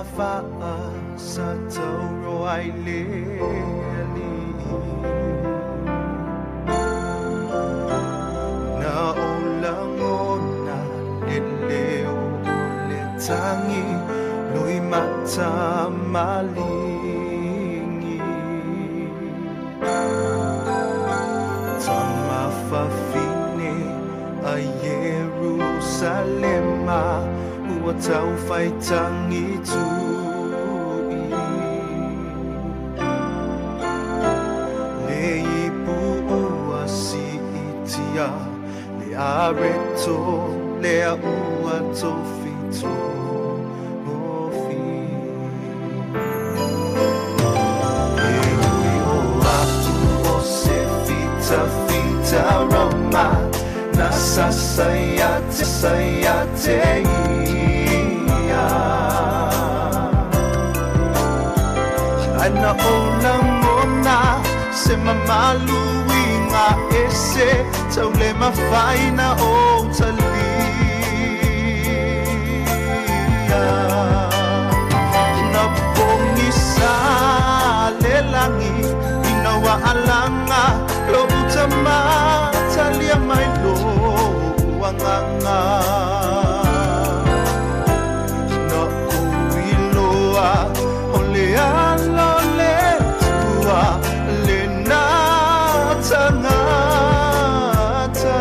faa sa tauro ai le alii. Na o lagona le leo o le tagi lui mata maligi. Tamafafine a Ierusalema ua taufaitagi tu'i. Le ipu ua siitia le areto lea ua tofitofi. E ui o a'u o se fitafita Roma na sasa ia te sa ia te ia. Ae na ou lagona se mamalu i ese tau le mafai na ou talia. Na pogisa le lagi ina ua alaga lo'u tama talia mai lo'u agaga. Na ou iloa o le alo o le Atua lena tagata.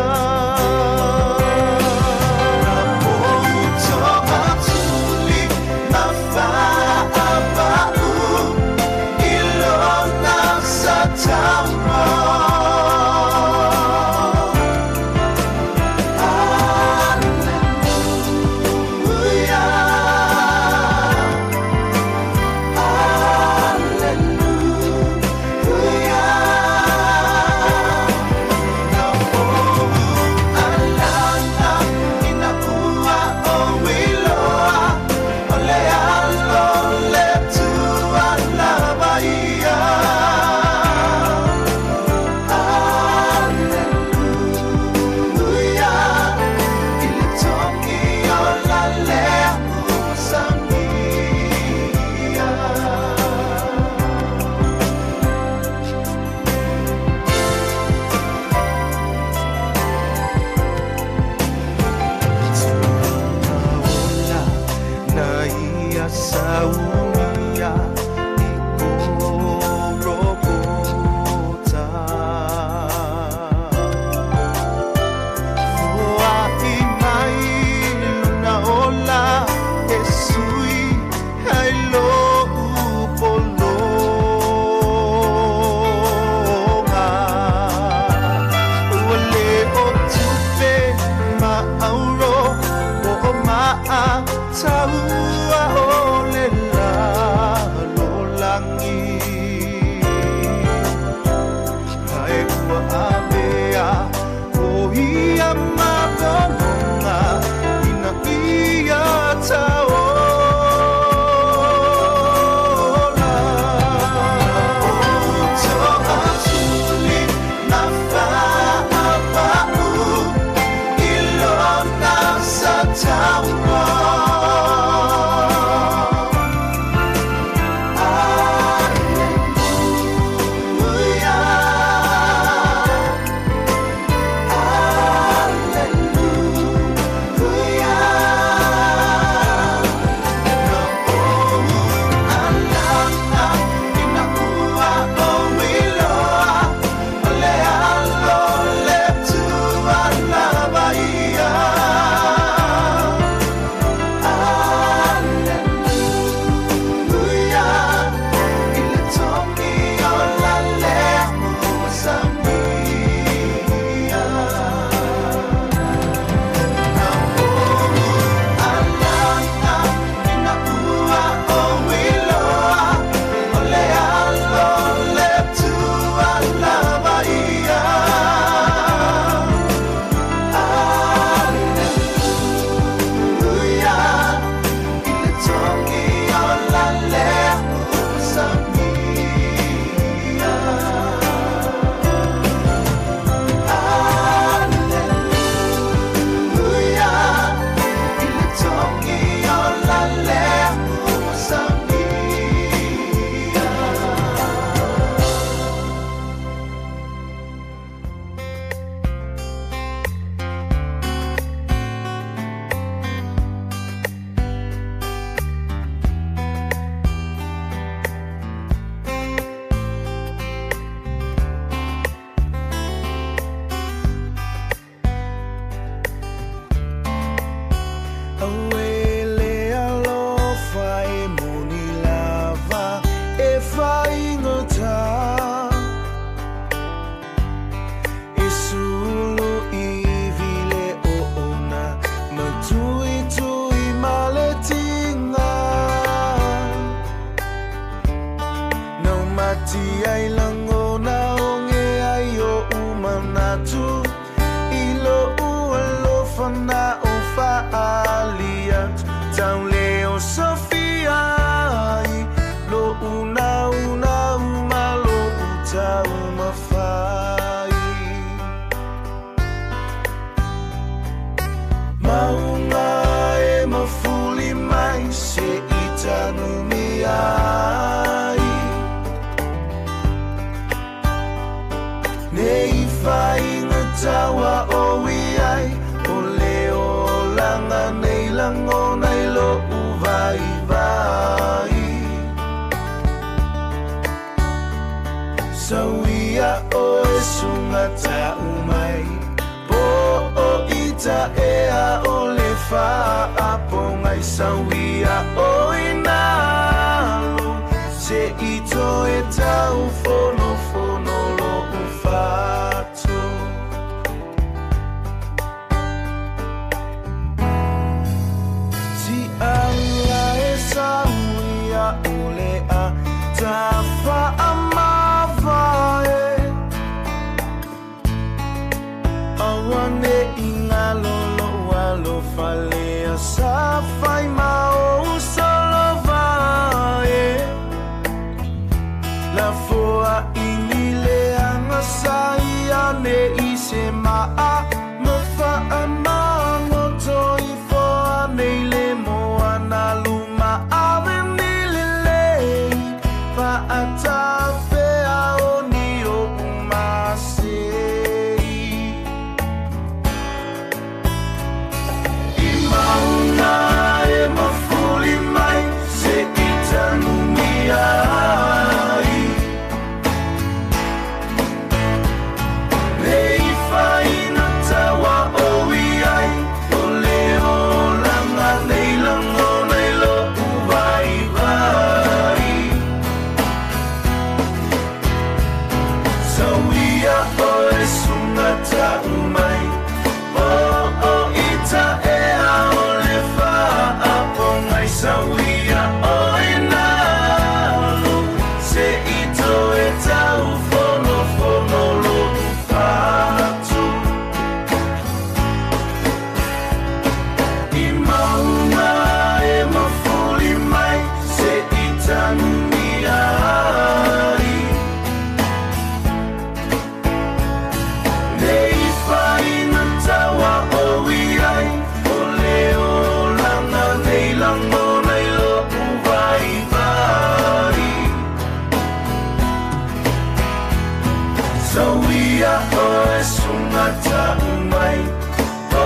ita ea o le faapogai sauia o i nalo se i toe taufonofono lo'u fatu. Ti'ala e sauia o le a tafaamavae aua ne'i galo lo'u alofa lea sa fai ma ou solovae lafoa'i leaga sa ia ne'i se maa ma faamagoto ifo anei le moana luma ave ni lelei faatafea o ni o'u masei. I mauna e mafuli mai se i tanumia ai. Nei faina taua o iai o le olaga nei lagona i lo'u vaivai. Sauia oe suga ta'u mai o o ita ea o le faapogai sauia oe nalo se i toe taufonofono lo'u fatu. I mauna e mafuli mai se i tanumia ai. Nei faina taua o iai o le olaga nei lagona i lo'u vaivai. Sauia oe suga ta'u mai o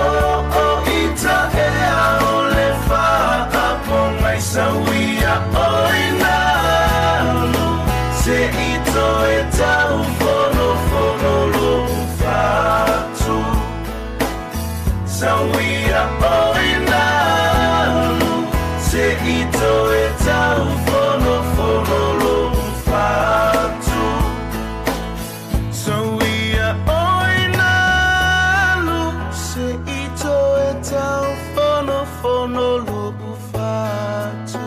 o ita ea o le faapogai sauia oe nalo se i toe taufonofono lo'u fatu. Sauia oe nalo se i toe taufonofono lo'u fatu. Sauia oe nalo se i toe taufonofono lo'u fatu.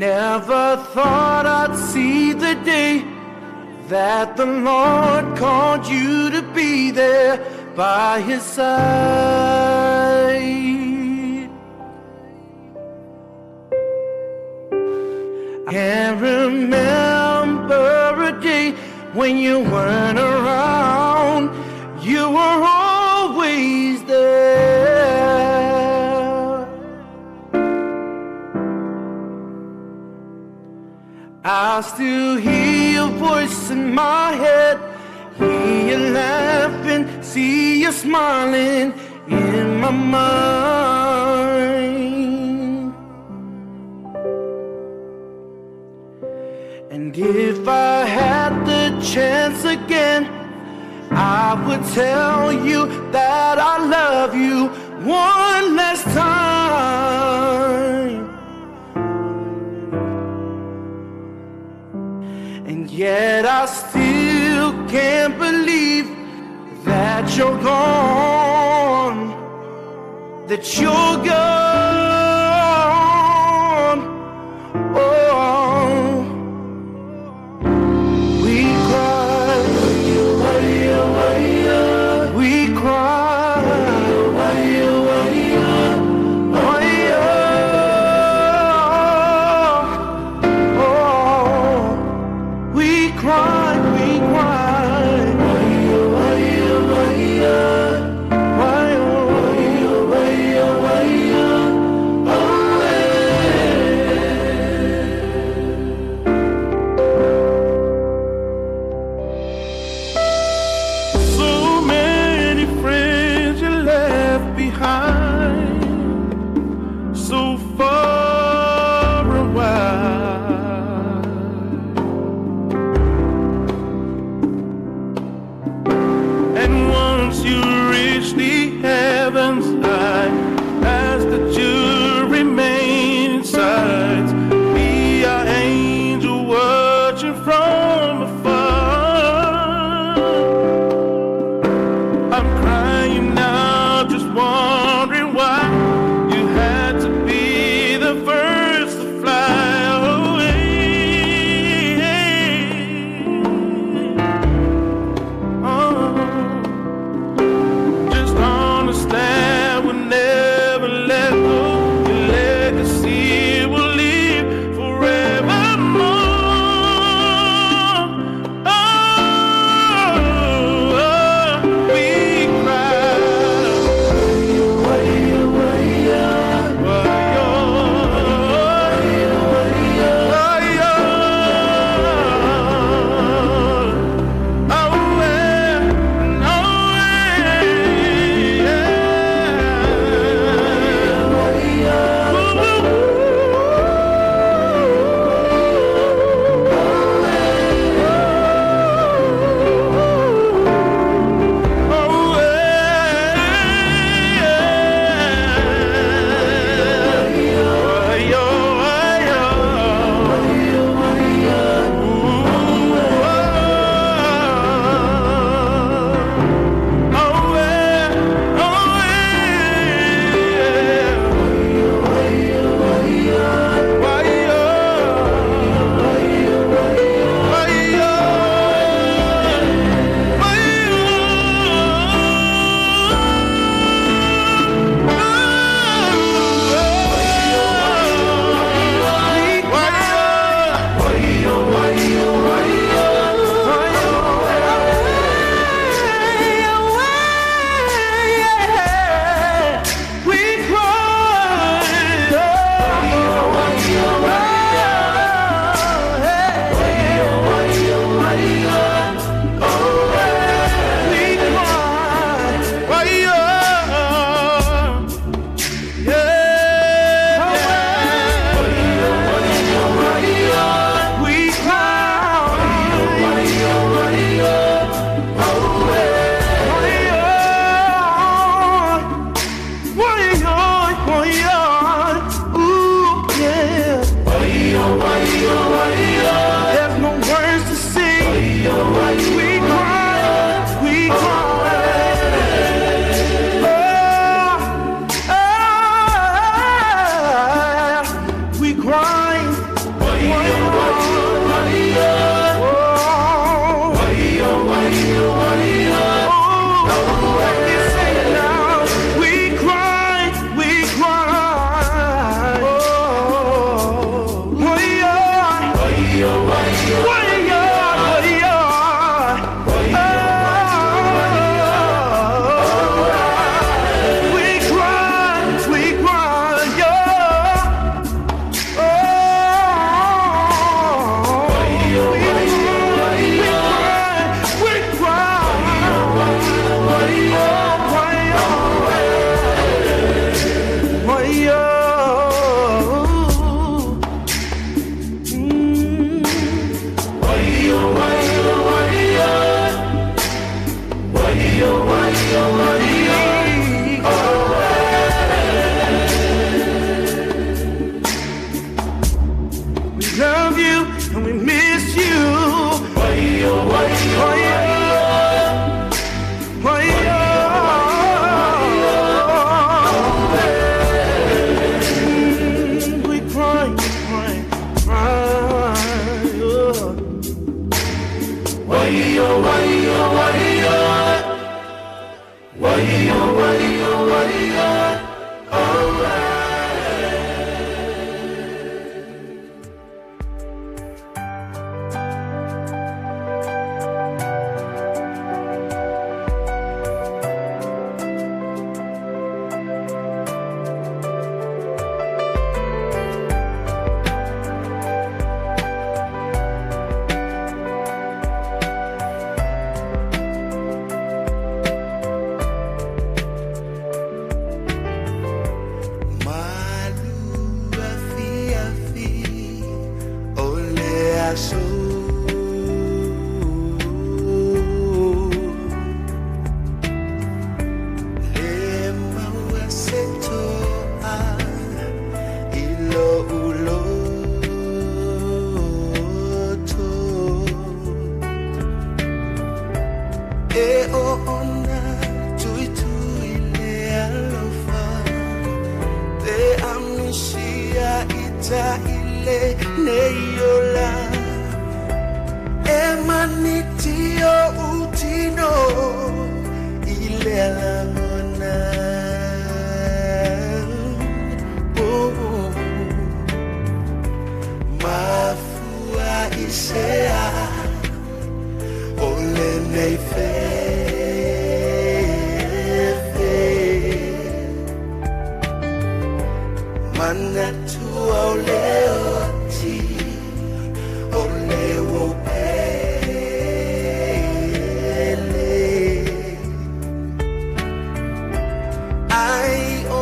Never thought I'd see the day that the Lord called you to be there by his side. I can't remember a day when you weren't around. You were always there. I still hear your voice in my head, hear you laughing, see you smiling in my mind. And if I had the chance again, I would tell you that I love you one last time. And yet I still can't believe that you're gone, that you're gone. Oh, we cried, we cried, Oh, we cry, we cry. Why, oh, So many friends you left behind.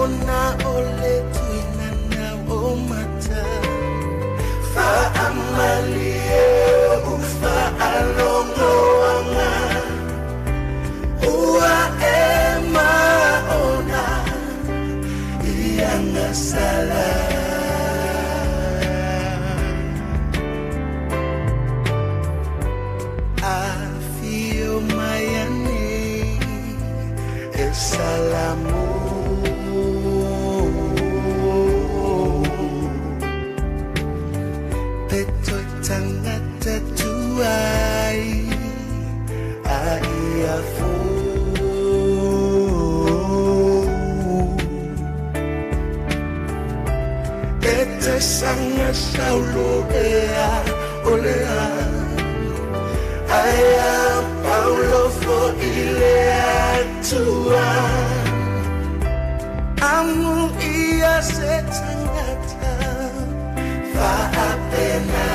ona o le tuinana o mata Faamalie o whaalongoanga Ua e maona Ianga sala Afio mai ane e salamu Te toi tangata tuai a ia fō E te sanga saulo ea olea Aia Paulo fo ile atua Amu ia se tangata Faapena.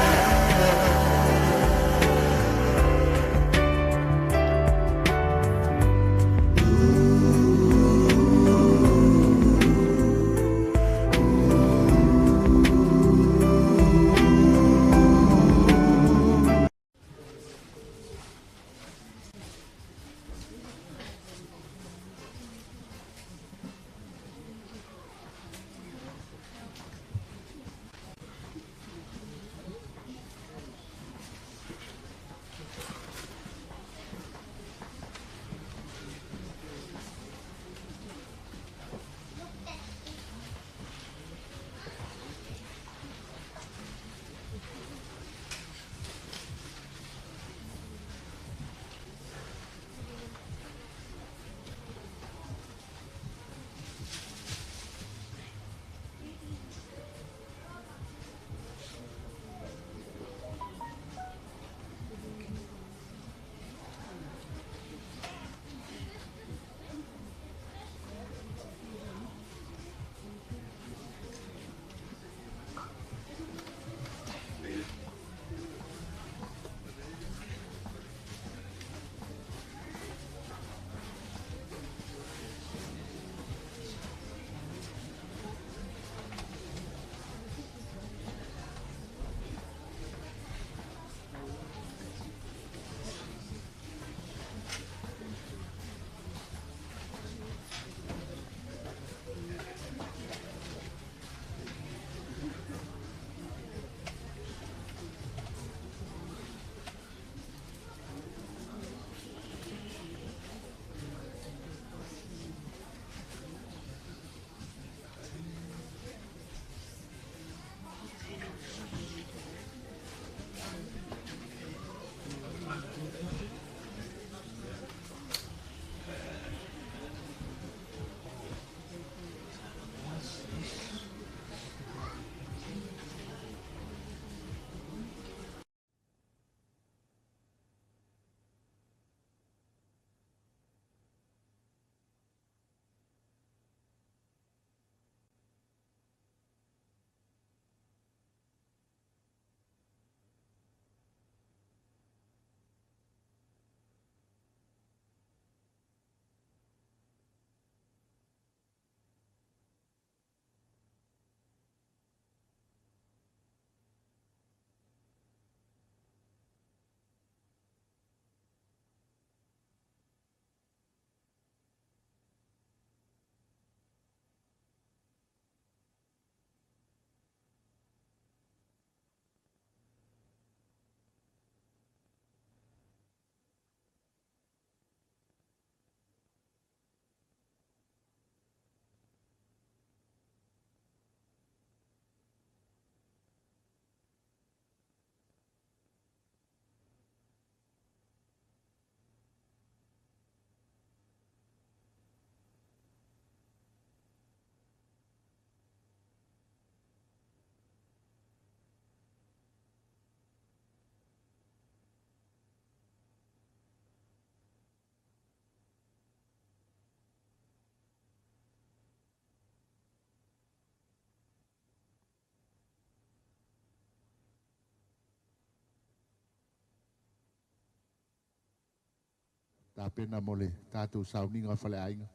Tapena mo le tatou sauniga o faleaiga.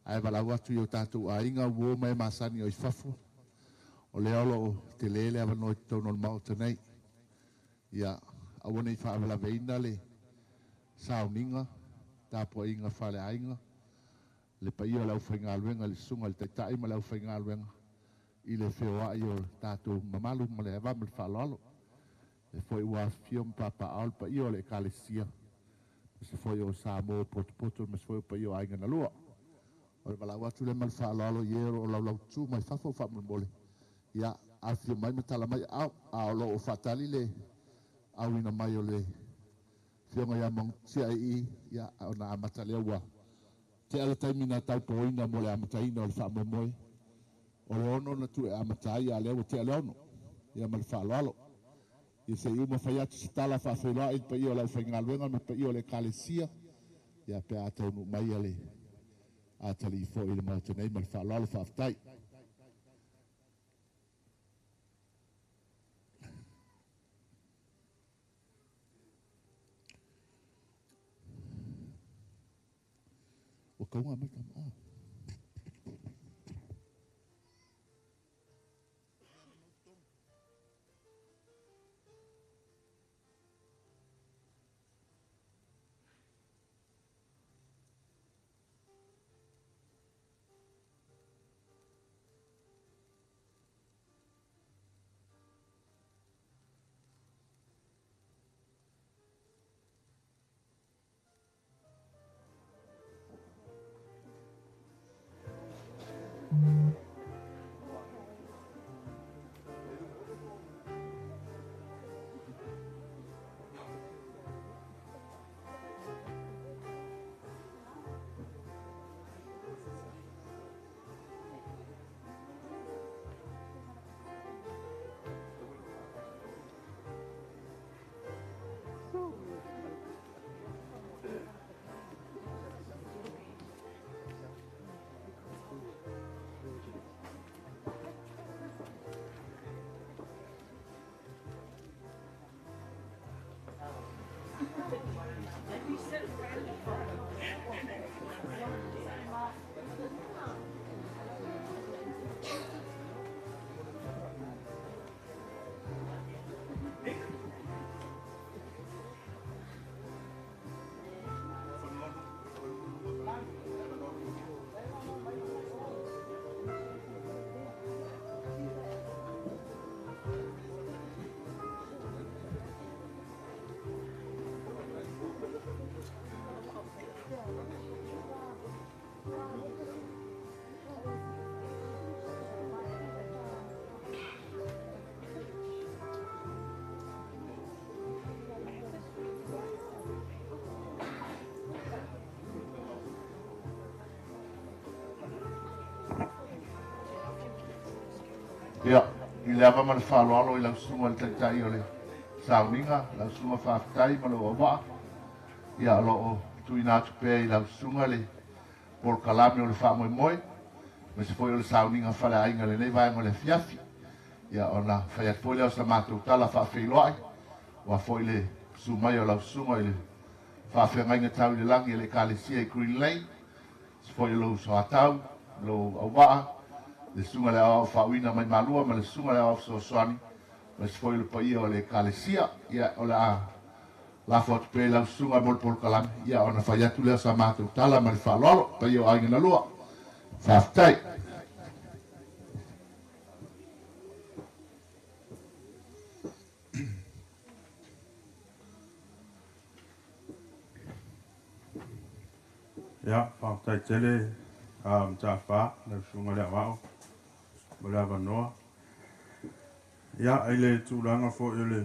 Ae valaau atu i o tatou aiga, uo ma e masani o i fafo, o lea o lo o tele le avanoa i totonu o le Maota nei. Ia, aua ne i faavelaveina le sauniga, tapuaiga faaleaiga, le paia o le aufaigaluega, le susuga i le Taitai ma le aufaigaluega i le feoai o le tatou mamalu ma le ava ma le faaaloalo. E foi ua afifio ma papaaao le paia o le Ekalesia, aemaise foi o Samoa ua potopoto, aemaise foi o paia o aiga na lua. O le valaau atu lea ma le faaaloalo i e o lo o laulaututu mai fafo faamolemole, ia, afifio mai ma tala mai aao, a o lo o faatali le auina mai o le Afioga ia Magutia i, ia, ona amata lea. Ua tea le taimi na taupoina mo le amataina o le faamoemoe. O le 6 na tuu e amata ai, a o lea ua tea le 6. Ia ma le faaaloalo. Ia se i uma fai atu se tala faafeiloai i le paia o le aufaigaluega ma le paia o le Ekalesia, ia pe a taunuu mai le atalii foi i le Maota nei ma le faaaloalo. Faafetai. Ua kauga mai tama. Ah. Ia, i le ava ma le faaaloalo i lau susuga i le Taitai o le sauniga, lau susuga faafetai ma lou auvaa. Ia, o lo o tuuina atu pea i lau susuga le polokalame o le faamoemoe, aemaise foi o le sauniga faleaiga i lenei vaega o le afiafi. Ia, ona fai atu foi lea o sa matou tala faafeiloai, aua foi le susu mai o lau susuga i le faafeagaiga tau i le lagi a le Ekalesia i Green Lane, aemaise foi o lou soatau, lou auvaa, le susuga i le Aoao Faauuina mai Malua ma le susuga i le Aoao Fesoasoani, aemaise foi o le paia o le Ekalesia. Ia, o le a lafo atu pea i lau susuga mo le polokalame, ia ona fai atu lea o sa matou tala ma le faaaloalo, paia o aiga na lua. Faafetai. Ia, faafetai tele Mataafa, lau susuga i le Aoao mo le avanoa. Ia, i le tulaga foi o le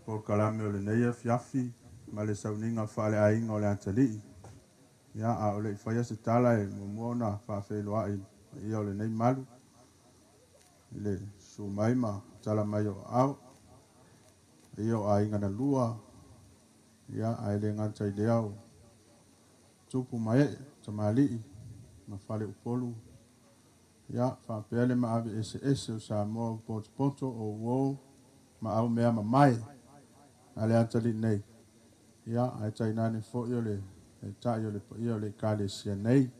polokalame o lenei afiafi ma le sauniga faaleaiga o le atalii, ia, a o le i faia se tala e muamua ona faafeiloai i le paia o lenei malu, i le susu mai ma tala mai o aao, paia o aiga na lua, ia, ae le gata i lea o tupu ma ee, tamalii ma faleupolu, ia, faapea le maave eseese o Samoa ua potopoto o uo ma aumea mamae a le atalii nei, ia, ae tainane foi o le taitai o le paia o le Ekalesia nei.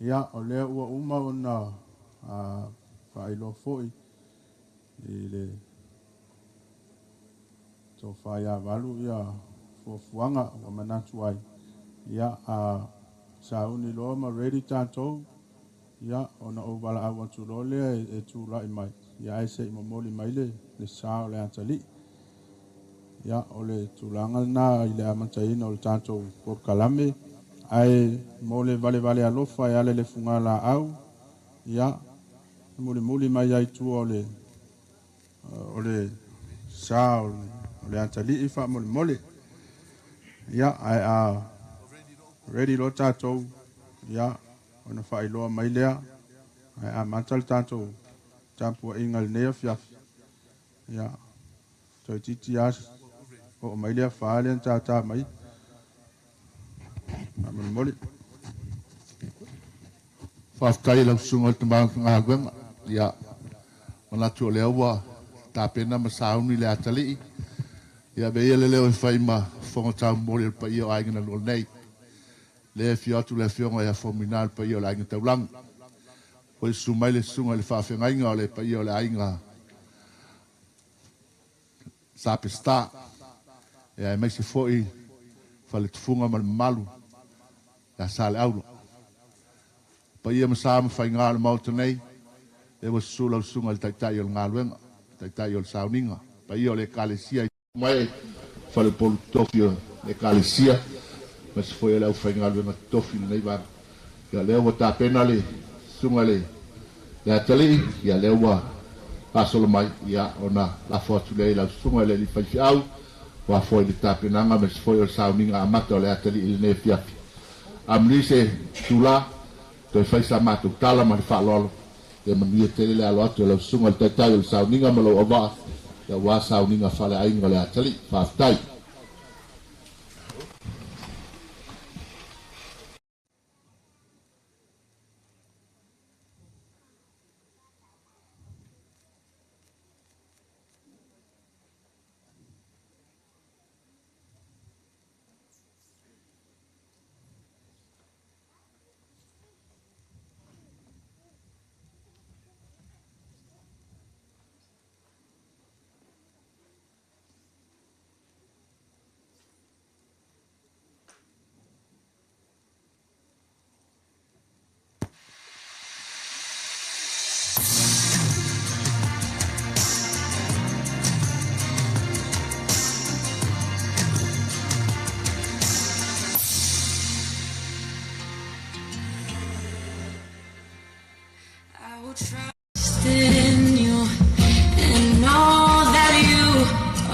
Ia, o lea ua uma ona faailoa foi i le tofa ia Valu ia fuafuaga ua manatu ai. Ia, a sauni loa ma ready tatou, ia, ona ou valaau atu loa lea e tulai mai, ia ae se i momoli mai le sa o le atalii. Ia, o le tulaga lena i le amataina o le tatou polokalame, ae mo le valevale alofa e ala i le fugalaau, ia, e mulimuli mai ai tua o le sa o le atalii faamolemole. Ia, ae a ready loa tatou, ia, ona faailoa mai lea, ae amata le tatou tapuaiga i lenei afiafi. Ia, toeitiiti lava oo mai le afa lea na tātā mai. Faamolemole. Faafetai i lau susuga i le Tama o le Galuega. Ia, manatu o lea ua tapena ma sauni le atalii. Ia, avea ia le leo e fai ma fofoga taumoli o le paia o aiga na lua nei. Lea e afio atu le afioga ia Fomina le paia o le aiga taulagi. Foi susu mai le susuga i le faafeagaiga o le paia o le aiga Sa Peseta. Ia, aemaise foi faletufuga ma le mamalu ia Saleaula. Paia ma sa ma faiga o le Maota nei, lea ua susu lau susuga i le Taitai o le galuega, Taitai o le sauniga, paia o le Ekalesia i mai faleupolu totofi o le Ekalesia, aemaise foi o le aufaigaluega totofi i lenei vaega. Ia, lea ua tapena le susuga i le atalii, ia, lea ua faasolo mai, ia, ona lafo atu lea i lau susuga i le alii faifeau, ua foi le tapenaga aemaise foi o le sauniga amata o le atalii i lenei afiafi. Amuli se tula, toe fai sa matou tala ma le faaaloalo, ia manuia tele le alo atu o lau susuga i le Taitai o le sauniga ma lou auvaa, ia aua sauniga faaleaiga o le atalii. Faafetai. I will trust in you and know that you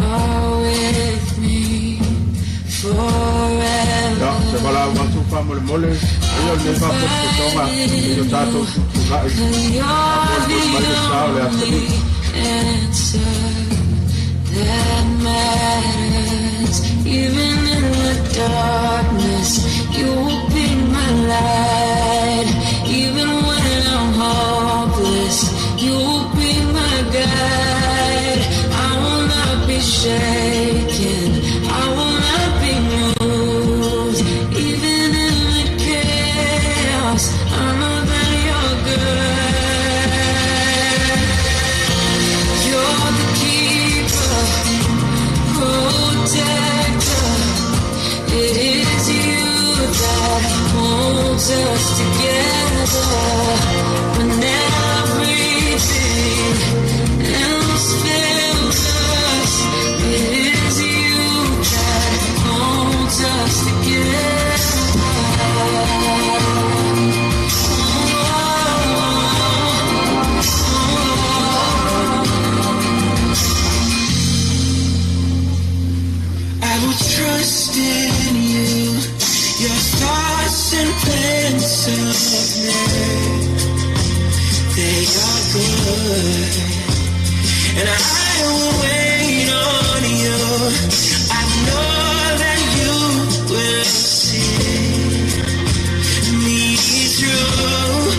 are with me Ia, forever. se valaau atu faamolemole, ia o lenei faapotopotoga i o tatou tutulai Cause you're faamolemole mai le the sa o le only atalii. answer that matters. Even in the darkness, you will be my light. Even when I'm hopeless, you will be my guide. I will not be shaken. I will not be moved. Even in the chaos, I know that you're good. You're the keeper, protector. It is you that holds us together when everything else fails us. It is you that holds us together. I will trust in you, your thoughts and plans of me. They are good, and I will wait on you. I know that you will see me through,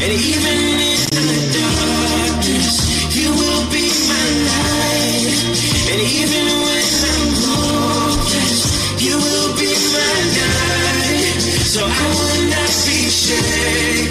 and even in the darkness, you will be my light. And even when I'm hopeless, you will be my guide. So I will not be shaken.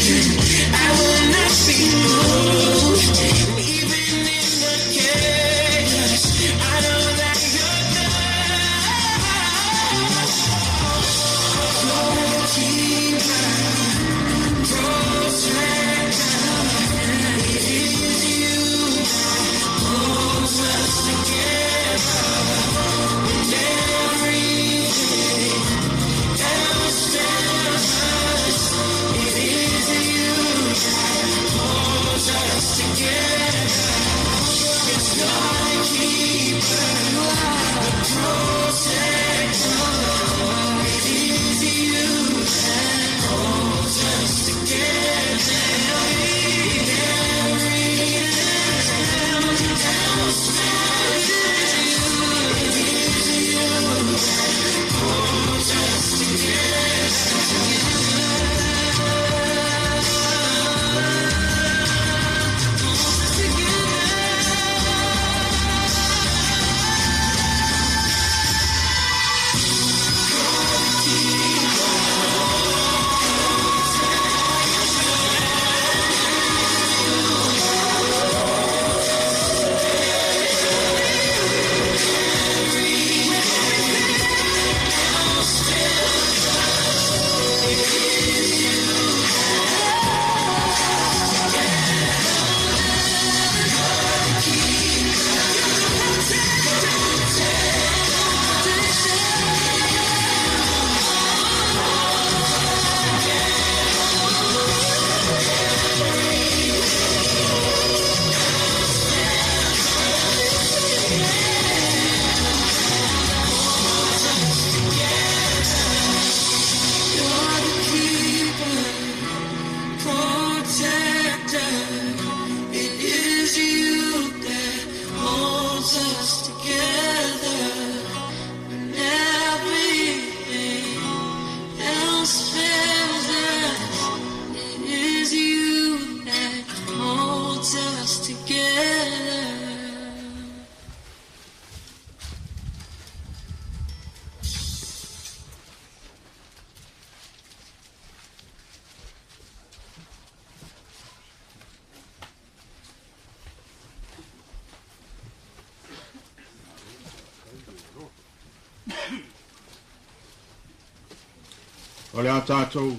O le a tatou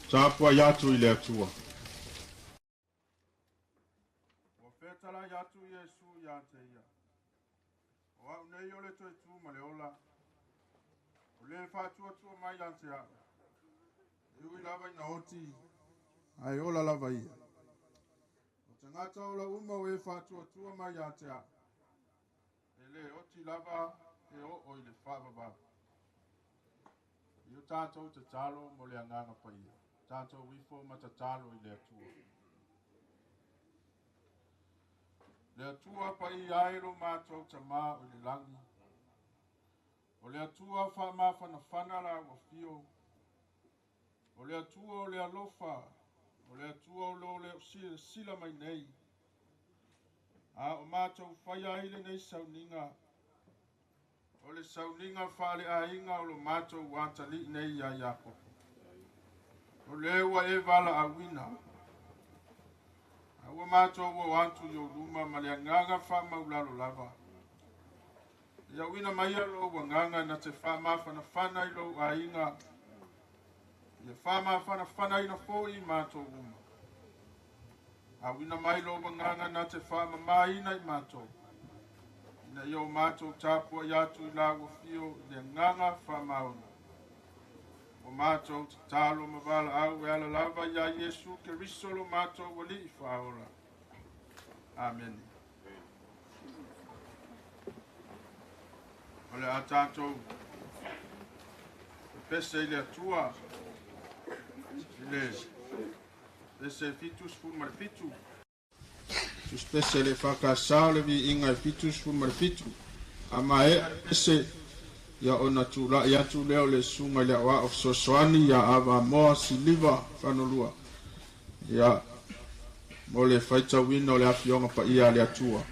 tapuai atu i le Atua. Ua fetalai atu Iesu ia te ia. O au nei o le toe tu ma le ola. O le faatuatua mai ia te au. E ui lava ina oti, ae ola lava ia. O tagata ola uma o e faatuatua mai ia te au. E le oti lava e oo i le faavavau. I o tatou tatalo mo le agaga paia. Tatou ifo ma tatalo i le Atua. Le Atua paia ai lo matou tamā o i le lagi. O le Atua faamafanafana la ua fio. O le Atua o le alofa. O le Atua o lo le o silasila mai nei. A o matou faia ai lenei sauniga. O le sauniga faaleaiga o lo matou atalii nei ia Iakopo. O le ua e valaauina. A ua matou o atu i ou luma ma le agaga faamaulalo lava. Ia uina mai lou agaga na te faamafanafana i lou aiga. Ia faamafanafanaina foi i matou uma. Auina mai lou agaga na te faamamaina i matou. Ina ia o matou tapuai atu i la ua fio i le agaga faamaoni. O matou tatalo ma valaau e ala lava ia Iesu Keriso lo matou alii faaola. Amene. O le a tatou pese i le Atua i le pese 77. Tusi pese le EFKS o le viiga e 77. A maea pese ia ona tula'i atu lea o le susuga i le aoao fesoasoani ia Avamoa Siliva Fanolua ia mo le faitauina o le afioga paia a le Atua.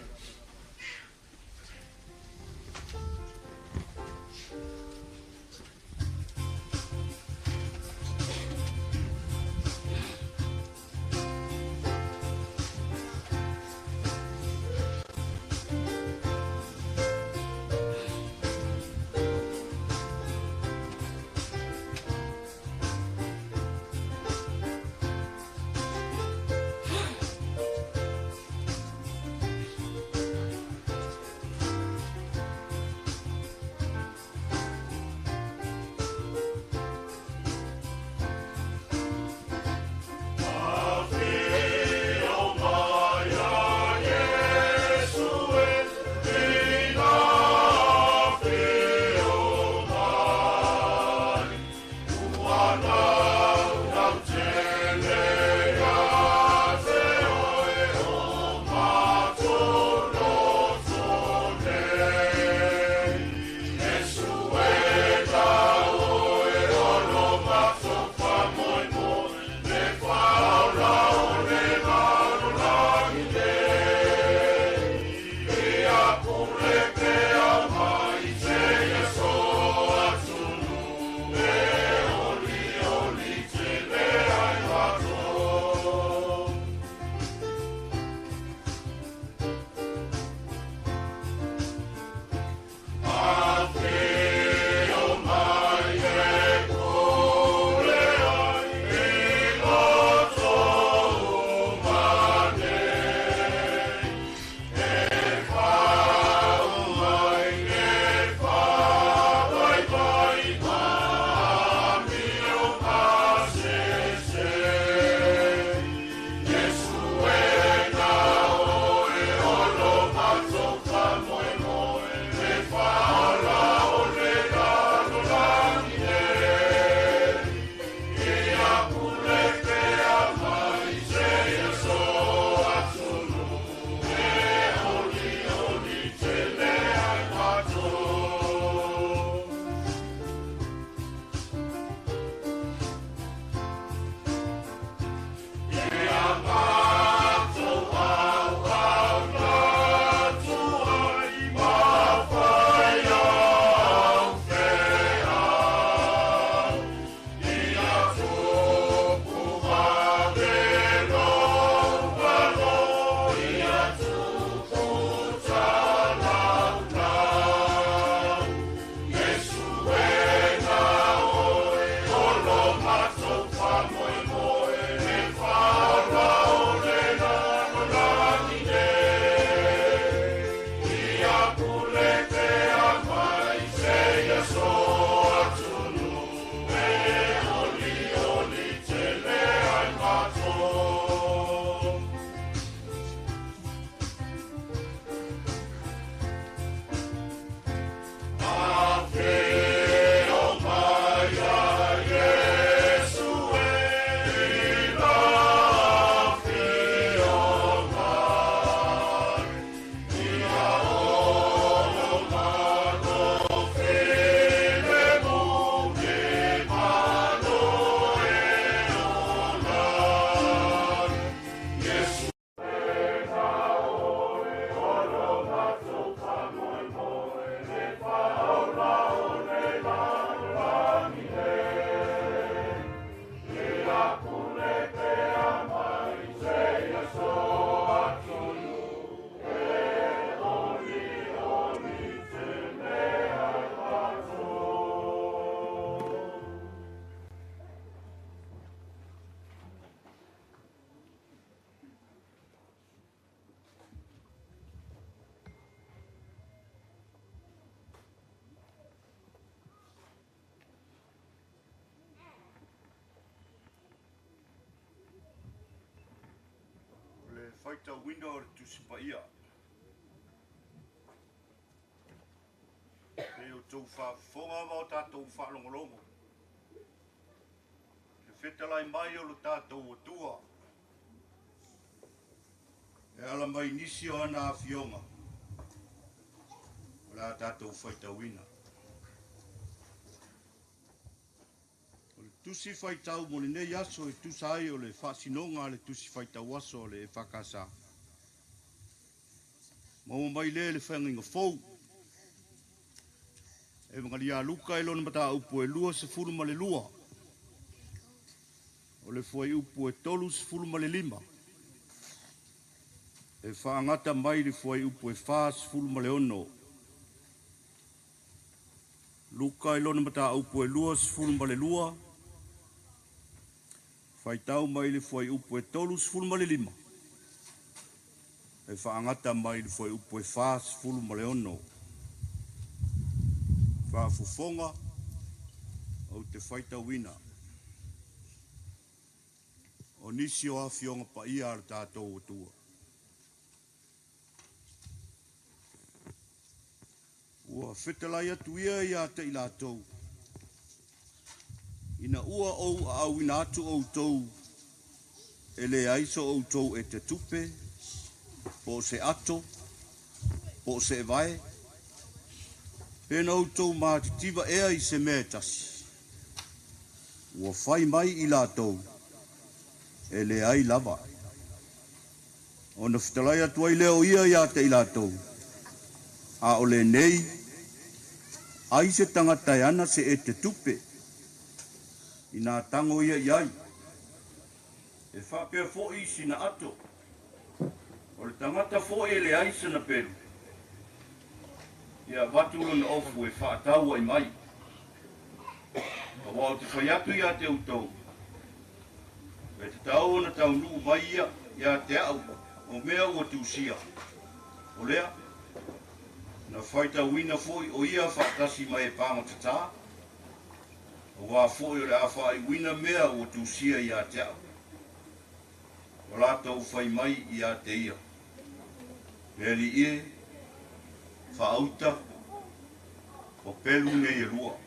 Faitauina o le Tusi Paia. E outou faafofoga ma o tatou faalogologo. Le fetalai mai o lo tatou Atua. E ala mai nisi o ana afioga. O le a tatou faitauina. O le tusi faitau mo lenei aso e tusa ai o le faasinoga a le tusi faitau aso a le EFKS. Maua mai lea i le feagaiga fou. Evagalia a Luka i lona mataupu e 22. O le fuaiupu e 35. E faagata mai le fuaiupu e 46. Luka i lona mataupu e 22. Faitau mai le fuaiupu e 35. E faagata mai le fuaiupu e 46. Faafofoga ou te faitauina. O nisi o afioga paia a le tatou Atua. Ua fetalai atu ia ia te i latou. Ina ua ou aauina atu outou e leai so outou ete tupe, po o se ato, po o se evae, pe na outou matitiva ea i se mea e tasi. Ua fai mai i latou, e leai lava. Ona fetalai atu ai lea o ia ia te i latou. A o lenei, ai se tagata e ana se ete tupe, ina tago ia i ai. E faapea foi sina ato. O le tagata foi e leai sana pelu. Ia avatu lona ofu e faataua'i mai. Auā ou te fai atu ia te outou, e tatau ona taunuu mai ia ia te a'u o mea ua tusia. O lea, na faitauina foi o ia faatasi ma e pagatatā, auā foi o le a faaiuina mea ua tusia ia te a'u. Ua latou fai mai ia te ia, Le Alii e, faauta, o pelu nei e lua.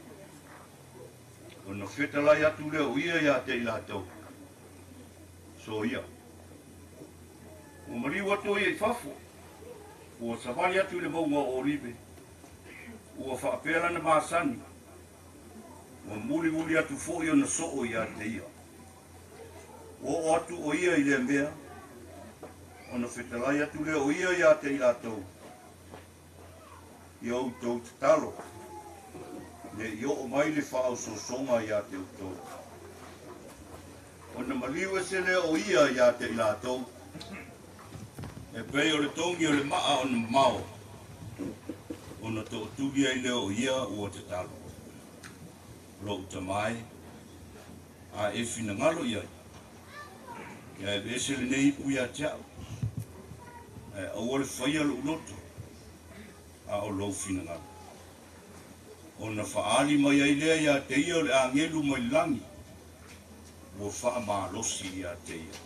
Ona fetalai atu lea o ia ia te i latou. Soia. Ua maliu atu o ia i fafo. Ua savali atu i le mauga o Olive. Ua faapea lana masani. Ua mulimuli atu foi ona soo ia te ia. Ua oo atu o ia i lea mea, ona fetalai atu lea o ia ia te i latou, Ia outou tatalo, ne i oo mai le faaosoosoga ia te outou. Ona maliu ese lea o ia ia te i latou, e pei o le togi o le maa ona mamao, ona tootuli ai lea o ia ua tatalo. Lou Tama e, a e finagalo i ai, ia aveese lenei ipu ia te a'u, ae aua le faia lo'u loto, a o lou finagalo. Ona faaali mai ai lea ia te ia o le agelu mai le lagi, ua faamalosi ia te ia.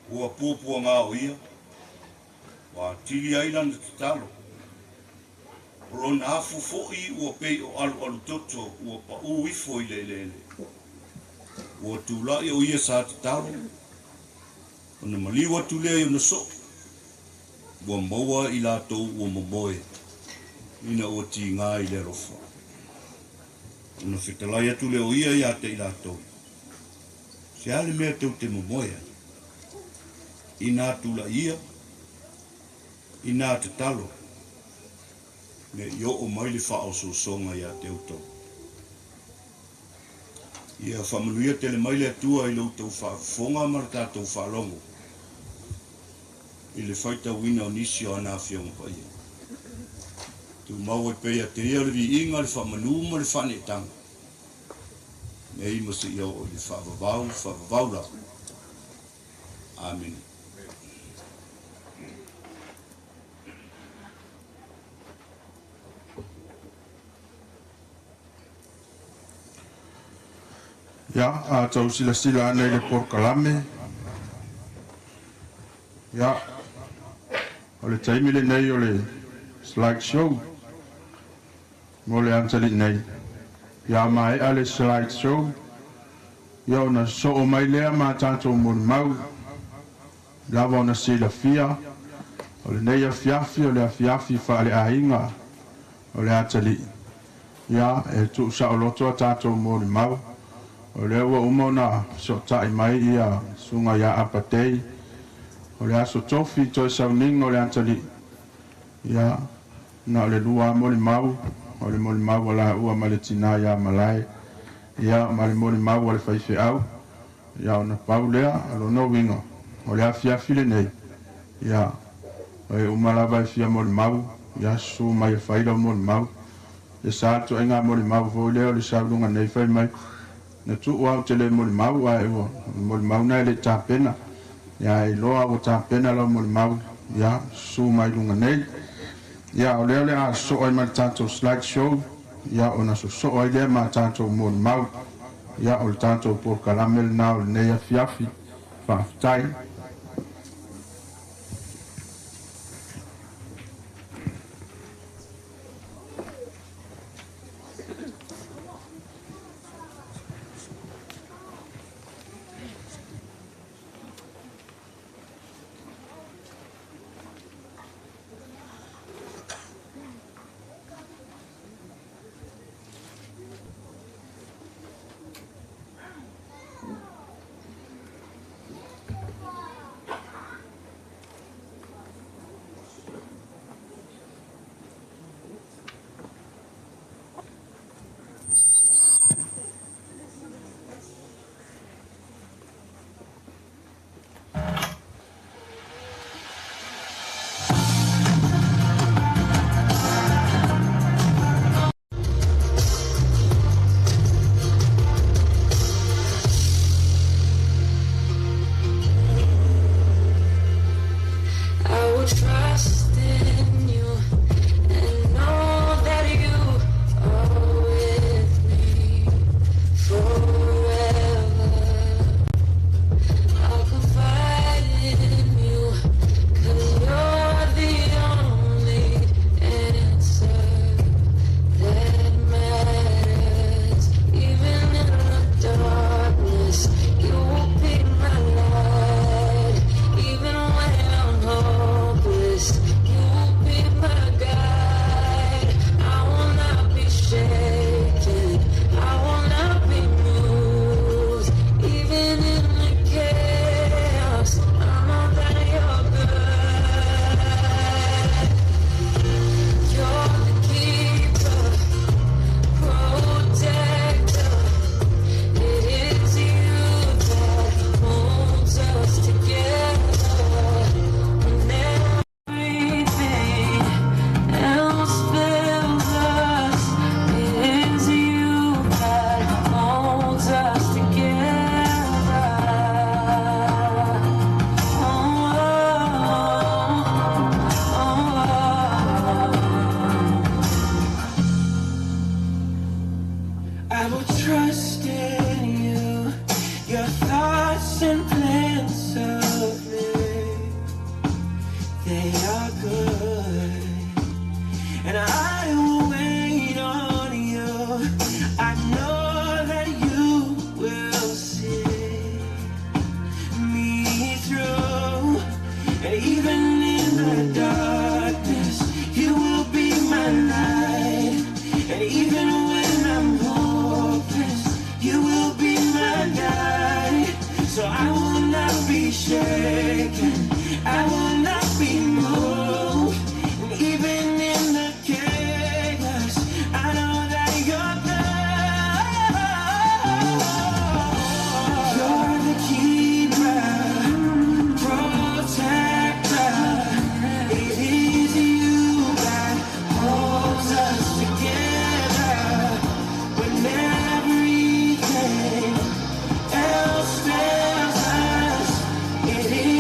Ua puapuagā o ia, ua atili ai lana tatalo. O lona afu foi ua pei o alualu toto ua paū ifo i le eleele. Ua tula'i o ia sa tatalo, ona maliu atu lea i ona soo. Ua maua i latou ua momoe ina ua tigā i le alofa. Ona fetalai atu lea o ia ia te i latou, Se a le mea tou te momoe ai? Inā tula'i ia, inā tatalo, ne i oo mai le faaosoosoga ia te outou. Ia faamanuia tele mai le Atua i lo outou faafofoga ma le tatou faalogo i le faitauina o nisi o ana Afioga Paia. Tumau ai pea ia te Ia le viiga, le faamanu ma le faaneetaga, nei ma seia oo i le faavavau, faavavau lava. Amene. Ia, a tau silasila ane i le polokalame, Ia, o le taimi lenei o le slide show mo le atalii nei. Ia maea le slide show, ia ona sosoo mai lea ma tatou molimau. Lava ona silafia, o lenei afiafi o le afiafi faaleaiga o le atalii. Ia, e tuusaoloto a tatou molimau. O lea ua uma ona fesootai mai ia susuga ia Apatei, o le aso tofi toe sauniga o le atalii. Ia, na o le 2 lava molimau, o le molimau a laua ma le tinā ia Malae, ia ma le molimau a le faifeau. Ia ona pau lea, o lona uiga, o le afiafi lenei, ia, o e uma lava e fia molimau, ia susu mai e fai lau molimau. E sa le ituaiga molimau foi lea o le sau i luga nei fai mai, na tuu au ou te le molimau, ae ua molimau na e le i tapena. Ia e iloa ua tapena lau molimau, ia susu mai luga nei. Ia o lea o le a sosoo ai ma le tatou slide show, ia ona sosoo ai lea ma tatou molimau. Ia o le tatou polokalame lena o lenei afiafi. Faafetai. I will trust in you and know that you are with me forever. I'll confide in you, 'cause you're the only answer that matters. Even in the darkness, you will be my light. Even when I'm hopeless, you will be my guide. I will not be shaken. I will not be moved. Even in the chaos, I know that you're good. You're the keeper, protector. It is you that holds us together. When everything else fails us, it is you that holds us together. Oh, oh, oh. I will trust in you, your thoughts and plans of me. They are good, and I will wait on you. I know that you will see me through, and even in the darkness, you will be my light. And even when I'm hopeless, you will be my guide. So I will not be shaken, I will not be moved. And even in the chaos, I know that you're good. You're the keeper, protector. It is you that holds us together. When everything else fails us, it is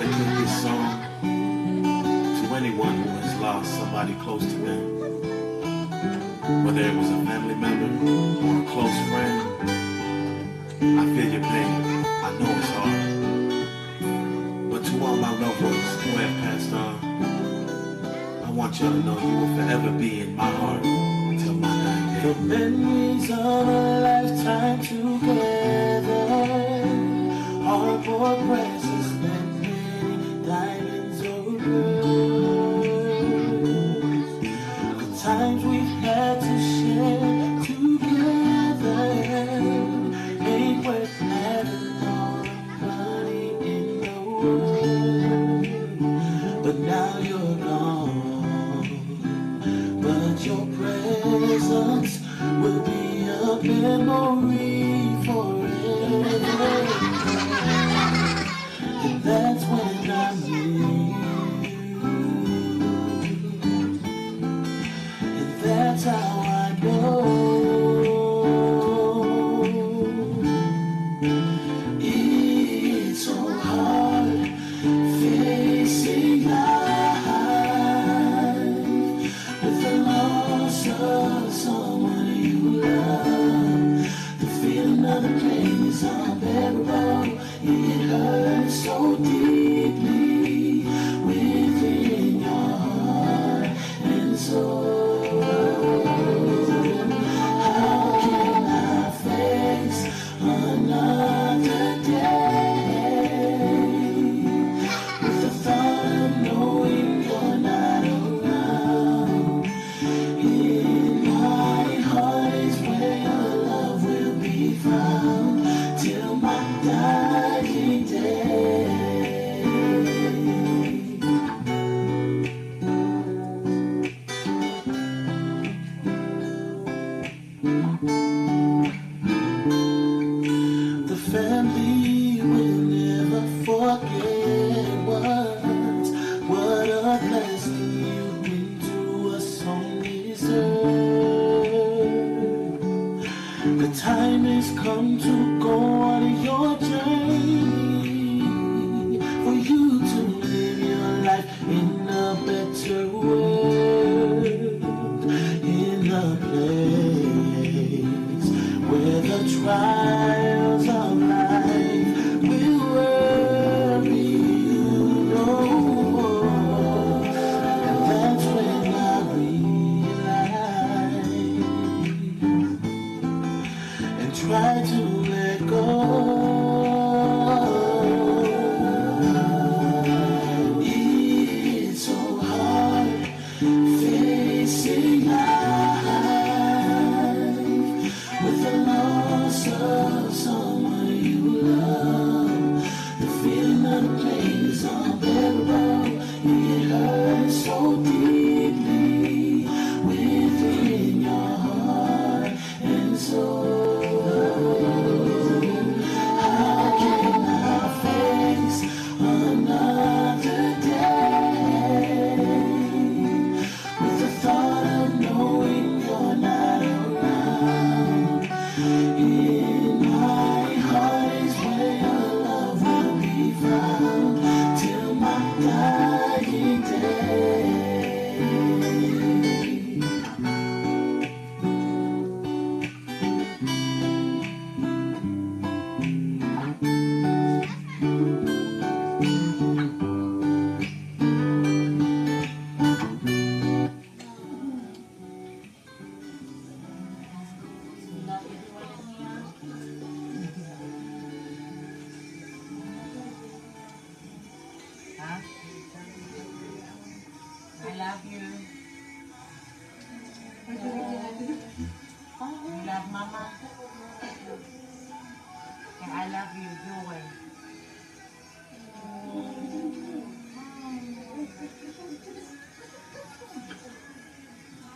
dedicate this song to anyone who has lost somebody close to them. Whether it was a family member or a close friend, I feel your pain. I know it's hard. But to all my loved ones who have passed on, I want y'all to know you will forever be in my heart till my dying day. The memories of a lifetime together are more precious than many diamonds or pearls. The times we've had to share together ain't worth having all the money in the world. But now you're gone, but your presence will be a memory forever. And that's when I knew you. And that's how I know. It's so hard facing life with the loss of someone you love. The feeling of the pain is unbearable. It hurts so deeply within your heart and soul. How can I face another day with the thought of knowing you're not around? In my heart is where your love will be found till my dying day. The family will never forget what a blessing you've been to us on this earth. The time has come to go on your journey, for you to live your life in a better world, in a place where the trials of life will worry you no more. And that's when I realize and try to let go. It's so hard facing life with the loss of someone you love. The feeling of the pain is unbearable. It hurts so deeply within your heart and soul. How can I face another day with the thought of knowing you're not around? In my heart is where your love will be found till my dying day. Love everyone in here. Huh? I love you. You love Mama? And I love you your way.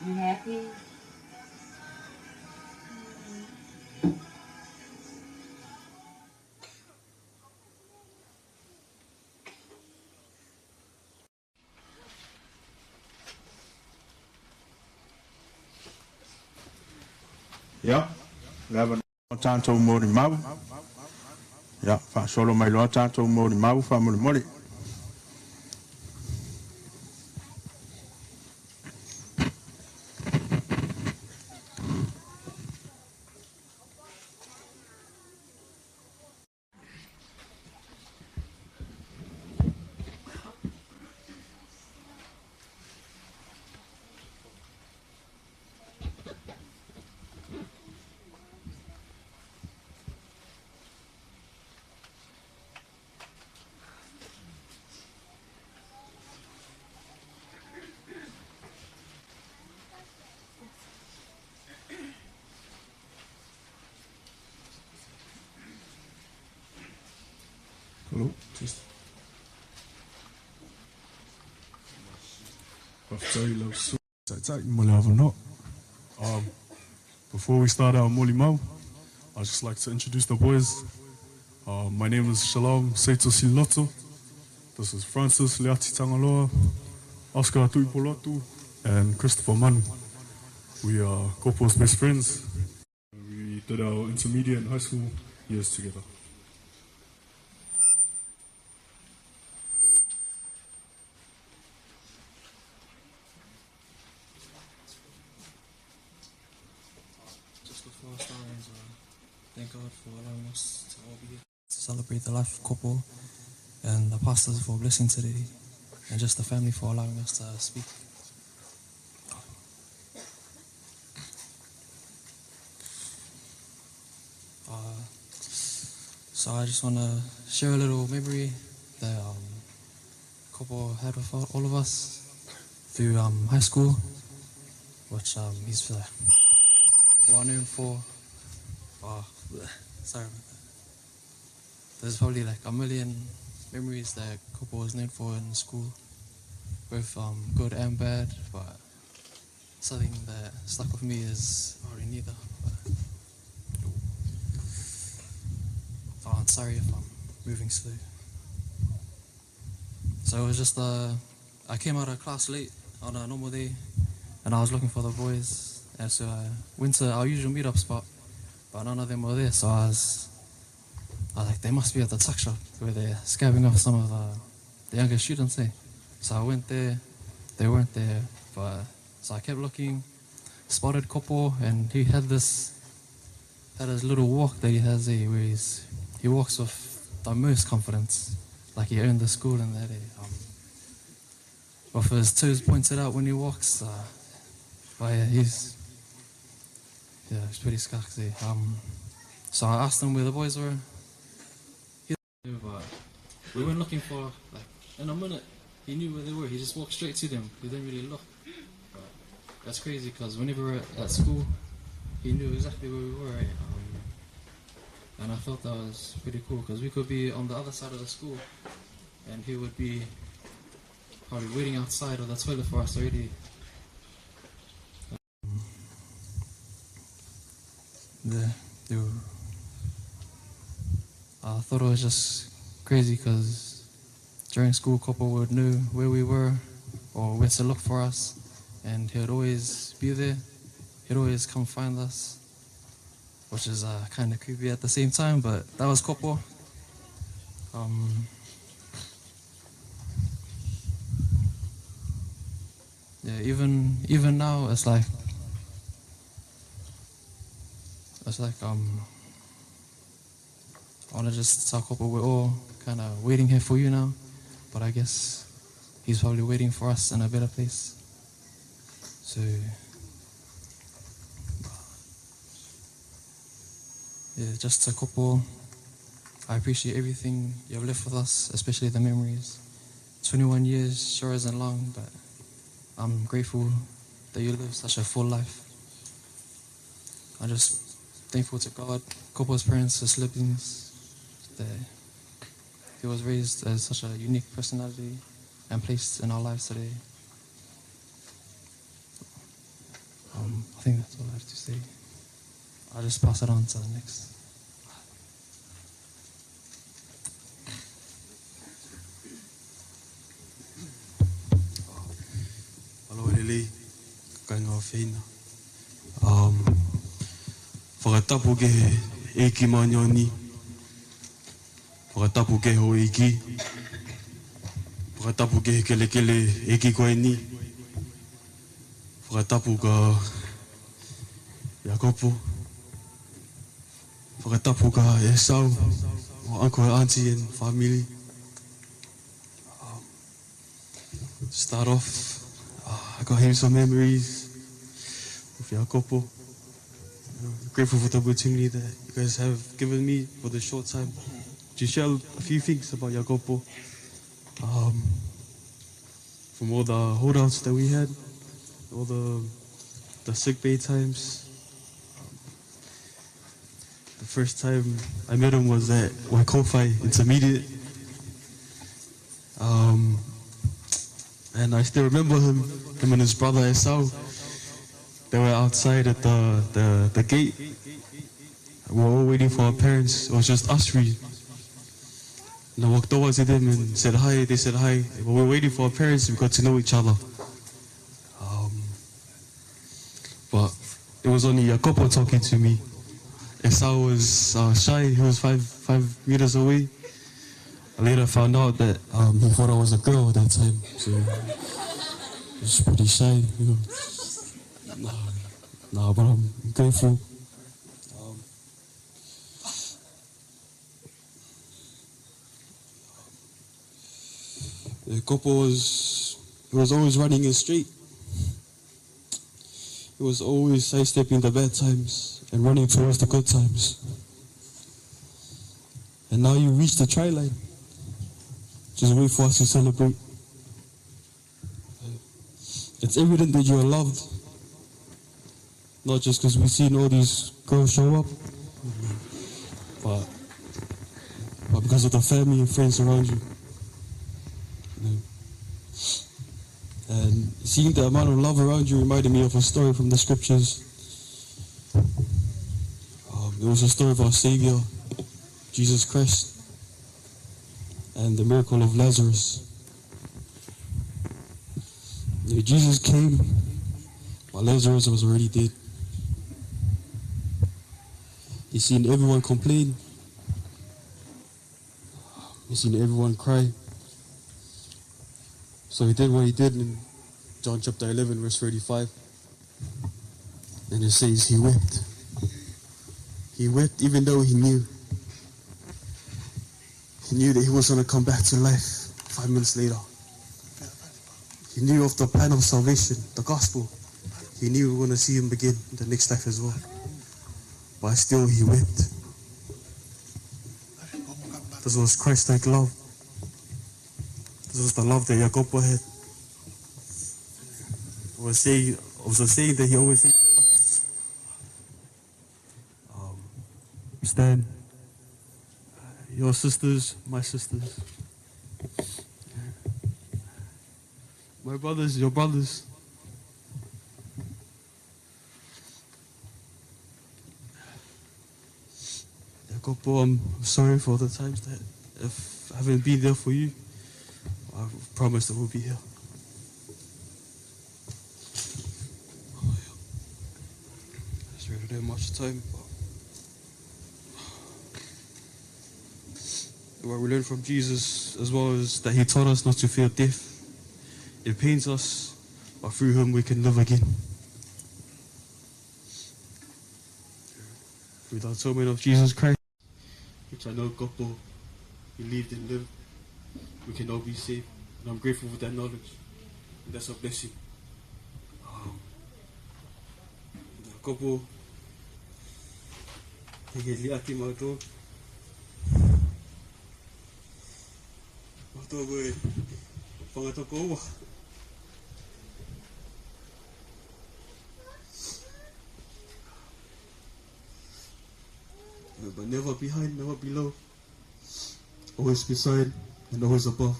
You happy? Ia, le avanoa tatou molimau. Ia, faasolo mai loa tatou molimau faamolemole. Hello, test. Faafetai lau Taitai mo le avanoa. Before we start our molimau, I'd just like to introduce the boys. My name is Shalom Seito Siloto. This is Francis Leati Tangaloa, Oscar Tuipolotu, and Christopher Manu. We are Kopo's best friends. We did our intermediate and high school years together. Just before I start, thank God for allowing us to all be here to celebrate the life of Kopo, and the pastors for blessing today, and just the family for allowing us to speak. So I just want to share a little memory that Kopo had with all of us through high school, which he's well known for. Oh, sorry about that. There's probably a million memories that Kopo was known for in school, both good and bad, but something that stuck with me is already neither. But, oh, I'm sorry if I'm moving slow. So it was just, I came out of class late on a normal day, and I was looking for the boys, and so I went to our usual meetup spot, but none of them were there, so I was like, they must be at the tuck shop where they're scabbing off some of the younger students, eh? So I went there, they weren't there, but so I kept looking, spotted Kopo, and he had his little walk that he has, where he walks with the most confidence, like he owned the school in that day. With his toes pointed out when he walks, but yeah, he's pretty scarce. So I asked him where the boys were. He but we went looking for, like, in a minute, he knew where they were. He just walked straight to them. He didn't really look. But that's crazy, because whenever we were at school, he knew exactly where we were. Right? And I thought that was pretty cool, because we could be on the other side of the school, and he would be probably waiting outside of the toilet for us already. I thought it was just crazy, because during school, Kopo would know where we were or where to look for us, and he would always be there. He'd always come find us, which is kind of creepy at the same time, but that was Kopo. Yeah, even now, it's like, I want to just tell Kopo we're all kind of waiting here for you now, but I guess he's probably waiting for us in a better place. So, yeah, just to Kopo, I appreciate everything you've left with us, especially the memories. 21 years sure isn't long, but I'm grateful that you lived such a full life. I'm just thankful to God, Kopo's parents, his siblings, that he was raised as such a unique personality and placed in our lives today. I think that's all I have to say. I'll just pass it on to the next. Hello, Lily. Kainga whina. Whakatapu ke e ki manioni. Whakatapu ke ho iki. Whakatapu ke kele kele e ki koe ni. Whakatapu ka Iakopo. Whakatapu ka Esau, my uncle and auntie and family. Start off, I got him some memories with Iakopo. I'm grateful for the opportunity that you guys have given me for the short time to share a few things about Iakopo. From all the holdouts that we had, all the sick bay times. The first time I met him was at Waikowhai Intermediate. And I still remember him, him and his brother Esau. They were outside at the gate. We were all waiting for our parents. It was just us three. And I walked over to them and said hi. They said hi. But we were waiting for our parents. We got to know each other. But it was only Jacopo talking to me. Esau was shy. He was five meters away. I later found out that he thought I was a girl at that time. So he was pretty shy. Nah, but I'm grateful. Jacopo was always running it straight. He was always sidestepping the bad times and running towards the good times. And now you reach the try line. Just wait for us to celebrate. It's evident that you are loved. Not just because we've seen all these girls show up, but because of the family and friends around you. And seeing the amount of love around you reminded me of a story from the scriptures. It was a story of our Savior, Jesus Christ, and the miracle of Lazarus. Jesus came, but Lazarus was already dead. He seen everyone complain. He seen everyone cry. So he did what he did in John chapter 11, verse 35. And it says he wept. He wept even though he knew. He knew that he was going to come back to life 5 minutes later. He knew of the plan of salvation, the gospel. He knew we were going to see him again in the next life as well. But still he wept. This was Christ-like love. This was the love that Jacopo had. I was saying that he always said, Stan, your sisters, my sisters. My brothers, your brothers. Jacopo, I'm sorry for the times that if I haven't been there for you, I promise I will be here. Oh, yeah. Sorry, I don't have much time, but what we learned from Jesus as well is that he taught us not to fear death. It pains us, but through him we can live again. Through the atonement of Jesus Christ, which I know Gopo believed and lived, we can all be saved. And I'm grateful for that knowledge. And that's a blessing. Gopo, but never behind, never below. Always beside and always above.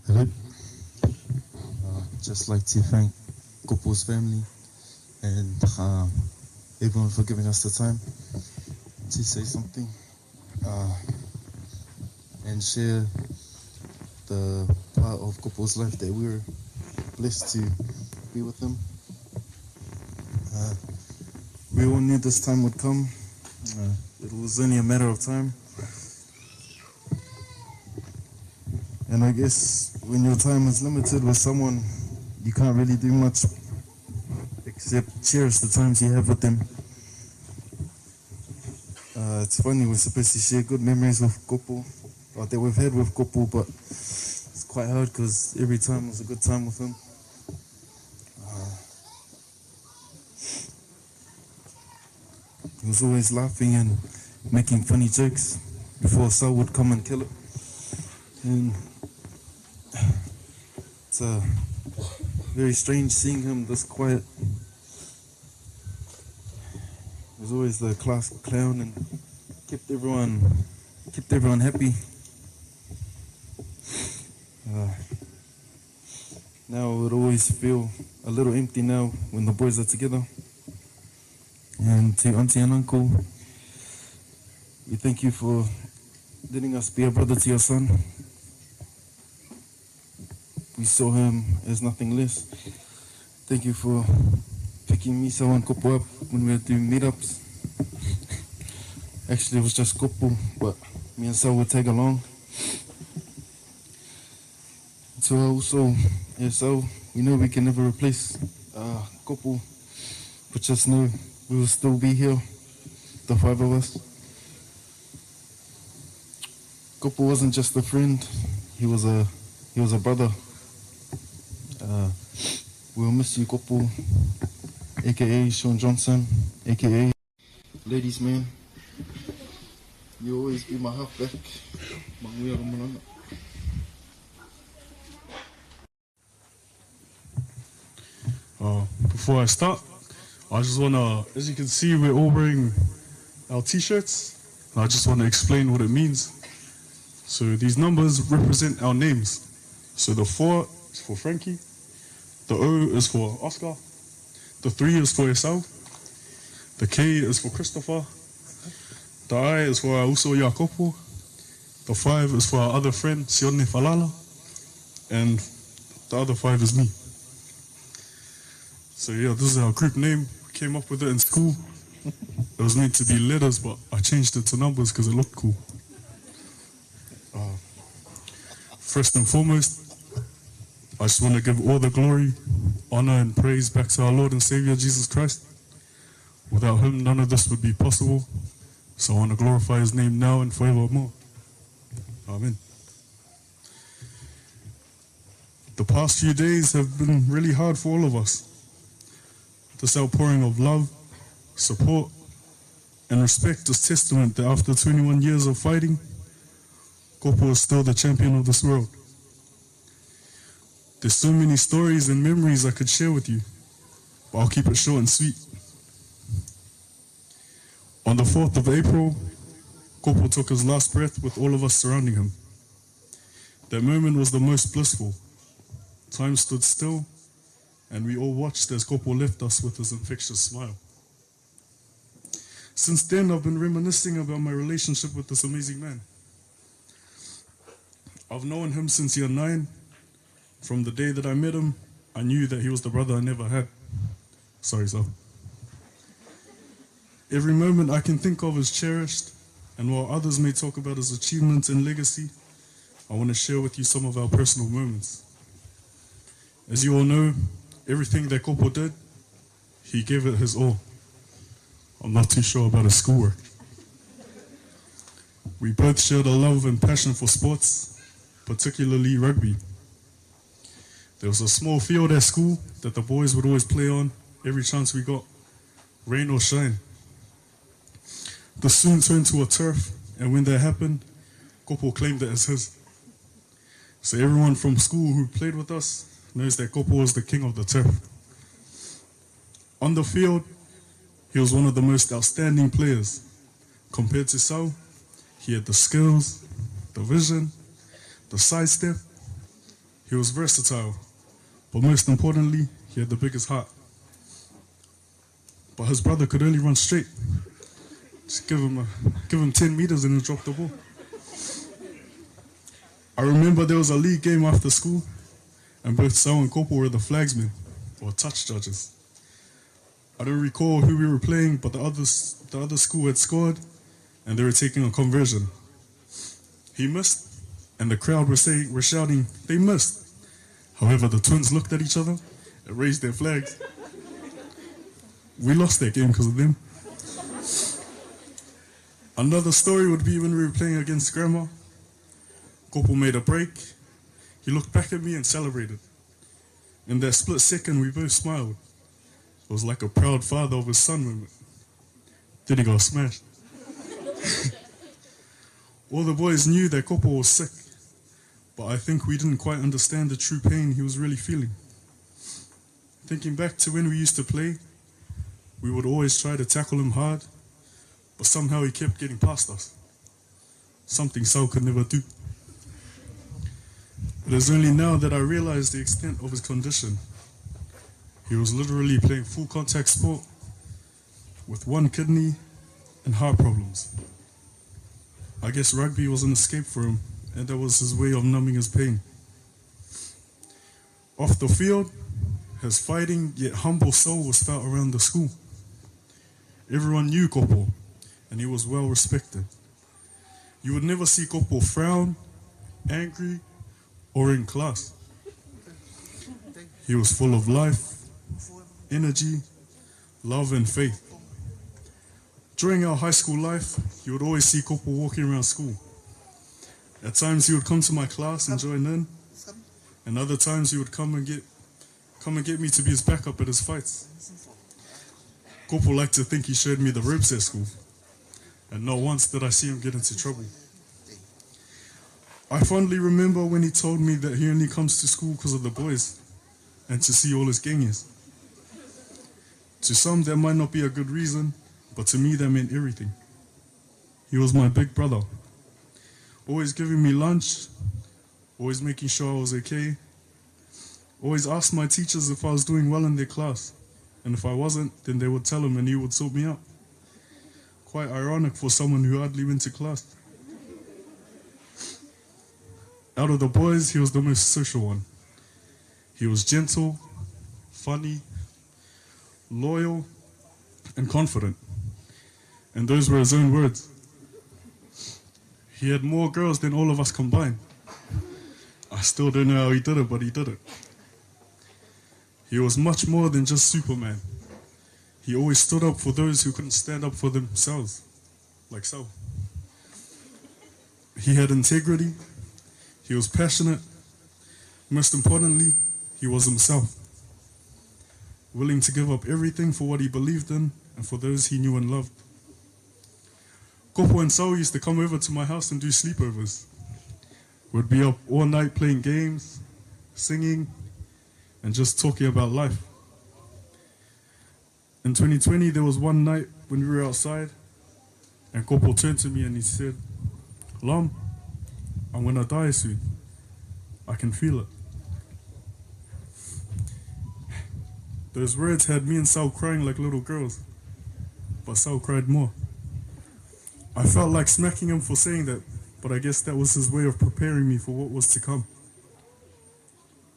Hello. Just like to thank Gopo's family and everyone for giving us the time to say something and share the part of Gopo's life that we were blessed to be with him. We all knew this time would come. It was only a matter of time. And I guess when your time is limited with someone, you can't really do much except cherish the times you have with them. It's funny, we're supposed to share good memories with Gopo, or that we've had with Gopo, but it's quite hard because every time was a good time with him. He was always laughing and making funny jokes before Sal would come and kill it. And it's very strange seeing him this quiet. Was always the class clown and kept everyone kept everyone happy. Now it would always feel a little empty now when the boys are together. And to auntie and uncle, we thank you for letting us be a brother to your son. We saw him as nothing less. Thank you for picking me, and Kopo up when we were doing meetups. Actually, it was just Kopo, but me and Sal would tag along. So also, yeah, so we know we can never replace Kopo, but just know we will still be here, the five of us. Kopo wasn't just a friend, he was a he was a brother. We'll miss you, Kopo, aka Sean Johnson, aka Ladies Man. You always be my halfback. Before I start, I just want to, as you can see, we're all wearing our t-shirts. And I just want to explain what it means. So these numbers represent our names. So the 4 is for Frankie, the O is for Oscar, the 3 is for Esau, the K is for Christopher, the I is for Auso Jakopo, the 5 is for our other friend Sione Falala, and the other 5 is me. So yeah, this is our group name. We came up with it in school. It was meant to be letters, but I changed it to numbers because it looked cool. First and foremost, I just want to give all the glory, honor, and praise back to our Lord and Savior Jesus Christ. Without him, none of this would be possible. So I want to glorify his name now and forevermore. Amen. The past few days have been really hard for all of us. This outpouring of love, support, and respect is testament that after 21 years of fighting, Kopo is still the champion of this world. There's so many stories and memories I could share with you, but I'll keep it short and sweet. On the 4th of April, Kopo took his last breath with all of us surrounding him. That moment was the most blissful. Time stood still, and we all watched as Kopo left us with his infectious smile. Since then, I've been reminiscing about my relationship with this amazing man. I've known him since year 9. From the day that I met him, I knew that he was the brother I never had. Sorry, sir. Every moment I can think of is cherished, and while others may talk about his achievements and legacy, I want to share with you some of our personal moments. As you all know, everything that Kopo did, he gave it his all. I'm not too sure about his schoolwork. We both shared a love and passion for sports, particularly rugby. There was a small field at school that the boys would always play on every chance we got, rain or shine. This soon turned to a turf, and when that happened, Kopo claimed it as his. So everyone from school who played with us knows that Kopo was the king of the turf. On the field, he was one of the most outstanding players. Compared to Sau, he had the skills, the vision, the sidestep. He was versatile, but most importantly, he had the biggest heart. But his brother could only run straight. Just give him 10 meters and he'll drop the ball. I remember there was a league game after school, and both Sau and Kopo were the flagsmen, or touch judges. I don't recall who we were playing, but the other school had scored, and they were taking a conversion. He missed, and the crowd were shouting, "They missed." However, the twins looked at each other and raised their flags. We lost that game because of them. Another story would be when we were playing against Grandma. Kopo made a break. He looked back at me and celebrated. In that split second, we both smiled. It was like a proud father of his son moment. Then he got smashed. All the boys knew that Kopo was sick, but I think we didn't quite understand the true pain he was really feeling. Thinking back to when we used to play, We would always try to tackle him hard, but somehow he kept getting past us. Something Sal could never do. It is only now that I realize the extent of his condition. He was literally playing full contact sport with one kidney and heart problems. I guess rugby was an escape for him, and that was his way of numbing his pain. Off the field, his fighting yet humble soul was felt around the school. Everyone knew Kopo, and he was well respected. You would never see Kopo frown, angry, or in class. He was full of life, energy, love, and faith. During our high school life, you would always see Kopo walking around school. At times he would come to my class and join in, and other times he would come and get come and get me to be his backup at his fights. Kopo liked to think he showed me the ropes at school, and not once did I see him get into trouble. I fondly remember when he told me that he only comes to school because of the boys and to see all his gangers. To some, that might not be a good reason, but to me, that meant everything. He was my big brother, always giving me lunch, always making sure I was okay, always asked my teachers if I was doing well in their class, and if I wasn't, then they would tell him and he would sort me out. Quite ironic for someone who hardly went to class. Out of the boys, he was the most social one. He was gentle, funny, loyal, and confident. And those were his own words. He had more girls than all of us combined. I still don't know how he did it, but he did it. He was much more than just Superman. He always stood up for those who couldn't stand up for themselves, like so. He had integrity. He was passionate. Most importantly, he was himself, willing to give up everything for what he believed in and for those he knew and loved. Kopo and Sao used to come over to my house and do sleepovers. We'd be up all night playing games, singing, and just talking about life. In 2020, there was one night when we were outside, and Kopo turned to me and he said, Lom, I'm gonna die soon. I can feel it. Those words had me and Sal crying like little girls, but Sal cried more. I felt like smacking him for saying that, but I guess that was his way of preparing me for what was to come.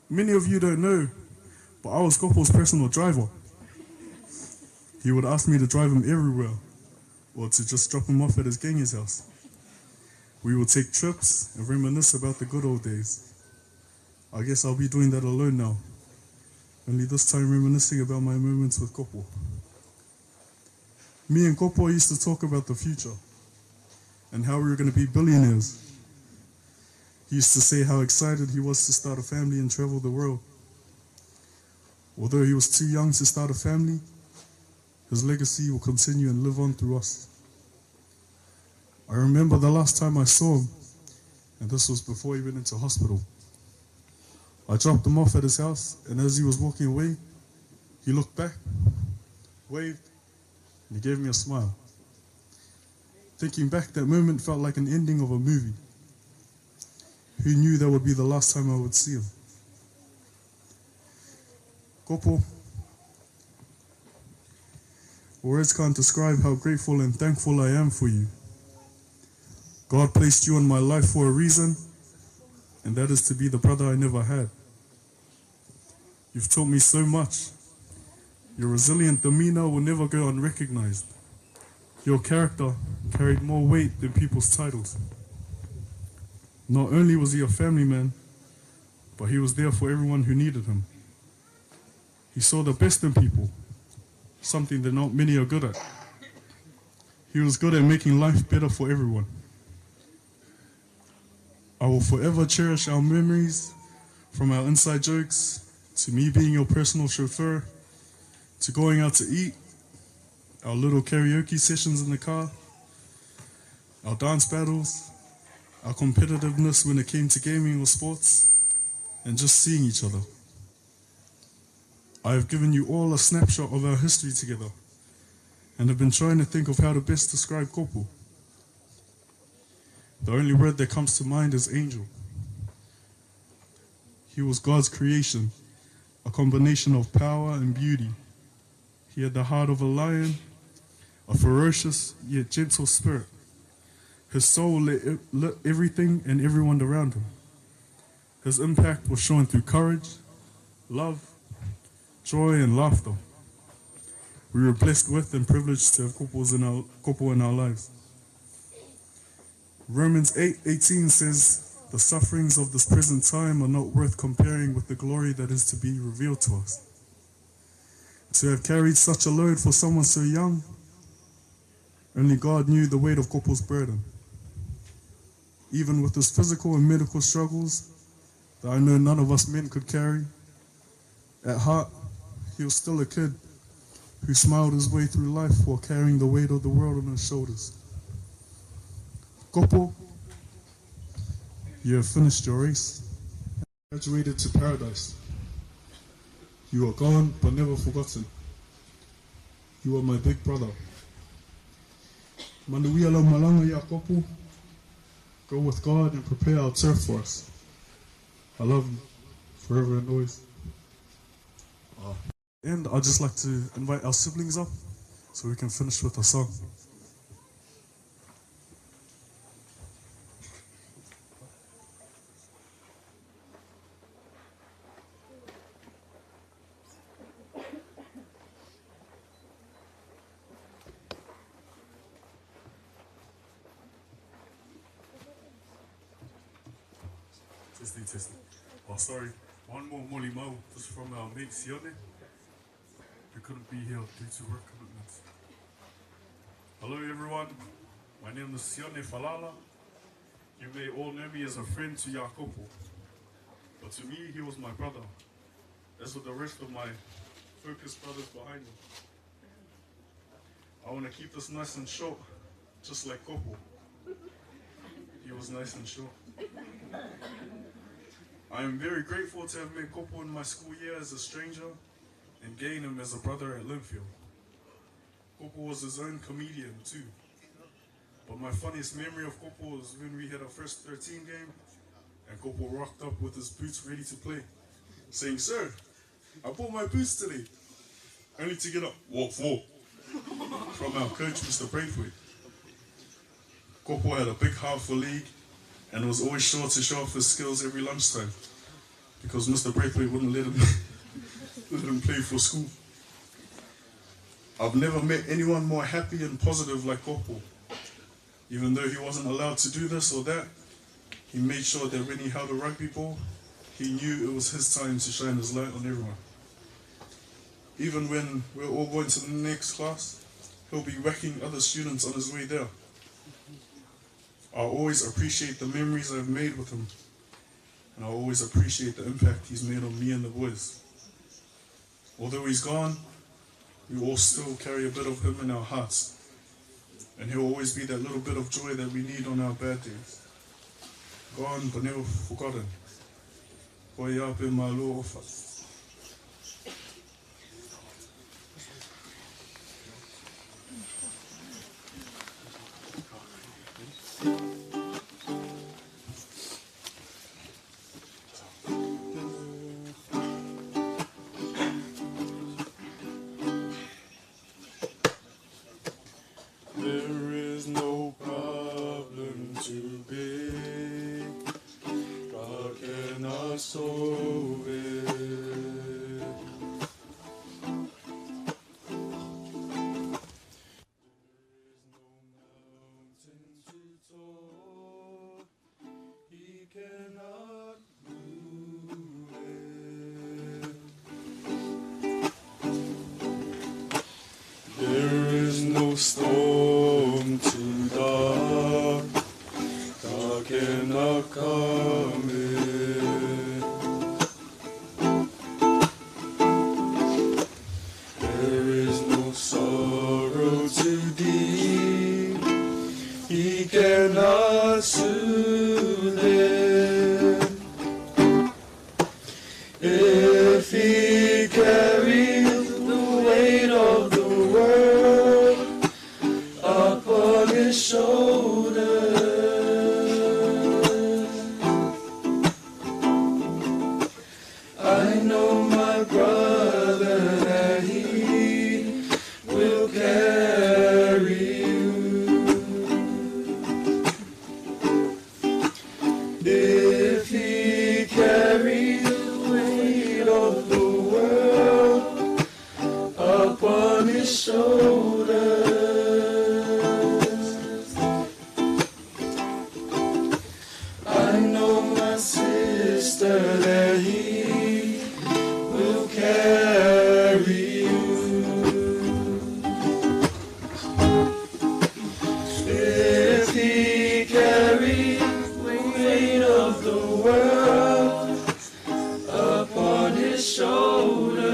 Many of you don't know, but I was Kopo's personal driver. He would ask me to drive him everywhere, or to just drop him off at his ganger's house. We would take trips and reminisce about the good old days. I guess I'll be doing that alone now, only this time reminiscing about my moments with Kopo. Me and Kopo used to talk about the future and how we were going to be billionaires. He used to say how excited he was to start a family and travel the world. Although he was too young to start a family, his legacy will continue and live on through us. I remember the last time I saw him, and this was before he went into hospital. I dropped him off at his house, and as he was walking away, he looked back, waved, and he gave me a smile. Thinking back, that moment felt like an ending of a movie. Who knew that would be the last time I would see him? Kopo, words can't describe how grateful and thankful I am for you. God placed you in my life for a reason, and that is to be the brother I never had. You've taught me so much. Your resilient demeanor will never go unrecognized. Your character carried more weight than people's titles. Not only was he a family man, but he was there for everyone who needed him. He saw the best in people, something that not many are good at. He was good at making life better for everyone. I will forever cherish our memories, from our inside jokes, to me being your personal chauffeur, to going out to eat, our little karaoke sessions in the car, our dance battles, our competitiveness when it came to gaming or sports, and just seeing each other. I have given you all a snapshot of our history together, and have been trying to think of how to best describe Kopu. The only word that comes to mind is angel. He was God's creation, a combination of power and beauty. He had the heart of a lion, a ferocious yet gentle spirit. His soul lit, lit everything and everyone around him. His impact was shown through courage, love, joy, and laughter. We were blessed with and privileged to have couples in our, couple in our lives. Romans 8:18 says, "The sufferings of this present time are not worth comparing with the glory that is to be revealed to us." To have carried such a load for someone so young, only God knew the weight of Kopo's burden. Even with his physical and medical struggles that I know none of us men could carry, at heart, he was still a kid who smiled his way through life while carrying the weight of the world on his shoulders. Kopo, you have finished your race, graduated to paradise. You are gone, but never forgotten. You are my big brother. Manuia lau malanga ia Kopo. Go with God and prepare our turf for us. I love you forever and always. And I'd just like to invite our siblings up so we can finish with a song. Testing, testing. Oh, sorry. One more Molly Mo. This is from our mate Sione, who couldn't be here due to work commitments. Hello, everyone. My name is Sione Falala. You may all know me as a friend to Jacopo, but to me, he was my brother, as with the rest of my focus brothers behind me. I want to keep this nice and short, just like Kopo. He was nice and short. I am very grateful to have met Kopo in my school year as a stranger and gain him as a brother at Linfield. Kopo was his own comedian too. But my funniest memory of Kopo was when we had our first 13 game and Kopo rocked up with his boots ready to play, saying, Sir, I bought my boots today, only to get up, walk four, from our coach, Mr. Braithwaite. Kopo had a big heart for league and was always sure to show off his skills every lunchtime because Mr. Braithwaite wouldn't let him, let him play for school. I've never met anyone more happy and positive like Kopo. Even though he wasn't allowed to do this or that, he made sure that when he held a rugby ball, he knew it was his time to shine his light on everyone. Even when we're all going to the next class, he'll be whacking other students on his way there. I always appreciate the memories I've made with him, and I always appreciate the impact he's made on me and the boys. Although he's gone, we all still carry a bit of him in our hearts, and he'll always be that little bit of joy that we need on our bad days. Gone but never forgotten. Hoi ape malo ofa. There is no problem too big. God cannot solve it. He cannot move it. There is no storm too dark. God cannot calm it. There is no sorrow too deep. He cannot soothe it. If he carries the weight of the world, his shoulders. I know my brother that he will carry you. If he carried the weight of the world upon his shoulders, I know my sister that he will carry you. If he carried the weight of the world upon his shoulders,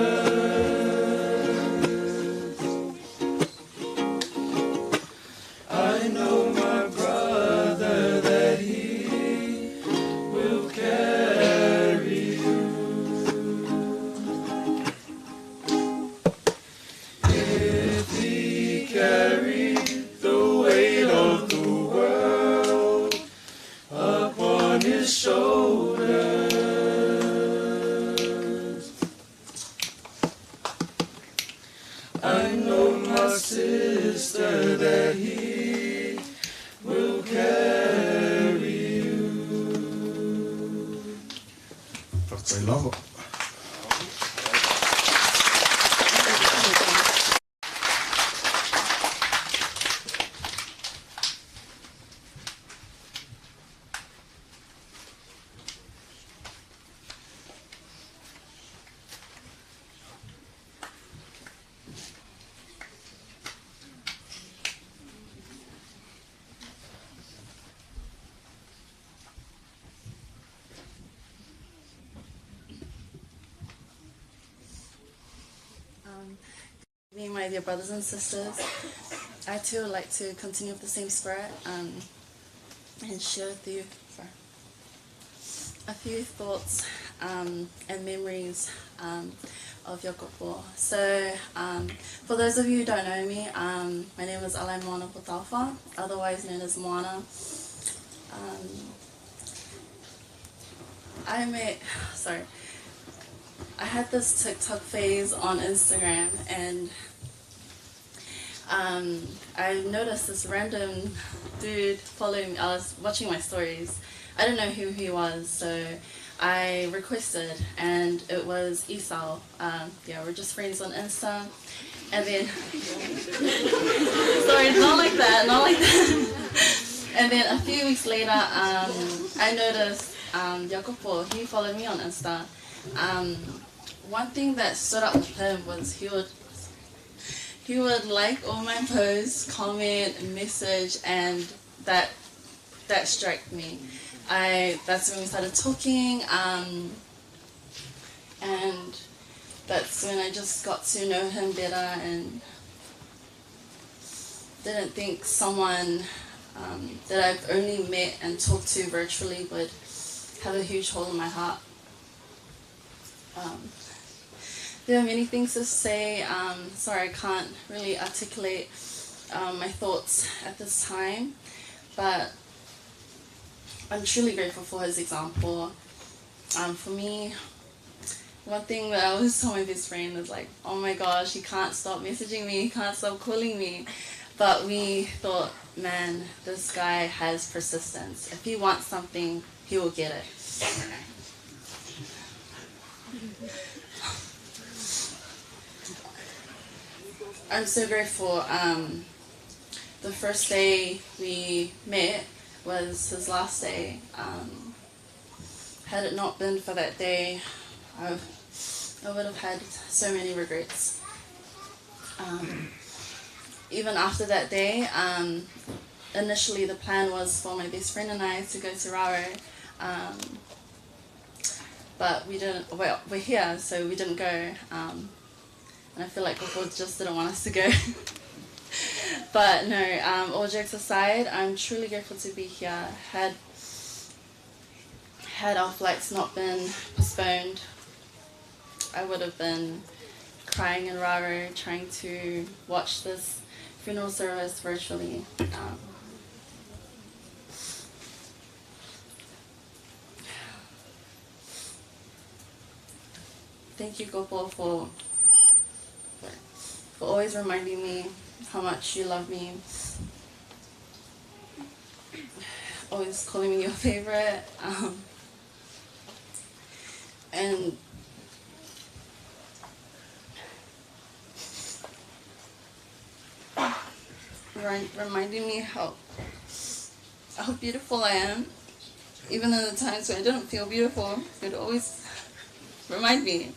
I know my brother that he will carry you. If he carried the weight of the world upon his shoulders, I know my sister that he will carry you. Faafetai lava. Me and my dear brothers and sisters, I too would like to continue with the same spirit and share with you sorry, a few thoughts and memories of Iakopo. So, for those of you who don't know me, my name is Alai Moana Potafa, otherwise known as Moana. I met, sorry, I had this TikTok phase on Instagram, and I noticed this random dude following me. I was watching my stories. I didn't know who he was, so I requested, and it was Esau. Yeah, we're just friends on Insta. And then, sorry, not like that, not like that. And then a few weeks later, I noticed Jacopo, he followed me on Insta. One thing that stood out with him was he would like all my posts, comment, message, and that struck me. That's when we started talking, and that's when I just got to know him better and didn't think someone that I've only met and talked to virtually would have a huge hole in my heart. There are many things to say. Sorry, I can't really articulate my thoughts at this time, but I'm truly grateful for his example. For me, one thing that I always tell my best friend is like, oh my gosh, he can't stop messaging me, he can't stop calling me. But we thought, man, this guy has persistence. If he wants something, he will get it. I'm so grateful. The first day we met was his last day. Had it not been for that day, I would have had so many regrets. Even after that day, initially the plan was for my best friend and I to go to Raro, but we didn't. Well, we're here, so we didn't go. And I feel like God just didn't want us to go. But no, all jokes aside, I'm truly grateful to be here. Had our flights not been postponed, I would have been crying in Raro, trying to watch this funeral service virtually. Thank you, Gopo, for for always reminding me how much you love me. Always calling me your favorite. Um, and reminding me how how beautiful I am. Even in the times when I didn't feel beautiful, you'd always remind me,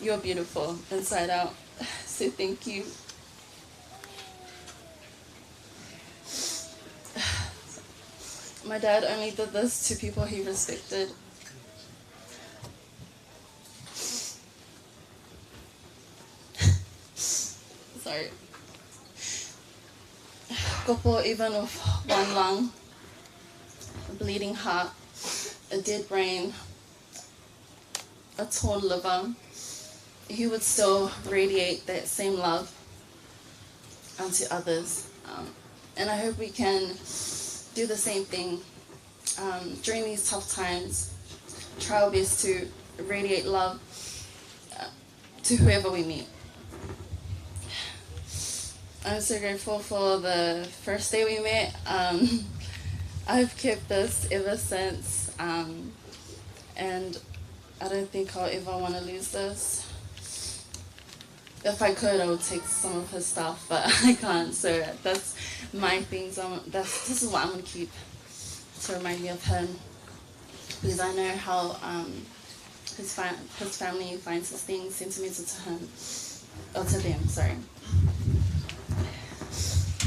you're beautiful inside out. So thank you. My dad only did this to people he respected. Sorry. Gopo, even with one lung, a bleeding heart, a dead brain, a torn liver, he would still radiate that same love onto others. Um, and I hope we can do the same thing um, during these tough times. Try our best to radiate love uh, to whoever we meet. I'm so grateful for the first day we met. Um, I've kept this ever since, um, and I don't think I'll ever want to lose this. If I could, I would take some of his stuff, but I can't. So that's my things. I'm, that's this is what I'm gonna keep to remind me of him, because I know how um, his his family finds his things sentimental to him, or to them. Sorry.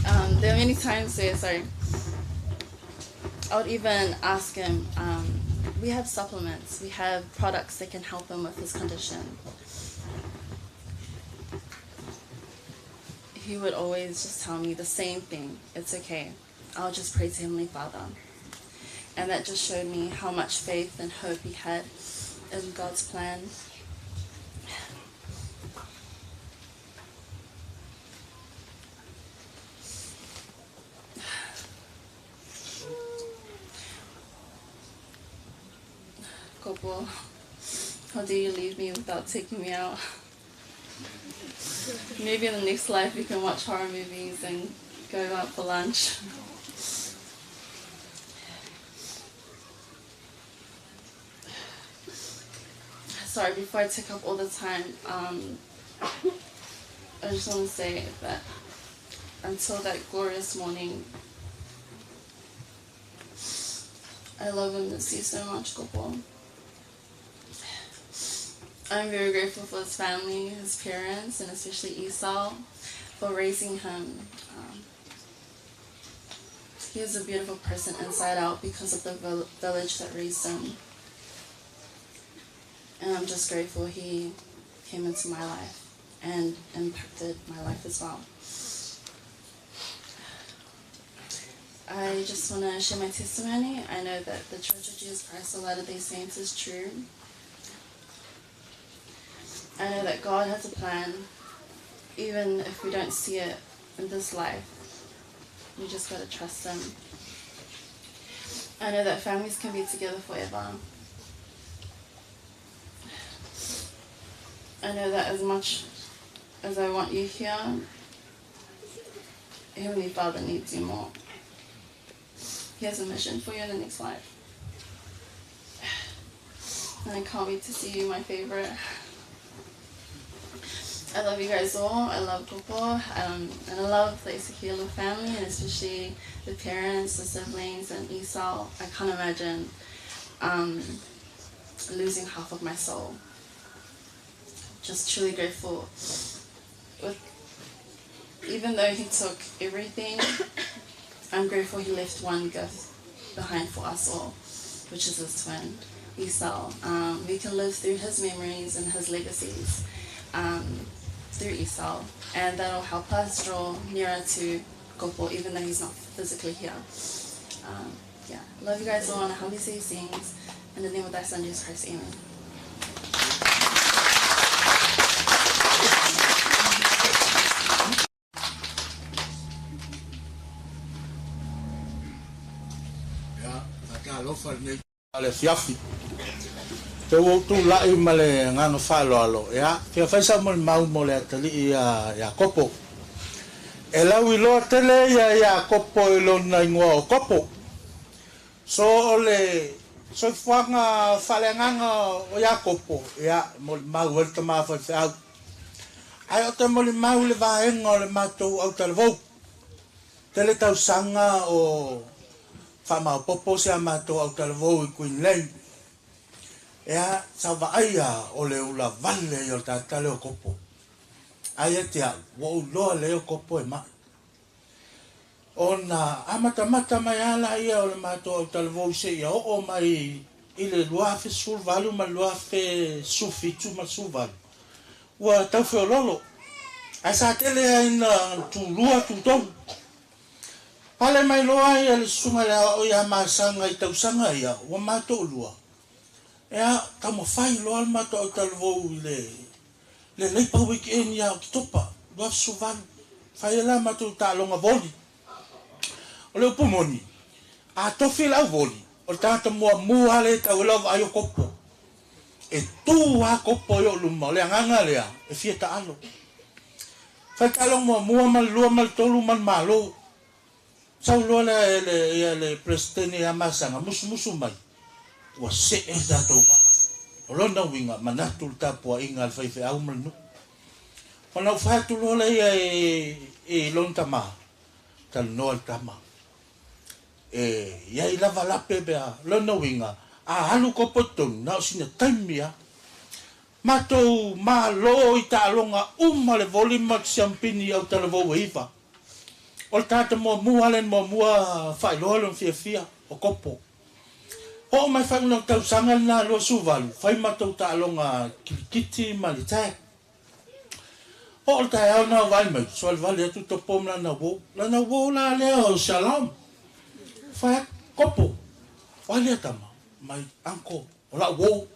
Um, there are many times where, sorry, I would even ask him. Um, we have supplements, we have products that can help him with his condition. He would always just tell me the same thing. It's okay. I'll just pray to Heavenly Father. And that just showed me how much faith and hope he had in God's plan. Gopo, how do you leave me without taking me out? Maybe in the next life we can watch horror movies and go out for lunch. Sorry, before I take up all the time, um, I just want to say that until that glorious morning, I love and miss you so much, Gopo. I'm very grateful for his family, his parents, and especially Esau for raising him. Um, he is a beautiful person inside out because of the village that raised him. And I'm just grateful he came into my life and impacted my life as well. I just want to share my testimony. I know that the Church of Jesus Christ of Latter day Saints is true. I know that God has a plan, even if we don't see it in this life. We just got to trust Him. I know that families can be together forever. I know that as much as I want you here, Heavenly Father needs you more. He has a mission for you in the next life. And I can't wait to see you, my favorite. I love you guys all. I love Gopo. Um, and I love the Ezekiel family, and especially the parents, the siblings, and Esau. I can't imagine um, losing half of my soul. Just truly grateful. With, even though he took everything, I'm grateful he left one gift behind for us all, which is his twin, Esau. Um, we can live through his memories and his legacies um, through Esau, and that'll help us draw nearer to Gopo, even though he's not physically here. Um, yeah, love you guys all, and I humbly say these things. In the name of thy Son, Jesus Christ, amen. Ia, talofa lenei le afiafi. Te ua ou tulai ma le agaga faaaloalo, ia, fia fai sau molimau mo le atalii ia Iakopo. E lauiloa tele ia Iakopo i lona igoa o Kopo. So o le soifuaga faaleagaga o Iakopo, ia, e molimau ai le tama faifeau. Ae ou te molimau i le vaega o le matou autalavou. Tele tausaga o faamaopoopo si a matou autalavou i Queensland. Ea, sa vaai a o le ula vale ia o le tagata lea o Kopo. Ae ia te au, ua ou iloa lelei o Kopo e mai. Ona amatamata mai lava laia o le matou autalavou seia oo mai i le 2018 ma le 2017 ma le 18, ua tau feoloolo. Ae sa tele lava ina tulua, tutolu. Pale mai loa ia le susuga i le aoao ia Masaga i tausaga ia, ua matoolua. Ea, taumafai loa le matou autalavou i le le Labour Weekend ia Oketopa 2018. Fai ai la matou taaloga voli. O le upu moni, a tofi le au voli, o le tagata muamua lava lea e tau ai lau vaai o Kopo. E tu lava Kopo i ou luma, o le agaga lea e fia taalo. Fai le taaloga muamua ma le lua ma le tolu ma le malo. Sau loa lea e le ia le Peresetene ia Masaga, musumusu mai, ua see le tatou vaa. O lona uiga, manatu le tapuaiga a le faifeau ma le nuu. Ona ou fai atu loa lea i i lona tama, talanoa i le tama. E i ai lava lape pe a, lona uiga, a alu kopo i totonu, na o sina taimi lava. Matou malo i taaloga uma le voli ma le siampini i autalavou e iva. O le tagata muamua lea na muamua faailoa lona fiafia, o Kopo. Oo mai faaiuga o le tausaga lena 28, fai matou taaloga kilikiti ma le tag. Oo le taeao lena o vaai mai, soalevale atu Topo ma lana uo. Lana uo la lea o Shalom. Fai atu, Kopo, o ai lea tama? Mai, Uncle, o lau uo.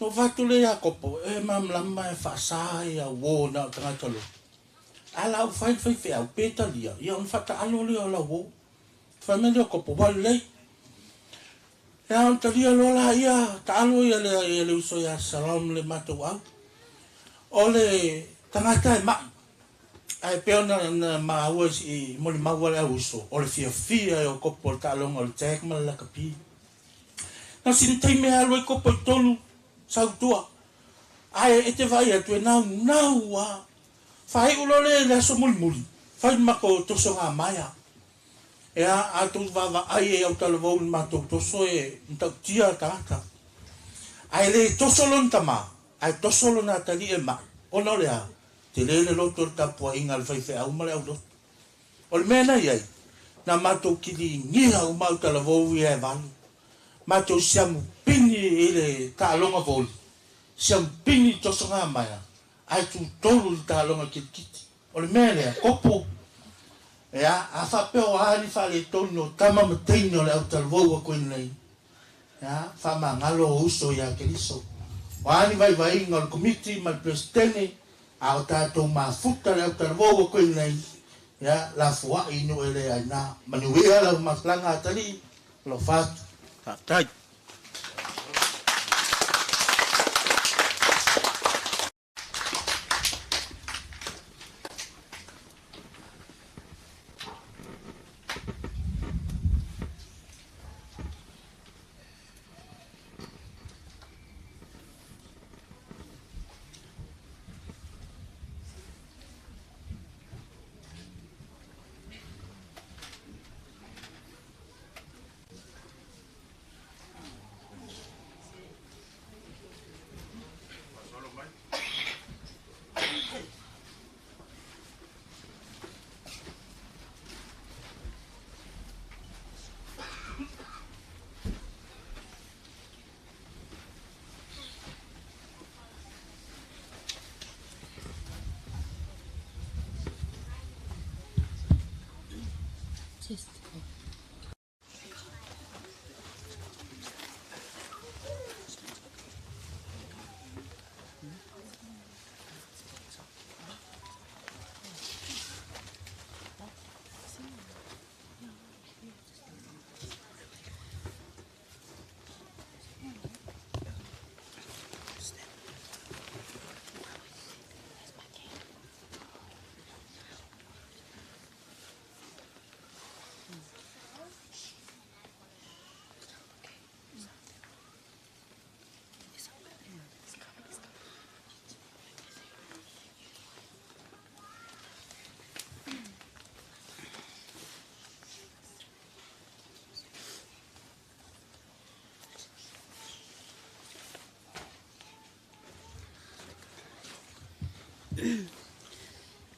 Na ou fai atu lea ia Kopo, e malamalama e faasa ia uo na o tagata lotu. A la ou fai le faifeau, pe talia, ia ona faataalo lea o lau uo. Fai mai lea o Kopo, ua lelei. Ia ona talia loa laia, taalo ia le, ia le uso ia Shalom le matou au. O le tagata e mai, ae pei ona na maua i molimau a le au uso, o le fiafia ia o Kopo i le taaloga o le tag ma le lakapi. Na o sina taimi e alu ai Kopo i totonu, sau tua. Ae e te vaai atu e naunau lava. Faaiu loa lea i le aso mulimuli, fai le matou tosoga maea. Ea, a outou vaavaai e autalavou i le matou toso e matautia le tagata. Ae le toso lona tama, ae toso lona atalii e mai, ona o le a? Tele le loto i le tapuaiga a le faifeau ma le aulotu. O le mea na i ai, na matou kiligia uma autalavou ia e valu. Matou siamu pini i le taaloga voli, siamu pini i le tosoga maea, ae tutolu i le taaloga kilikiti. O le mea lea, kopo, ea, a faapea o a ni faaletonu o tama ma teine o le autalavou a koinei, ea, faamagalo o uso ia Keriso. O a ni vaivaiga o le Komiti ma le Peresetene, a o tatou mafuta le autalavou a koinei, ea, lafoai i nuu e le aina. Manuia lau matalaga atalii, alofa atu. Faafetai.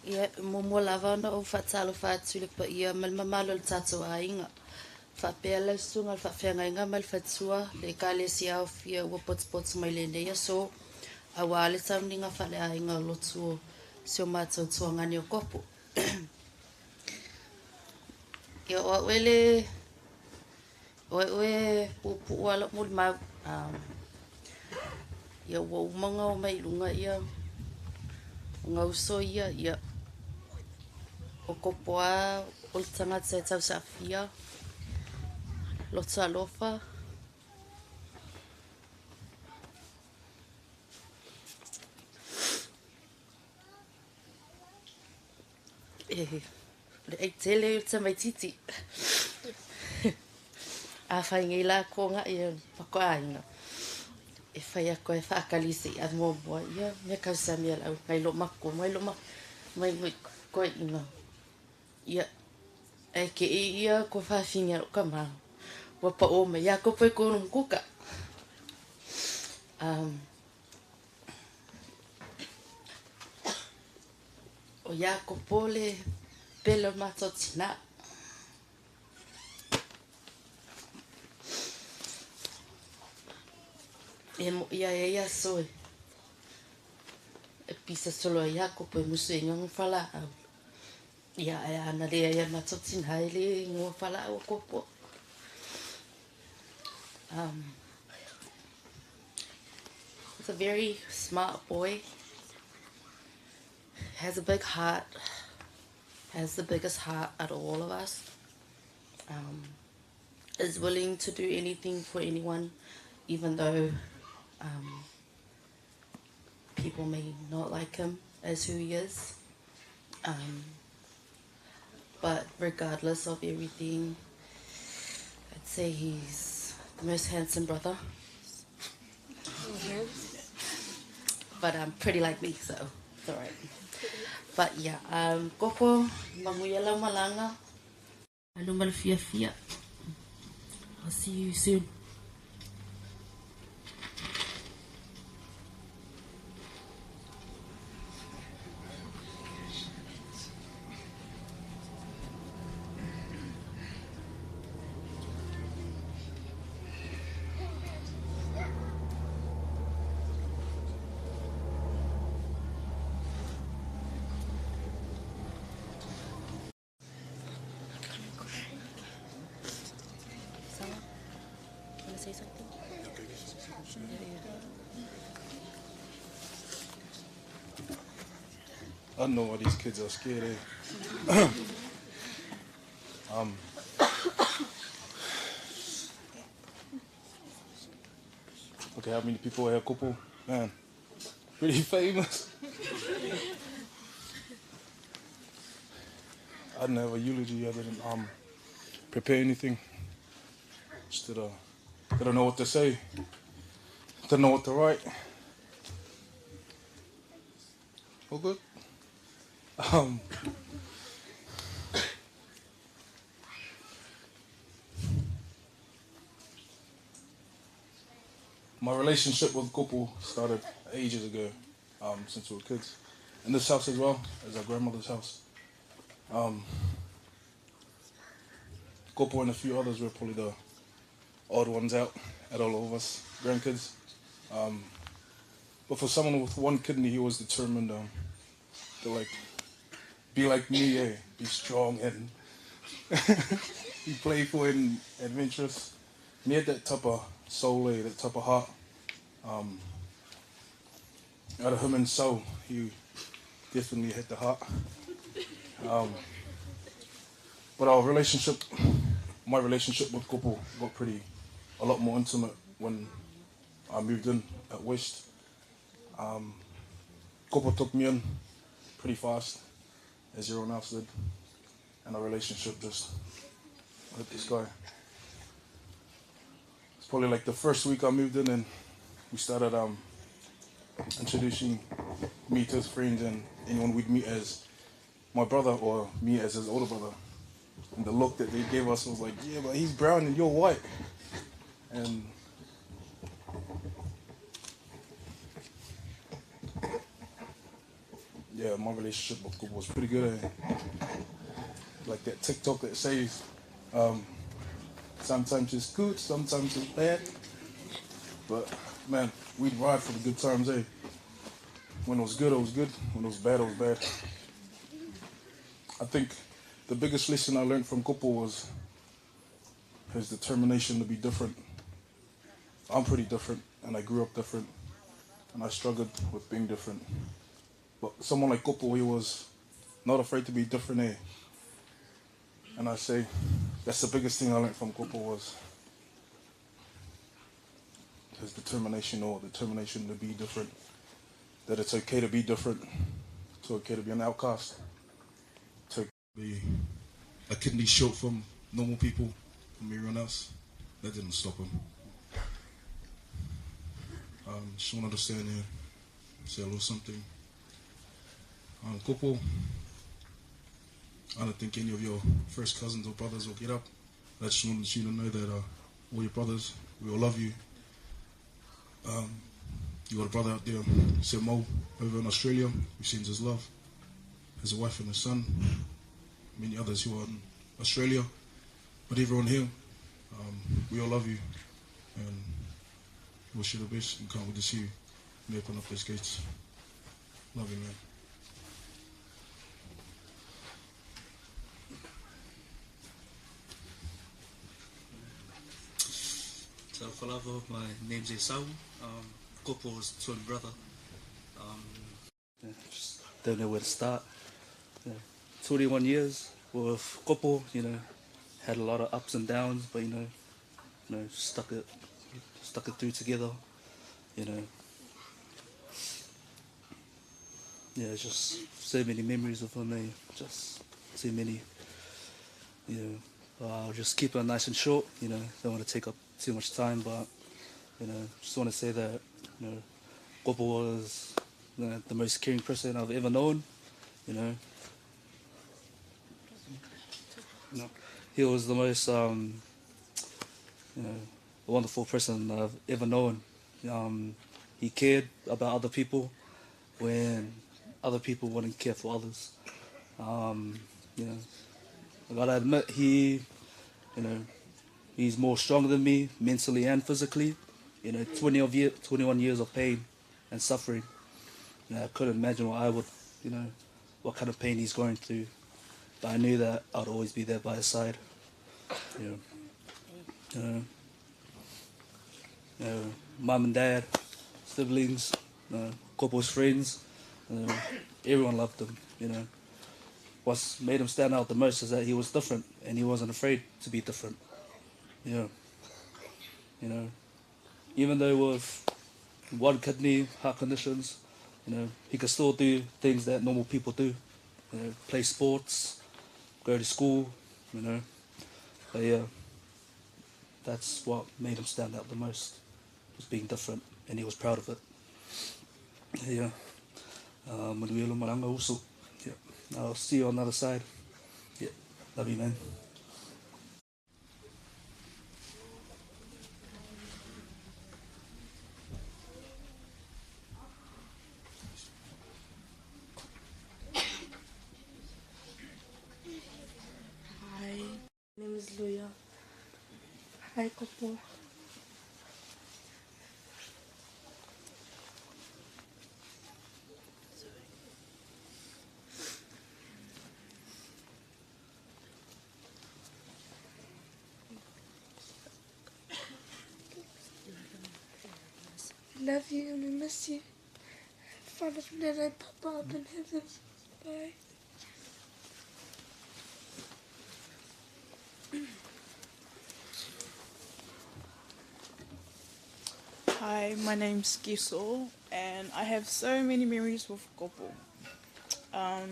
Ia, e muamua lava ona ou faatalofa atu i le paia ma le mamalu o le tatou aiga. Faapea lau susuga i le faafeagaiga ma le faletua, le Ekalesia aofia ua potopoto mai lenei aso, aua le sauniga faaleaiga o lotu o si o matou tuagani o Kopo. Ia, o au e le o au e puupuu lava lou molimau. Ia ua uma ona omai i luga ia gauso ia, ia o Kopo lava o le tagata e tausaafia, loto alofa. E, o le ai tele o le tamaitiiti. Afai nei la koga ia pakoaiga e fai atu e faakali se i ave muamua ia mea kausami a le au ngai lo maku mai lo mai ngoi koeina ia ae kei ia ko fafine a lou tama ua pao mai ia kopo i konu kuka. O Iakopo le pele o le matou tina. E moʻi ae ai aso e e pisa solo ai Iakopo e musu ai ga falaau. Ia ae ana leai a le matou tina e le igoa falaau o Kopo. He's a very smart boy. Has a big heart. Has the biggest heart out of all of us. Is willing to do anything for anyone, even though people may not like him as who he is. But regardless of everything, I'd say he's the most handsome brother. But pretty like me, so it's all right. But yeah, Koko, manuia lau malaga, alu ma le fiafia. I'll see you soon. Sarah, want to say something? Yeah. I don't know why these kids are scared, eh? Look at how many people are here, Kopo. Man, pretty famous. I didn't have a eulogy. I didn't prepare anything. Just didn't know what to say. Didn't know what to write. All good? My relationship with Kopo started ages ago, since we were kids. In this house as well, as our grandmother's house. Kopo and a few others were probably the odd ones out at all of us grandkids. But for someone with one kidney, he was determined to be like me, be strong and be playful and adventurous. And he had that type of soul, that type of heart. Out of him and soul, he definitely had the heart. But our relationship, my relationship with Kopo got a lot more intimate when I moved in at West. Kopo took me in pretty fast, as everyone else did, and our relationship just hit the sky. It's probably like the first week I moved in, and we started introducing me to his friends and anyone we'd meet as my brother or me as his older brother. And the look that they gave us was like, yeah, but he's brown and you're white. And Yeah, my relationship with Kopo was pretty good. Eh? Like that TikTok that says, sometimes it's good, sometimes it's bad. But man, we'd ride for the good times, eh? When it was good, it was good. When it was bad, it was bad. I think the biggest lesson I learned from Kopo was his determination to be different. I'm pretty different, and I grew up different, and I struggled with being different. But someone like Kopo, he was not afraid to be different, eh? And I say that's the biggest thing I learned from Kopo was his determination or determination to be different. That it's okay to be different. It's okay to be an outcast. It's okay to be a kidney short from normal people, from everyone else. That didn't stop him. Just wanted to stand here, say a little something. Kopo, I don't think any of your first cousins or brothers will get up. I just wanted you to know that all your brothers, we all love you. You got a brother out there, Semo, over in Australia, who sends his love, his wife and his son, many others who are in Australia, but everyone here, we all love you, and wish you the best, and can't wait to see you when you open up those gates. Love you, man. So, Falavo, my name's Esau. Kopo's twin brother. Yeah, just don't know where to start. Yeah, 21 years with Kopo, you know, had a lot of ups and downs, but you know, stuck it through together, you know. Yeah, just so many memories of him, eh? Just too many. You know, I'll just keep it nice and short, you know, don't want to take up too much time, but you know, just want to say that, you know, Kopo was, you know, the most caring person I've ever known, you know. You know, he was the most, you know, wonderful person I've ever known. He cared about other people when other people wouldn't care for others. You know, I gotta admit, he, you know, he's more stronger than me mentally and physically. You know, 21 years of pain and suffering. You know, I couldn't imagine what I would, you know, what kind of pain he's going through. But I knew that I'd always be there by his side. You know, you know, mum and dad, siblings, Kopo's friends, everyone loved him. You know, what's made him stand out the most is that he was different and he wasn't afraid to be different. Yeah, you know, even though with one kidney, heart conditions, you know, he could still do things that normal people do. You know, play sports, go to school, you know. But yeah, that's what made him stand out the most, was being different, and he was proud of it. Yeah. Yeah. I'll see you on the other side. Yeah. Love you, man. Hi, my name is Luya. Hi, Kopo. I love you and we miss you. Have fun with Nana and Papa up in heaven. Bye. Hi, my name's Giso, and I have so many memories with Kopo.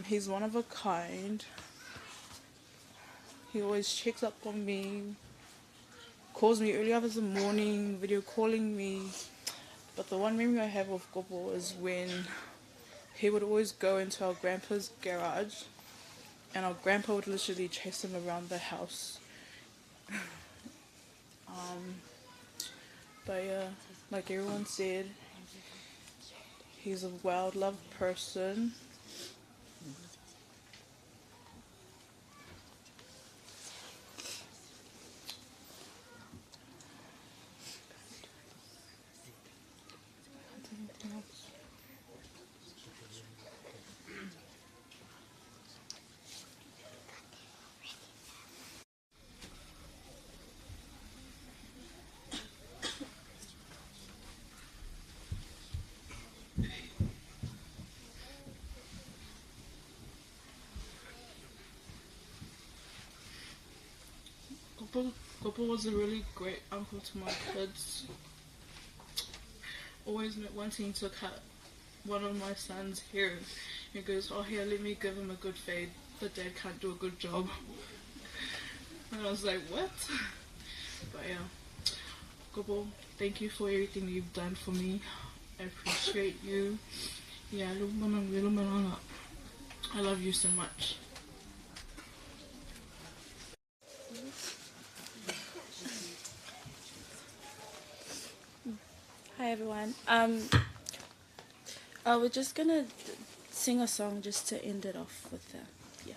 He's one of a kind. He always checks up on me, calls me early hours in the morning, video calling me. But the one memory I have of Kopo is when he would always go into our grandpa's garage, and our grandpa would literally chase him around the house. But yeah, like everyone said, he's a well-loved person. Gopo, Gopo was a really great uncle to my kids. Always wanting to cut one of my son's hair. He goes, oh here, let me give him a good fade. The dad can't do a good job. And I was like, what? But yeah. Gobo, thank you for everything you've done for me. I appreciate you. Yeah, I love you so much. Hi everyone. Um, uh, we're just gonna sing a song just to end it off with the yeah.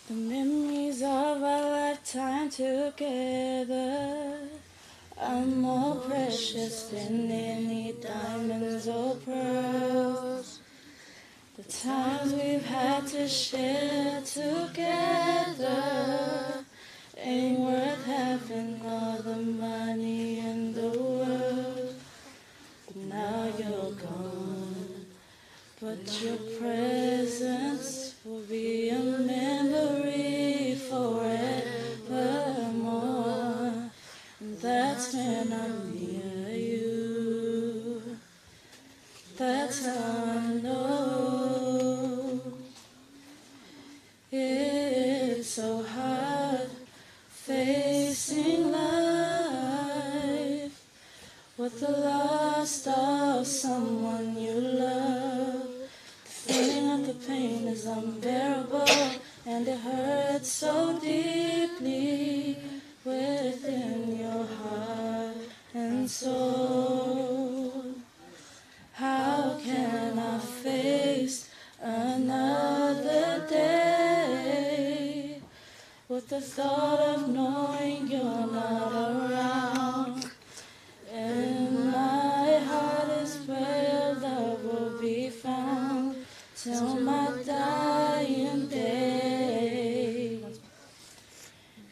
The memories of our lifetime together are more precious than any diamonds or pearls. The times we've had to share together ain't worth having all the money in the world. But now you're gone, but your presence will be a memory forevermore. And that's when I'm near you. That's how I know. It's so hard facing life with the loss of someone you love. The feeling of the pain is unbearable, and it hurts so deeply within your heart and soul. How can I face another day with the thought of knowing you're not around? In my heart is where your love will be found till my dying day.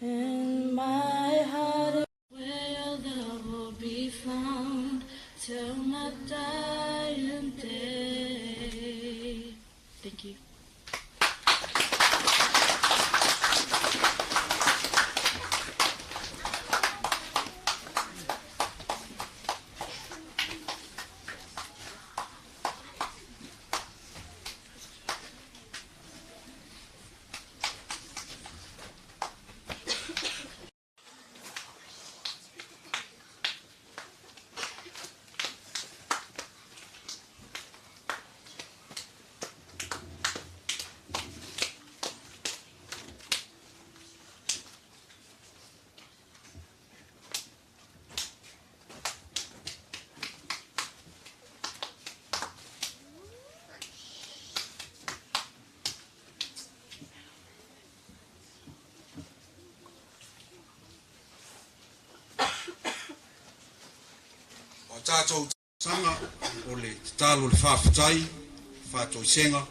In my heart is where your love will be found till my dying day. Thank you. O tātou sanga o le tatalo le faafetai, faatoesega,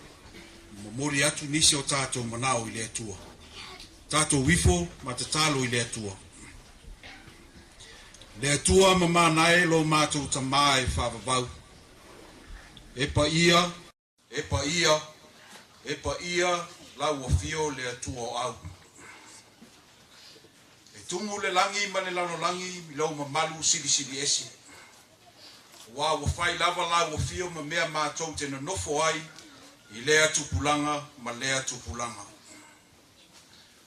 momoli atu nisi o tātou manao i le Atua. Tātou ifo ma tatalo i le Atua. Le Atua mamana e lo mātou tamā e whaavavau. E pa ia, e pa ia, e pa ia lau afio le Atua o au. E tumu le langi ma le lalolagi i lou mamalu silisili ese. Auā ua fai lava lau afio ma mea matou te nonofo ai i lea tupulaga ma lea tupulaga.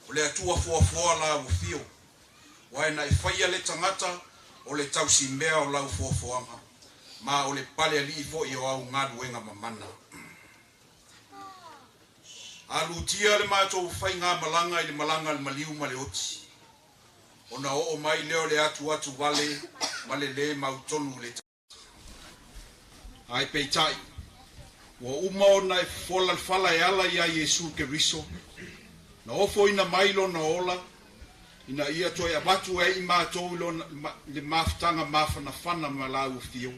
O le Atua foafoa lau afio, aua na e faia le tagata o le tausimea o lau foafoaga, ma o le palealii foʻi o au galuega mamana. Alutia le matou faigamalaga i le malaga a le maliu ma le oti, ona oo mai lea o le atuatu vale ma le lē mautonu i le Ae peitai, ua uma ona e fofola le fala e ala iā Iesu Keriso, na ofoina mai lona ola ina ia toe avatu ai i matou i lona, le mafutaga mafanafana ma lau afio,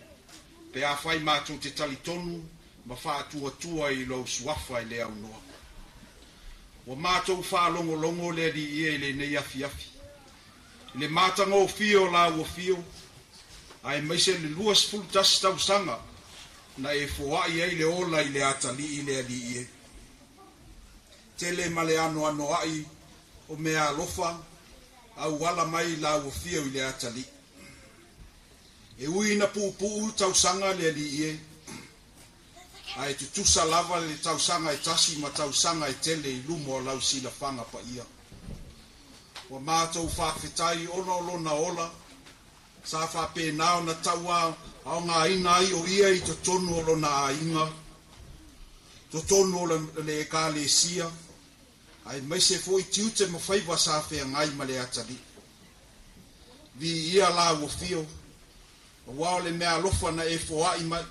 pe afai matou te talitonu ma faatuatua i lou suafa e le aunoa. Ua matou faalogologo le Alii e i lenei afiafi, i le matagofie o lau afio, aemaise le 21 tausaga na e foai ai le ola i le atalii le Alii e. Tele ma le anoanoai o mea alofa auala mai lau afio i le atalii. E ui ina puupuu tausaga le Alii e, ae tutusa lava le tausaga e tasi ma tausaga e tele i luma o lau silafaga paia. Ua matou faafetai ona o lona ola, sa faapena ona tauaogaina ai o ia i totonu o lona aiga, totonu o le ekalesia, aemaise foi tiute ma faiva sa feagai ma le atalii. Viia lau afio, auā o le mea alofa na e foai mai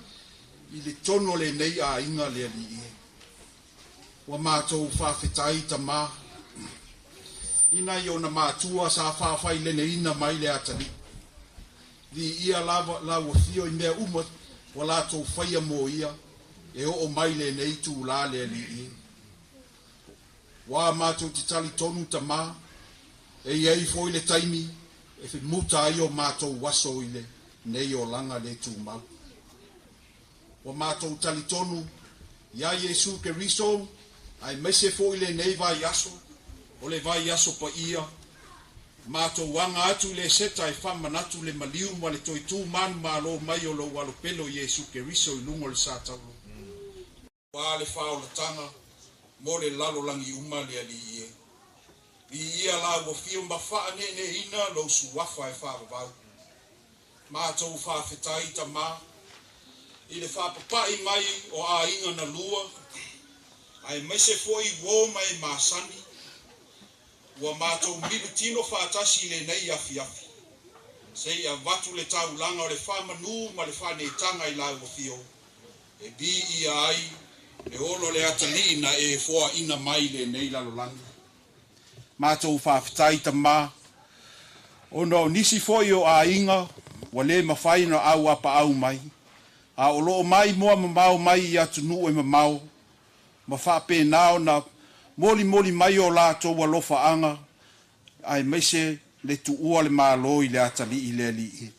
i le tonu o lenei aiga le Alii e. Ua matou faafetai tamā, ina i ona matua sa faafaileneina mai le atalii. Viia lava lau afio i mea uma ua latou faia mo ia, e oo mai lenei itulā le Alii e. Ua matou te talitonu tamā, e i ai foi le taimi e femuta ai o matou aso i lenei olaga le tumau. Ua matou talitonu iā Iesu Keriso, aemaise foi lenei vaiaso, o le vaiaso paia, matou aga atu i le Eseta e faamanatu le maliu ma le toe tu manumalo mai o lou alopelo Iesu Keriso i luga o le satauro. Auā le faaolataga mo le lalolagi uma le Alii e. Viia lau afio ma faaneeneeina lou suafa e faavavau. Matou faafetai tamā, i le faapapai mai o aiga na lua, aemaise foi uō ma e masani, ua matou milutino faatasi i lenei afiafi, seia avatu le taulaga o le faamanū ma le faaneetaga i lau afio, e viia ai le ola o le atalii na e foaina mai lenei lalolagi. Matou faafetai tamā, ona o nisi foi o aiga ua le mafai ona auapaau mai, a o loo maimoa mamao mai i atunuu e mamao, ma faapena ona molimoli mai o latou alofaaga, aemaise le tuua le Malo i le atalii le Alii.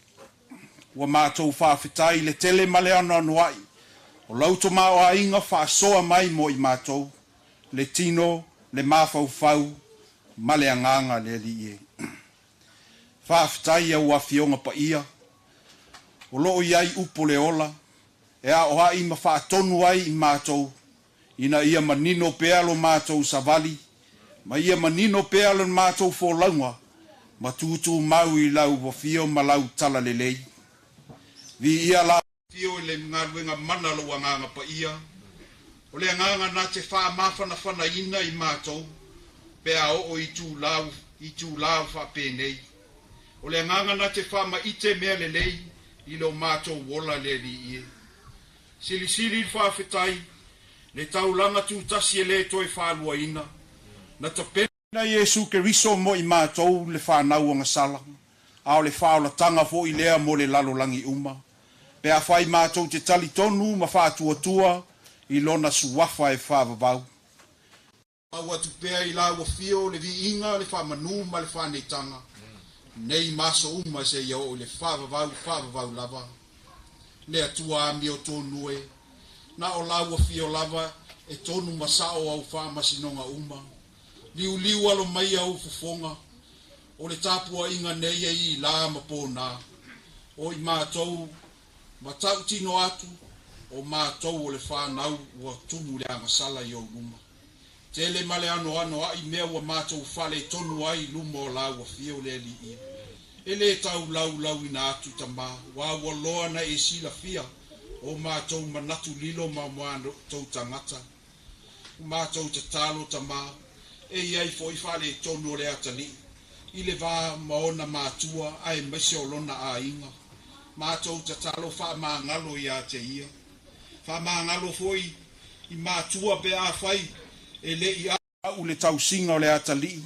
Ua matou faafetai le tele ma le anoanoai o lau tamaoaiga faasoa mai mo i matou, le tino, le mafaufau ma le agaga le Alii e. Faafetai au afioga paia, o loo i ai upu le ola, e aoai ma faatonu ai i matou, ina ia manino pea lo matou savali, ma ia manino pea le matou folauga, ma tutumau i lau afio ma lau talalelei. Viia la afio i le galuega mana lou agaga paia, o le agaga na te faamafanafanaina i matou, pe a oo i itulā faapenei. O le agaga na te faamaite mea lelei i lo matou ola le Alii e. Silisili le faafetai, le taulaga tutasi e le toe faaluaina, na tapena Iesu Keriso mo i matou le fanau agasala, a o le faaolataga foi lea mo le lalolagi uma, pe afai matou te talitonu ma faatuatua i lona suafa e faavavau. Tau atu pea i lau afio le viiga, le faamanū ma le faaneetaga, nei ma aso uma seia oo i le faavavau faavavau lava. Le Atua amiotonu e, na o lau afio lava e tonu ma sao au faamasinoga uma. Liuliu alo mai au fofoga, o le tapuaiga nei e i lā ma pōnā. O i matou, ma tautino atu, o matou o le fanau ua tumu le agasala i ou luma. Tele ma le anoanoai mea ua matou faaletonu ai i luma o lau afio le Alii. E le taulaulauina atu tamā, auā ua loa na e silafia o matou manatu lilo ma matou tagata. Ua matou tatalo tamā, e i ai foi faaletonu o le atalii, i le va ma ona matua aemaise o lona aiga. Matou tatalo faamagalo iā te ia. Faamagalo foi i matua pe afai e le i au le tausiga o le atalii,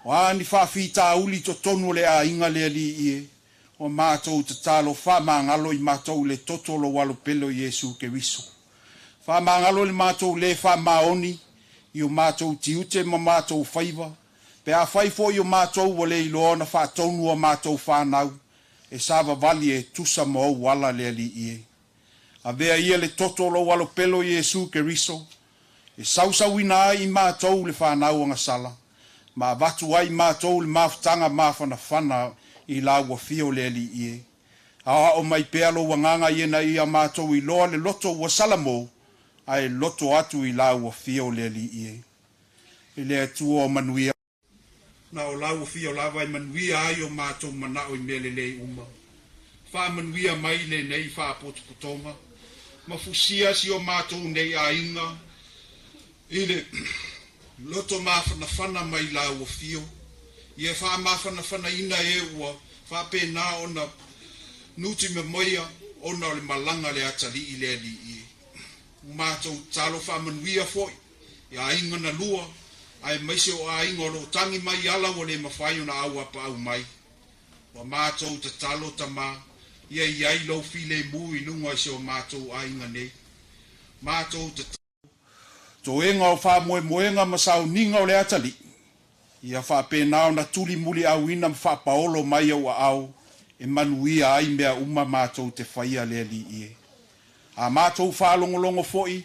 O a ni faafitauli i totonu o le aiga le Alii e, ua matou tatalo faamagalo i matou i le toto o lou Alo pele o Iesu Keriso. Faamagalo i le matou le faamaoni i o matou tiute ma matou faiva, pe afai foi o matou ua le iloa ona faatonu a matou fanau, e savavali e tusa ma ou ala le Alii e. Avea ia le toto o lou Alo pele o Iesu Keriso, e sausauina ai i matou le fanau agasala, ma avatu ai i matou le mafutaga mafanafana i lau afio le Alii e. Aoao mai pea lou agaga ina ia matou iloa le loto ua salamo, ae loto atu i lau afio le Alii e. E le Atua o manuia, na o lau afio lava e manuia ai o matou manao i mea lelei uma. Faamanuia mai lenei faapotopotoga, ma fusia si o matou nei aiga i le loto mafanafana mai lau afio, ia faamafanafanaina e ua faapena ona nutimamoia ona o le malaga le atalii le Alii e. Ua matou tatalo faamanuia foi i aiga na lua, aemaise o aiga o lo o tagi mai ala ua le mafai ona auapaau mai. Ua matou tatalo Tama, ia i ai lou filemu i luga i si o matou aiga nei. Matou tatalo. Toega o faamoemoega ma sauniga o le atalii, ia faapena ona tulimuliauina ma faapaolo mai ou aao e manuia ai mea uma matou te faia le Alii e. A matou faalogologo foi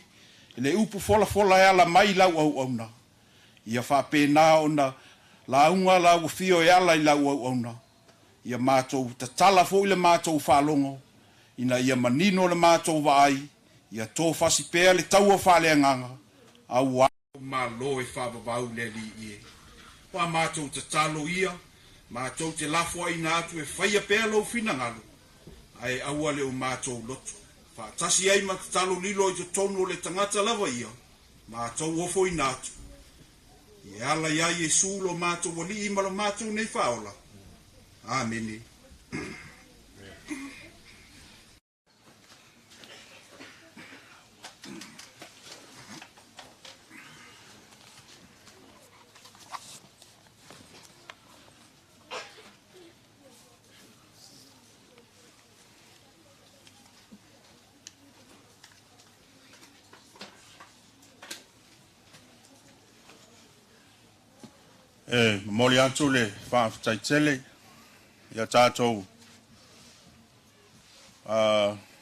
i le upu folafola e ala mai lau auauna, ia faapena ona lauga lau afio e ala i lau auauna, ia matou tatala foi le matou faalogo, ina ia manino le matou vaai, ia tofasi pea le taua faaleagaga, auā Malo e faavavau le Alii e. Ua matou tatalo ia, matou te lafoaiina atu e faia pea lou finagalo, ae aua le o matou loto. Faatasi ai ma tatalo lilo i totonu o le tagata lava ia, matou ofoina atu. E ala iā Iesu lo matou Alii ma lo matou nei Faaola. Amene. E momoli atu le faafetai tele ia tatou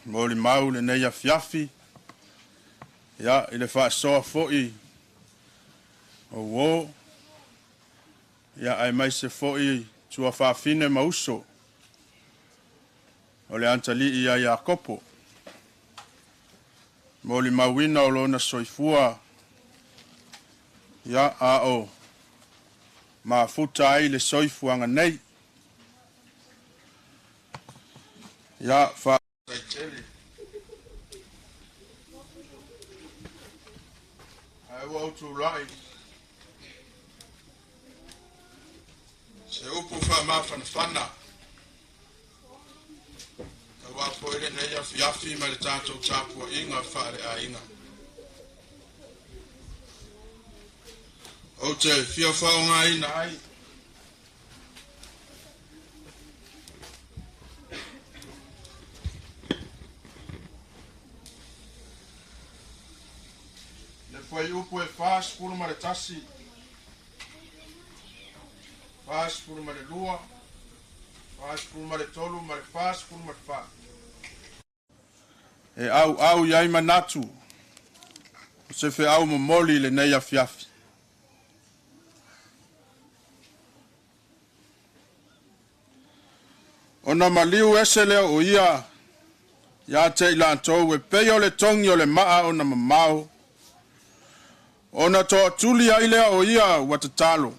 molimau lenei afiafi, ia, i le faasoa foi o uō, ia, aemaise foi tuafafine ma uso o le atalii ia Iakopo. Molimauina o lona soifua, ia, a o mafuta ai le soifuaga nei. Ia, faafetai tele. Ae ua ou tulai se upu faamafanafana aua foi lenei afiafi ma le tatou tapuaiga faaleaiga. Ou te fia faaaogaina ai le fuaiupu e 41, 42, 43 ma le 44. E auau i ai manatu o se feau momoli i lenei afiafi. Ona maliu ese lea o ia ia te i latou e pei o le togi o le maa ona mamao, ona toatuli ai lea o ia ua tatalo.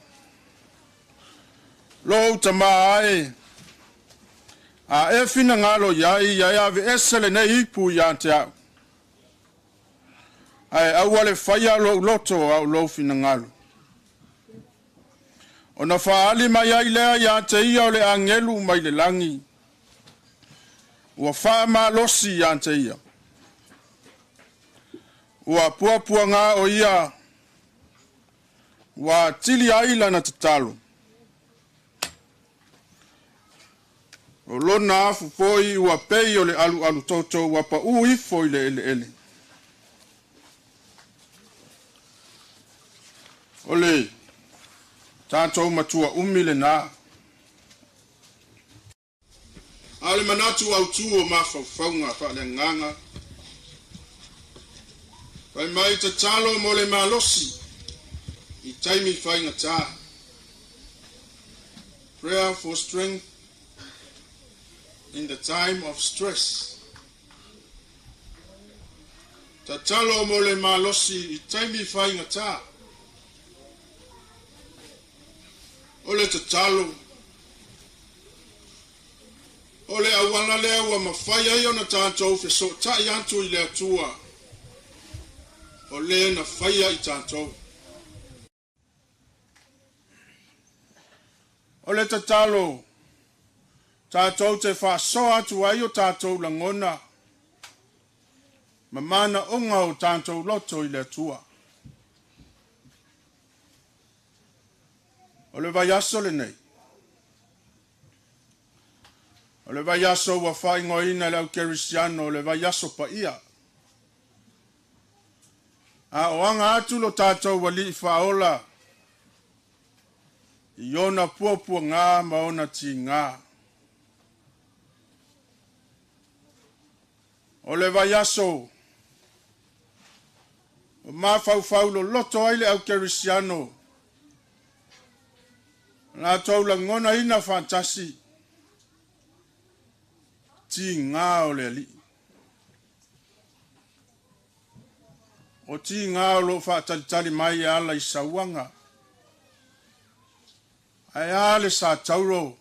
Lou tamā e, a e finagalo i ai, ia e aveese lenei ipu ia te au. Ae aua le faia lou loto a o lou finagalo. Ona faaali mai ai lea ia te ia o le agelu mai le lagi, ua faamalosi ia te ia. Ua puapuaga o ia, ua atili ai lana tatalo. O lona afu fo'i ua pei o le alualu toto ua pa'ū ifo i le eleele. O le tatou matua umi lenā. A o le manatu autū o mafaufauga faaleagaga fai mai tatalo mo le malosi i taimi faigata. Prayer for strength in the time of stress. Tatalo mo le malosi i taimi faigata. O le tatalo o le auala lea ua mafai ai ona tatou fesootai atu i le Atua o le na faia i tatou. O le tatalo tatou te faasoa atu ai o tatou lagona ma manaoga o tatou loto i le Atua. O le vaiaso lenei. O le vaiaso ua faaigoaina e le au kerisiano o le vaiaso paia. A o aga atu lo tatou Alii faaola i ona puapuaga ma ona tigā. O le vaiaso o mafaufau loloto ai le au kerisiano latou lagonaina faatasi tigā o le Alii. O tigā o loo faatalitali mai e ala i sauaga. Ae a le sa tauro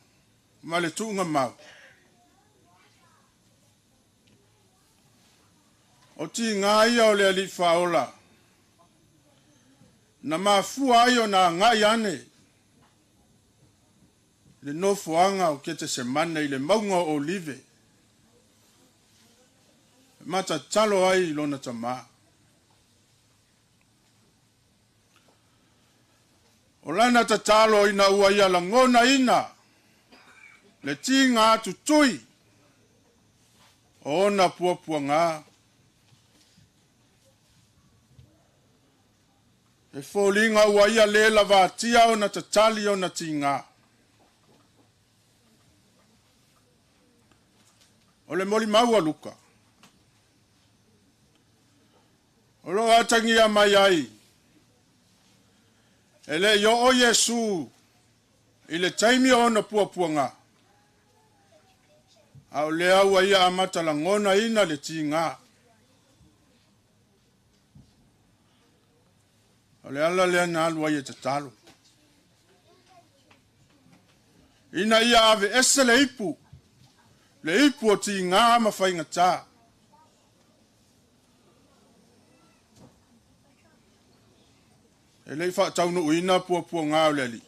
ma le tuugamau. O tigā ia o le Alii faaola na mafua ai ona agai ane le nofoaga o Ketesemane i le mauga o Olive e matatalo ai i lona tamā. O lana tatalo ina ua ia lagonaina le tigā tutui o ona puapuaga. E foliga ua ia lē lavatia ona tatali ona tigā. O le molimau a Luka. O loo atagia mai ai e le i oo Iesu i le taimi o ona puapuaga. A o lea ua ia amata lagonaina le tigā. O le ala lea na alu ai e tatalo. Ina ia aveese le ipu, le ipu o tigā ma faigatā. E le i faataunuuina puapuaga o le Alii.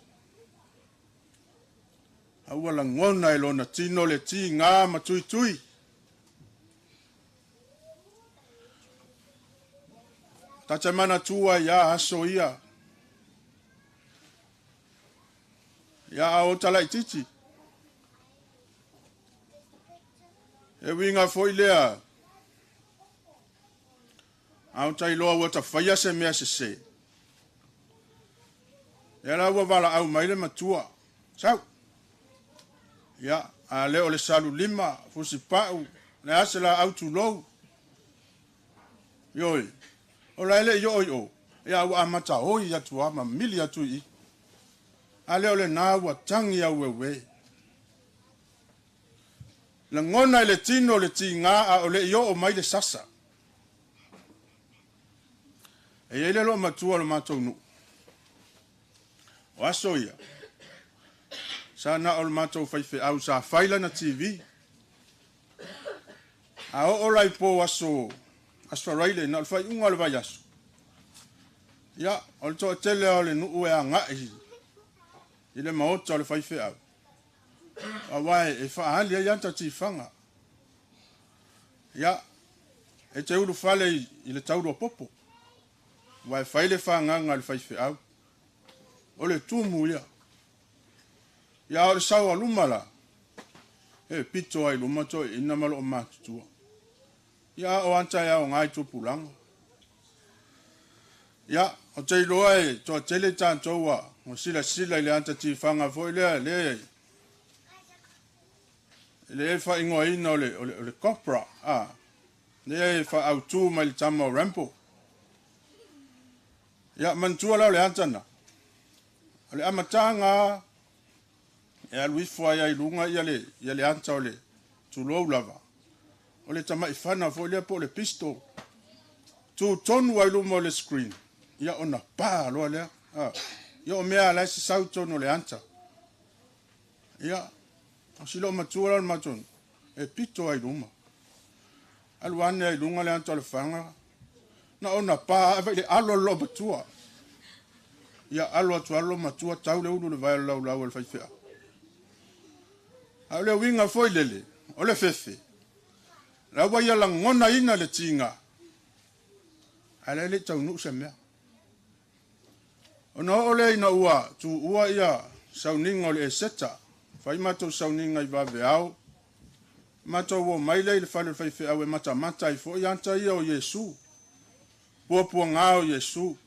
A ua lagona e lona tino le tigā ma tuitui. Ta te manatua ia aso ia. Ia a o talaititi. E uiga foi lea. A o tailoa ua tafaia se mea sesē. Ia la ua valaau mai le matua. Sau. Ia, a le o le salu lima, fusi pau, le ase la au tulou. Ioi. O la ele i o i o. Ia ua amata oi atu a ma mili atu i. A le o le nā ua tangi au ewe. Lagona i le tino le tigā a o le i oo mai le sasa. E iai le loomatua o le matou nuu. O aso ia. Sa na o le matou faifeau sa fai lana TV. A oo la i po aso aso Faraile na o le faaiuga o le vaiaso. Ia, o le toatele o le nuu e agai i le maota o le faifeau. Aua e faaali ai ata tifaga. Ia, e te ulufale i le taulua popo. Ua e fai le fagaga a le faifeau. O le tumu ia. Ia o le sau a luma la. E pito ai luma toeaiina ma loomatutua. Ia a o ata e aoga i tupulaga. Ia, ou te iloa e toatele tatou ua silasila i le ata tifaga foi lea le le e faaigoaina o le, o le, o le cobra, a, lea e faaautu mai le tama o Rambo. Ia, manatua la o le ata na, o le amataga e alu ifo ai ai luga ia le, ia le ata o le tulou lava, o le tamaifana foi lea po o le pistol, tu tonu ai luma o le screen, ia ona pa loa lea. A, ia o mea la e sasau tonu o le ata. Ia, o si loo matua la o le matou, e pito ai luma. Alu ane ai luga le ata o le faga, na ona pa ae vai le alo o le loomatua. Ia alo atu alo matua tau le ulu le vai o le laulau o le faifeau. A o le uiga foi lele, o le fefe, la ua ia lagonaina le tiga, ae la e le i taunuu se mea. Ona oo lea ina ua tuua ia sauniga o le Eseta, fai matou sauniga i vaveao, matou omai lea i le fale o le faifeau e matamata ai foi ata ia o Iesu, puapuaga o Iesu.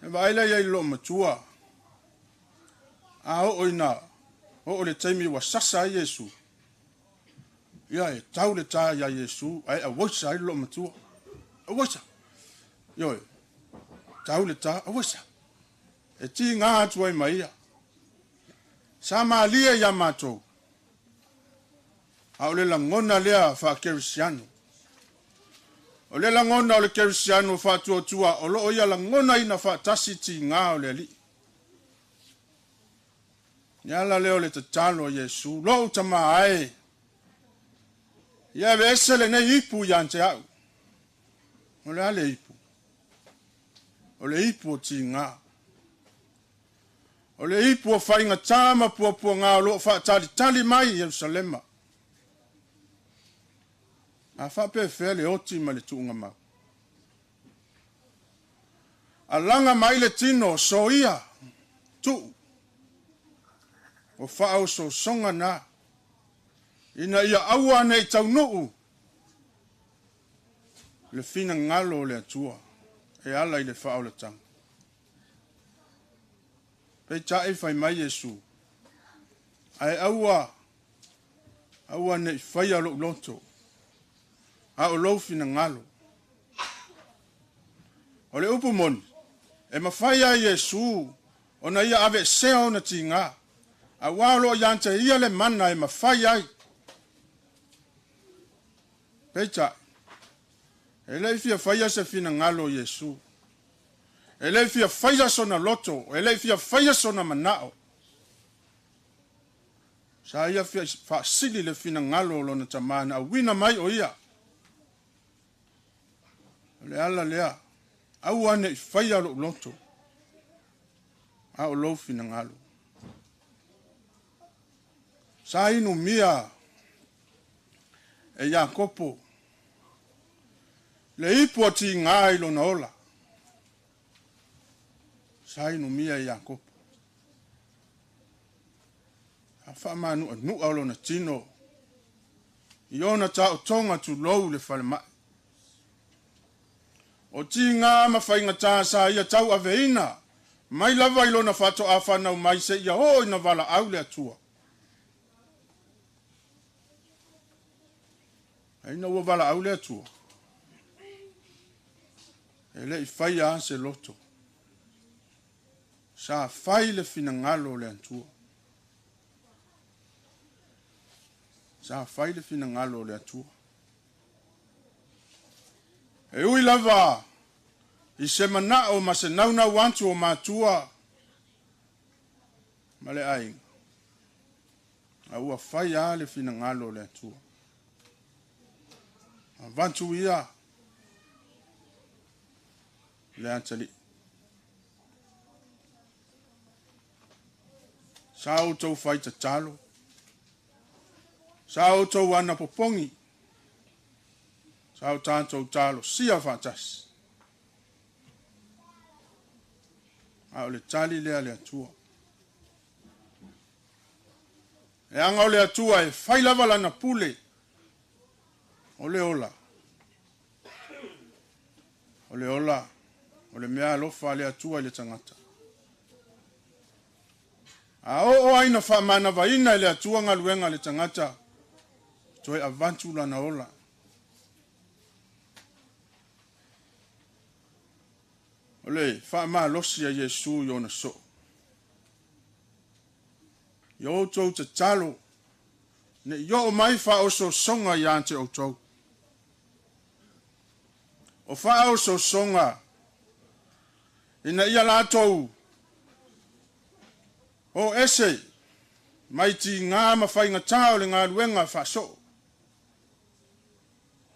E vaai lea i ai i le loomatua, a oo ina oo le taimi ua sasa ai Iesu, ia e tau le tā iā Iesu, ae auaisa ai le loomatua. Auaisa! Ioe, tau le tā, auaisa! E tiga atu ai ma ia. Sa malie iā matou, a o le lagona lea faakerisiano. O le lagona o le kerisiano faatuatua o loo ia lagonaina faatasi tiga o le Alii. Le ala lea o le tatalo a Iesu, lou Tamā e, ia aveese lenei ipu ia te au. O le a le ipu? O le ipu o tiga. O le ipu o faigatā ma puapuaga o loo faatalitali mai i Ierusalema. A faapefea le oti ma le tuugamau. Alaga mai le tino, soia, tuu. O faaosoosoga na, ina ia aua ne i taunuu le finagalo o le Atua e ala i le faaolataga. Peitai fai mai Iesu, ae aua, aua ne i faia lou loto, a o lou finagalo. O le upu moni, e mafai lava e Iesu ona ia aveesea ona tiga, auā o lo o ia te ia le mana e mafai ai. Peitai, e le i fia faia se finagalo o Iesu. E le i fia faia sona loto, e le i fia faia sona manao. Sa ia faasili le finagalo o lona Tamā na auina mai o ia. O le ala lea, aua ne i faia lou loto, a o lou finagalo. Sa inumia e Iakopo le ipu o tiga i lona ola. Sa inumia e Iakopo. A faamanuanua o lona tino i ona taotoga tulou le falemai. O tiga ma faigatā sa ia tauaveina mai lava i lona faatoa fanau mai seia oo ina valaau le Atua. Ae ina ua valaau le Atua, e le i faia lava se loto. Sa fai le finagalo o le Atua. Sa fai le finagalo o le Atua. E ui lava i se manao ma se naunau atu o matua ma le aiga, a ua fai lava le finagalo o le Atua. Avatu ia le atalii. Sa outou fai tatalo, sa outou anapopogi, sa o tatou talosia faatasi. A o le tali lea a le Atua. E aga o le Atua e fai lava lana pule. O le ola. O le ola. O le mea alofa a le Atua i le tagata. A oo ai na faamanavaina e le Atua galuega a le tagata, toe avatu lana ola. O le faamalosi a Iesu i ona soo. Ia outou tatalo, ne i oo mai faaosoosoga ia te outou. O faaosoosoga ina ia latou o ese mai tigā ma faigata o le galuega faasoo.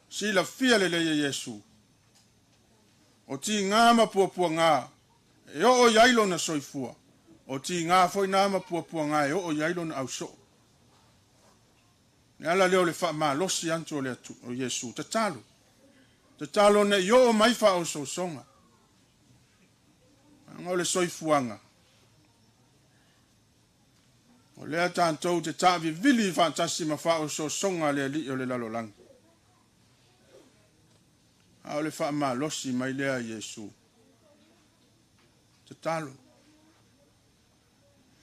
Silafia lelei e Iesu. O tigā ma puapuagā e oo i ai lona soifua. O tigā foi na ma puapuagā e oo i ai lona ausoo. Le ala lea o le faamalosi atu o le atu o Iesu. Tatalo. Tatalo ne i oo mai faaosoosoga. Aga o le soifuaga. O lea tatou te taavivili faatasi ma faaosoosoga a le alii o le lalolagi. A o le faamalosi mai lea Iesu. Tatalo.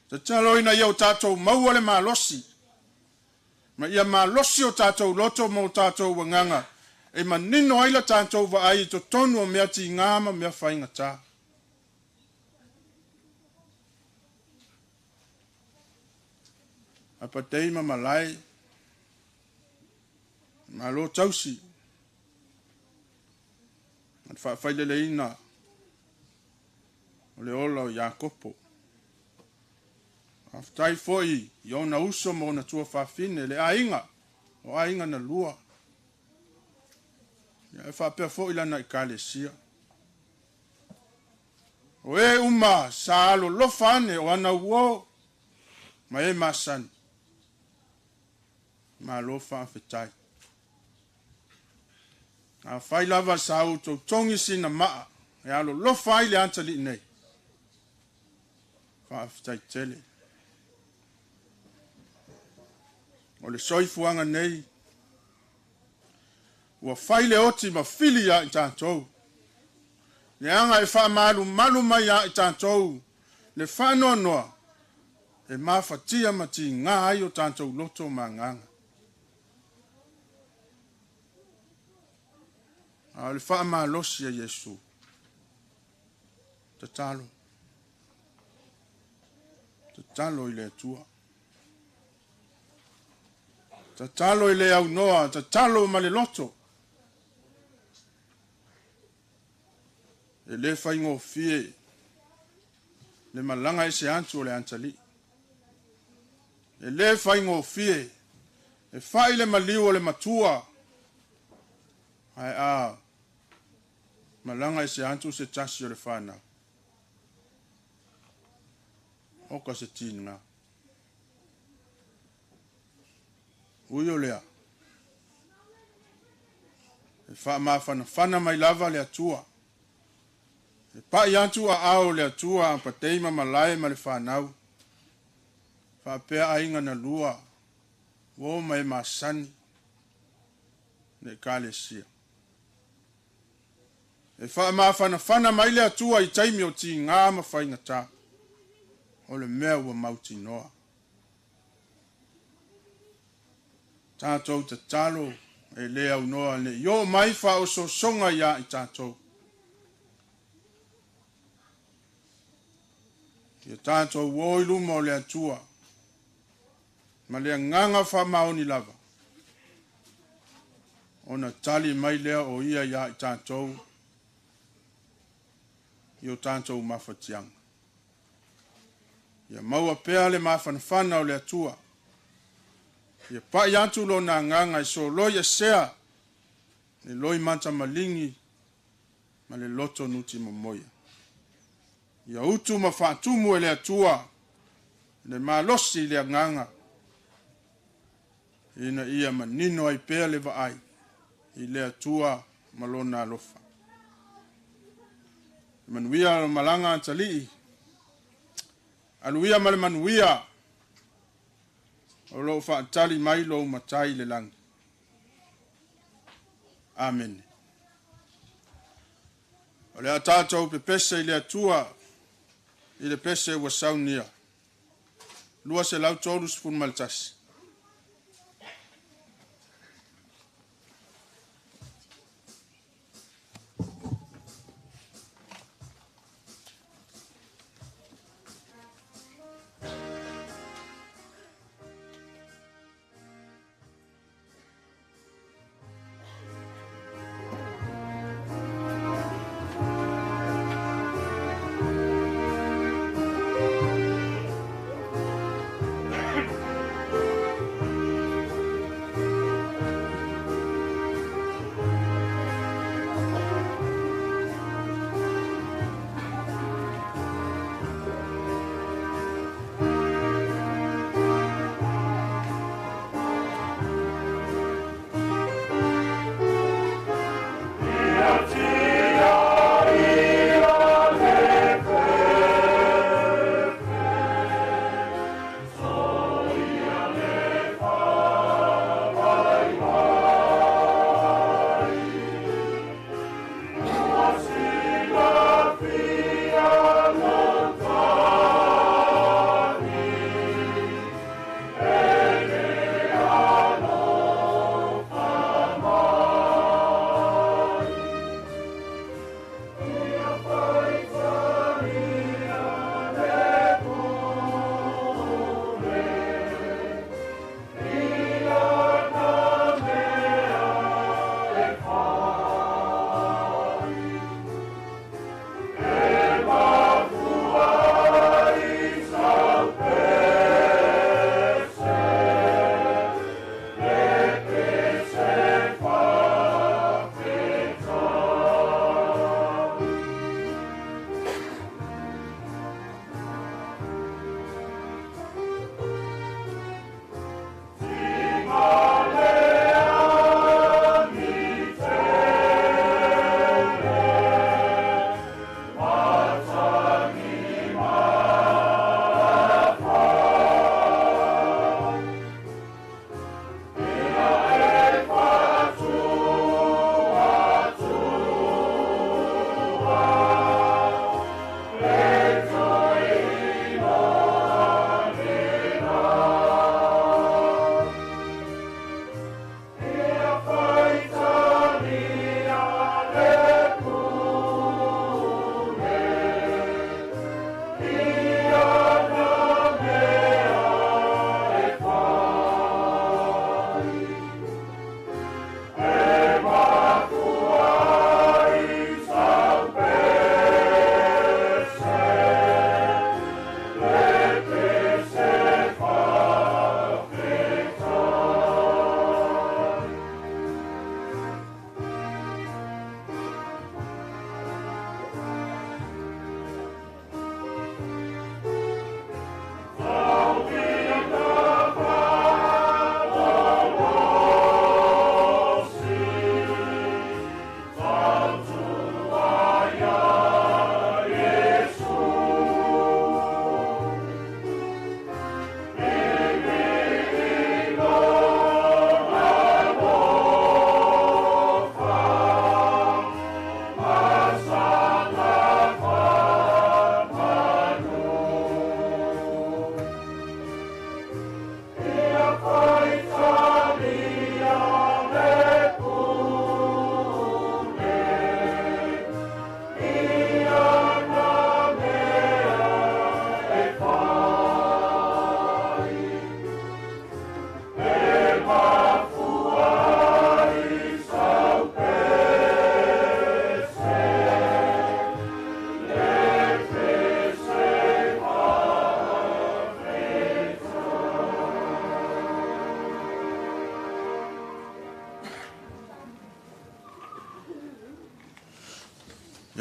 Tatalo ina ia o tatou maua le malosi. Ma ia malosi o tatou loto ma o tatou agaga e manino ai la tatou vaai i totonu o mea tigā ma mea faigata. Apatei ma malae, malo tausi, ma le faafaileleina o le ola o Iakopo. Faafetai foi i ona uso ma ona tuafafine, le aiga, o aiga na lua. Ia e faapea foi lana ekalesia. O e uma sa alolofa ane o ana uō ma e masani. Malo faafetai. Afai lava sa outou togi sina maa e alolofa ai le atalii nei. Faafetai tele. O le soifuaga nei, ua fai le oti ma fili ia i tatou. Leaga e faamalumalu mai ia i tatou le faanoanoa e mafatia ma tigā ai o tatou loto ma agaga. A o le faamalosi a Iesu. Tatalo. Tatalo i le Atua. Tatalo i le aunoa, tatalo ma le loto. E le faigofie le malaga ese atu o le atalii. E le faigofie e fai le maliu o le matua. Ae a malaga ese atu se tasi o le whanau. Oka se tīnga. Ui o lea. E faamafanafana mai lava le Atua. E pai atu aao o le Atua Apatei ma malae ma le fanau. Faapea aiga na lua. Uō ma e masani. Le ekalesia. E faamafanafana mai le Atua i taimi o tigā ma faigata. O le mea ua mautinoa. Tatou tatalo e le aunoa ne i oo mai faaosoosoga ia i tatou. Ia tatou o i luma o le Atua ma le agaga faamaoni lava. Ona tali mai lea o ia ia i tatou i o tatou mafatiaga. Ia maua pea le mafanafana o le Atua. Ia pai atu lona agaga e soloi esea le loi mata maligi ma le loto nuti momoia. Ia utu ma faatumu e le Atua le malosi i le agaga ina ia manino ai pea le vaai i le Atua ma lona alofa. Manuia le malaga atalii. Aluia ma le manuia. O loo faatali mai lou Matai i le lagi. Amene. O le a tatou pepese i le Atua i le pese ua saunia. 231.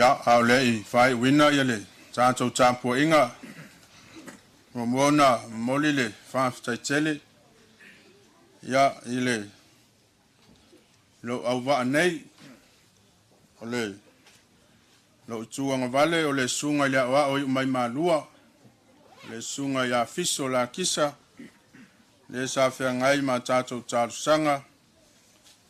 Ia, a o le'i faaiuina le tatou tapuaiga, muamua ona momoli le faafetai tele ia i le lou auvaa nei, o le lou itu agavale o le susuga i le Aoao Iumaimālua, o le susuga ia Fiso Lakisa, Le sa feagai ma tatou talosaga.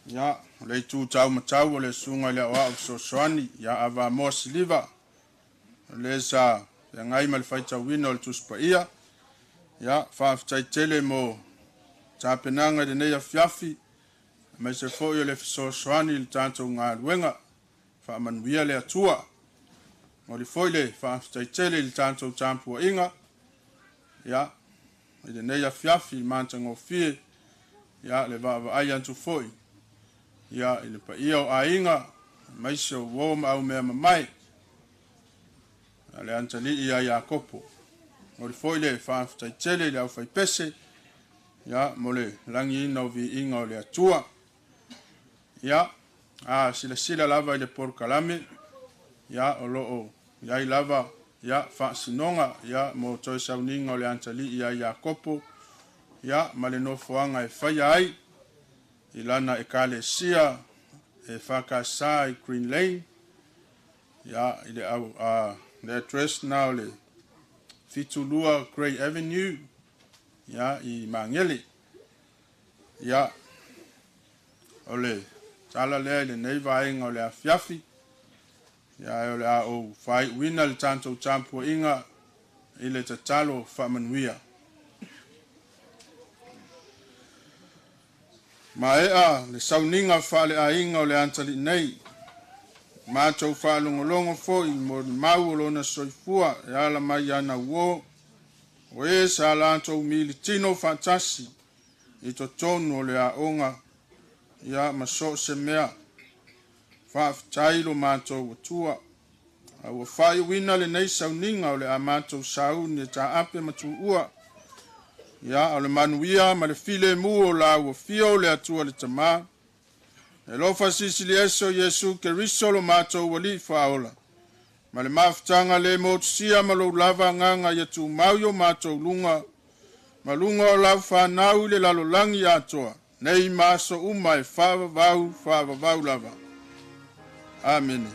Ia, o le itu taumatau o le susuga i le aoao fesoasoani ia Avamoa Siliva, o le sa feagai ma le faitauina o le Tusi Paia. Ia, faafetai tele mo tapenaga i lenei afiafi, aemaise foi o le fesoasoani i le tatou galuega. Faamanuia le Atua. Momoli foi le faafetai tele i le tatou tapuaiga, ia, i lenei afiafi matagofie, ia, le vaavaai atu foi, ia, i le paia o aiga, aemaise o uo ma aumea mamae, le atalii ia Iakopo. Momoli foi le faafetai tele i le aufaipese, ia, mo le lagiina o viiga o le Atua. Ia, a silasila lava i le polokalame, ia, o lo o i ai lava, ia, faasinoga, ia, mo toe sauniga o le atalii ia Iakopo, ia, ma le nofoaga e faia ai i lana ekalesia e whakasa i Green Lane, ia, i le au, le address na o le 72 Grey Avenue, ia, i Magele. Ia, o le tala lea i lenei vaega o le afiafi, ia, o le a ou faaiuina le tatou tapuaiga i le tatalo faamanuia. Maea le sauniga faaleaiga o le atalii nei, matou faalogologo foi mo le mau o lona soifua e ala mai ana uo, o e sa latou militino faatasi i totonu o le aoga, ia, ma so o se mea. Faafetai lo matou Atua. A ua faaiuina lenei sauniga o le a matou sauni e taape ma tuua. Ia, o le manuia ma le filemu o la ua fia o le Atua le Tamā. E lofa sisili ese o Iesu Keriso lo matou alii faaola. Ma le mafutaga le motusia ma lou lava agaga ia tumau i o matou luga, ma luga o lau whanau i le lalolagi atoa, nei ma aso uma e faavavau, faavavau lava. Amene.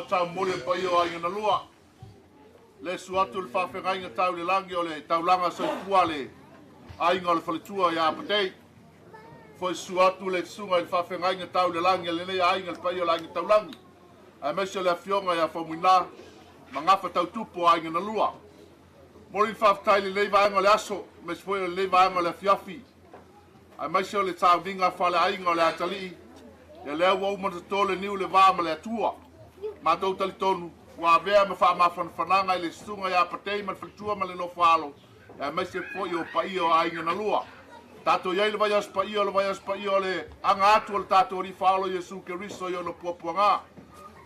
Tau mole pa o aiga na lua. Le su atu le faafegaiga tau le lagi o le taulaga soifua le aiga o le faletua ia Apatei. Foi su atu le susuga i le faafegaiga tau le lagi a lenei aiga le paia o le aiga taulagi. Aemaise o le afioga ia Faumuina ma gafa tautupu o aiga na lua. Momoli le faafetai i lenei vaega o le aso, aemaise foi o lenei vaega o le afiafi. Aemaise o le sauniga faaleaiga o le atalii, ia lea ua uma toto le niu le va ma le Atua. Matou talitonu, ua avea ma faamafanafanaga i le susuga ia Apatei ma le faletua ma le nofo alo, aemaise foi o paia o aiga na lua. Tatou iai le vaiaso paia o le vaiaso paia o le aga atu o le tatou Alii Faaola Iesu Keriso i ona puapuaga.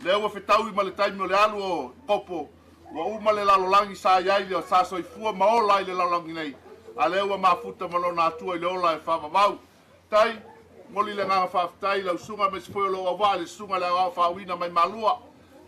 Lea ua fetaui ma le taimi o le alu o Kopo, ua uma le lalolagi sa iai le sa soifua ma ola i le lalolagi nei, a lea ua mafuta ma lona Atua i le ola e faavavau. Tai, moli le agaga faafetai lau susuga aemaise foi o lou auvaa i le susuga i le aoao faauuina mai Malua.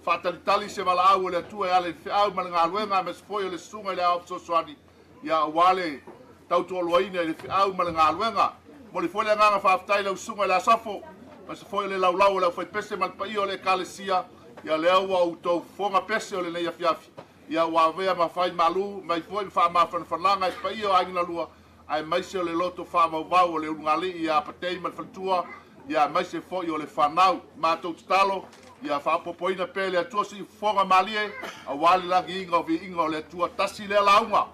Faatalitali se valaau o le Atua e ala i le feau ma le galuega, aemaise foi o le susuga i le aoao fesoasoani, ia aua le tautoaluaina i le feau ma le galuega. Momoli foi le agaga faafetai lau susuga i le Asafo, aemaise foi o le laulau o le aufaipese ma le paia o le ekalesia, ia lea ua outou fofoga pese o lenei afiafi. Ia ua avea ma fai malu mai foi ma faamafanafanaga i paia o aiga na lua, aemaise o le loto faavauvau o le ulugalii ia Apatei ma le faletua, Ia aemaise fo'i o le fanau. Matou tatalo ia faapopoina pea e le Atua siufofoga malie auā le lagiiga o viiga o le Atua. Tasi lea lauga,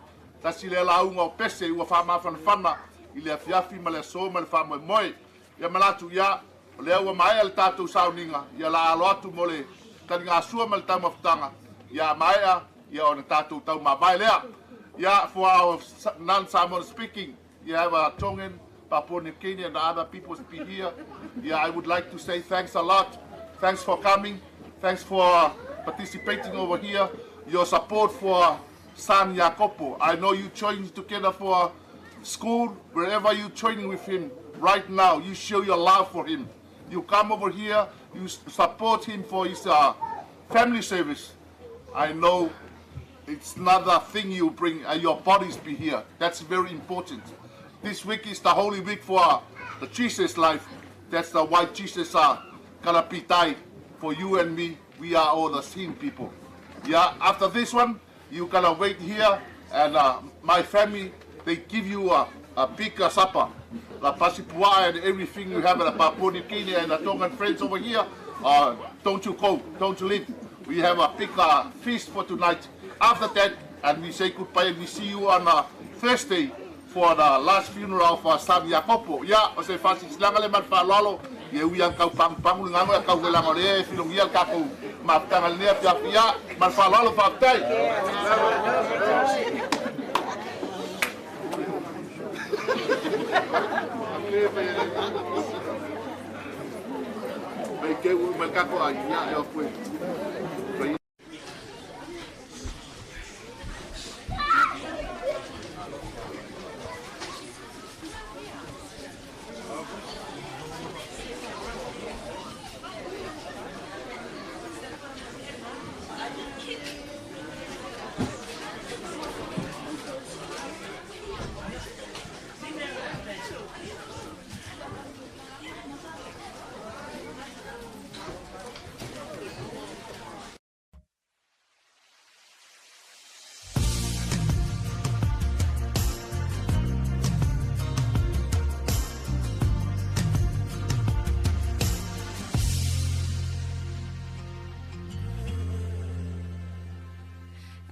tasi lea lauga o pese ua faamafanafana i le afiafi ma le asō ma le faamoemoe. Ia manatu ia o lea ua maea le tatou sauniga, ia la alo atu mo le taligasua ma le taumafataga, ia maea ia ona tatou taumavae lea. Yeah, for our non-Samoan speaking, you have a Tongan, Papua New Guinea and other people be here. Yeah, I would like to say thanks a lot. Thanks for coming. Thanks for participating over here. Your support for San Iakopo. I know you joined together for school, wherever you training with him right now, you show your love for him. You come over here, you support him for his family service. I know it's not a thing you bring, your bodies be here. That's very important. This week is the Holy Week for the Jesus life. That's the why Jesus gonna be died for you and me. We are all the same people. Yeah, after this one, you gonna wait here, and my family, they give you a big supper. The pasipua and everything you have at the Papua New Guinea and the Tongan friends over here, don't you go, don't you leave. We have a big feast for tonight. After that, and we say goodbye, and we see you on Thursday for the last funeral of San Iakopo. Ia, o se faasilasilaga le ma le faaaloalo, ia ui lava kau pagupagu le gago, ia kau velaga o lea e filogia le tatou mafutaga i lenei afiafi. Ia, ma le faaaloalo, faafetai. Mai ke ua mai kako ai, ia, e o koe.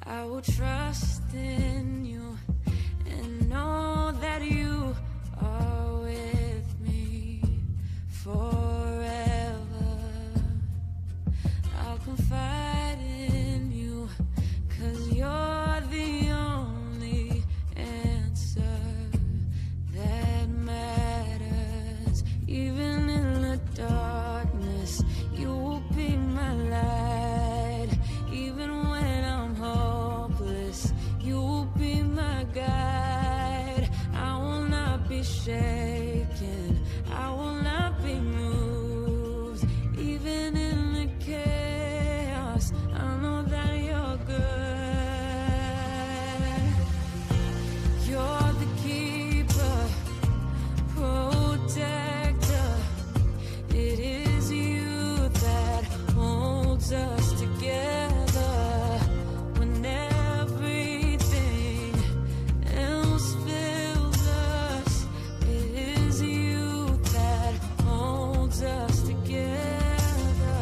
I will trust in you and know that you are with me forever. I'll confide in you, 'cause you're the only answer that matters. Even in the darkness, you will be my light. Even when I'm hopeless, you will be my guide. I will not be shaken, I will not be moved. Even in the chaos, I know that you're good. You're the keeper, protector. It is you that holds us together when everything else fails us. It is you that holds us together.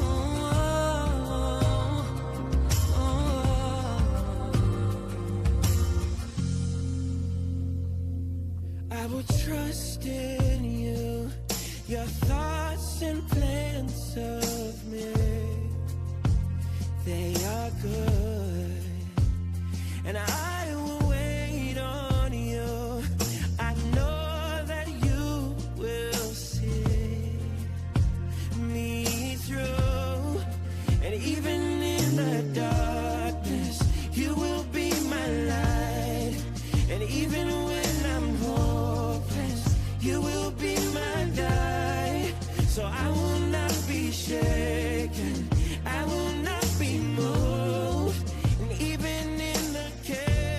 Oh, oh, oh. I will trust in you, your thoughts and plans of me. They are good, and I will wait on you. I know that you will see me through, and even in the darkness, you will be my light. And even when I'm hopeless, you will be my guide. So I will not be shaken, I will not be moved. And even in the chaos,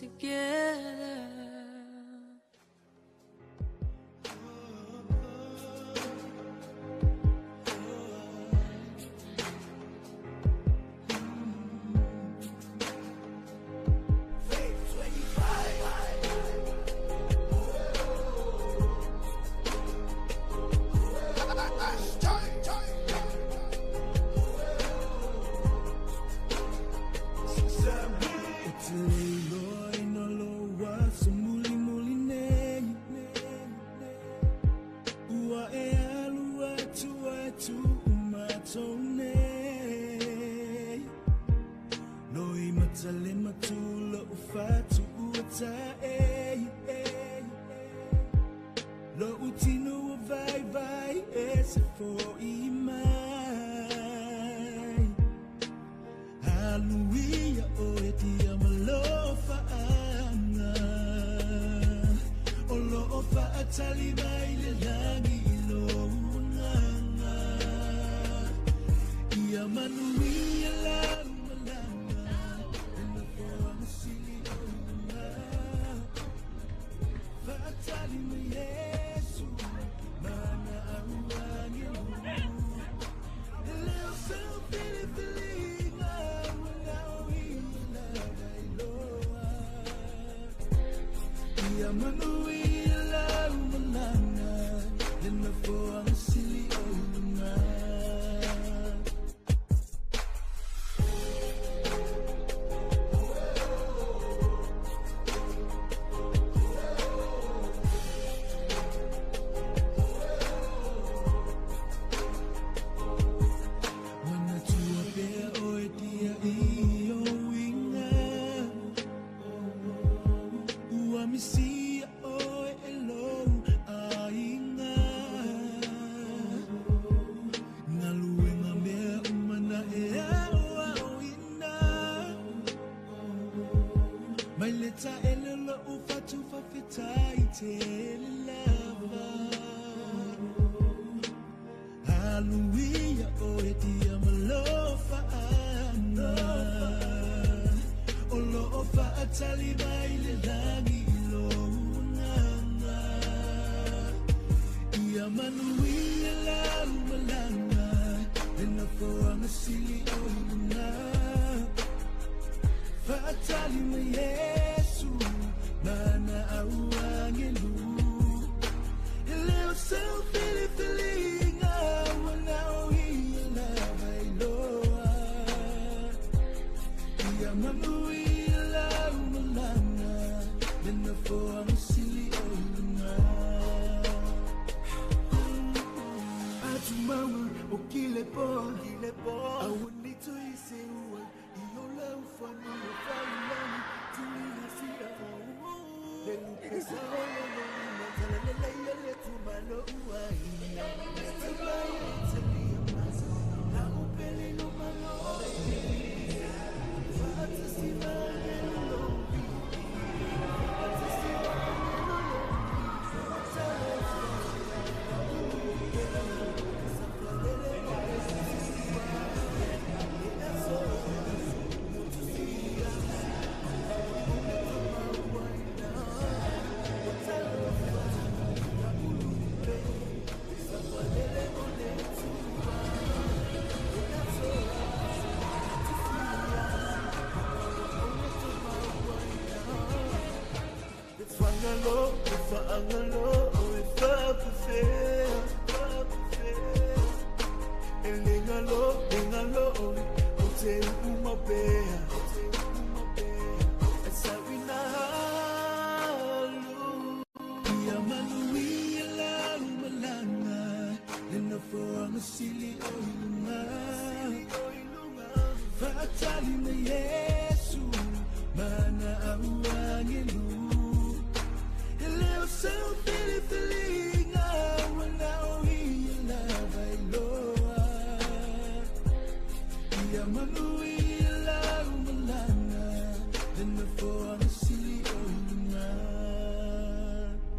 Together.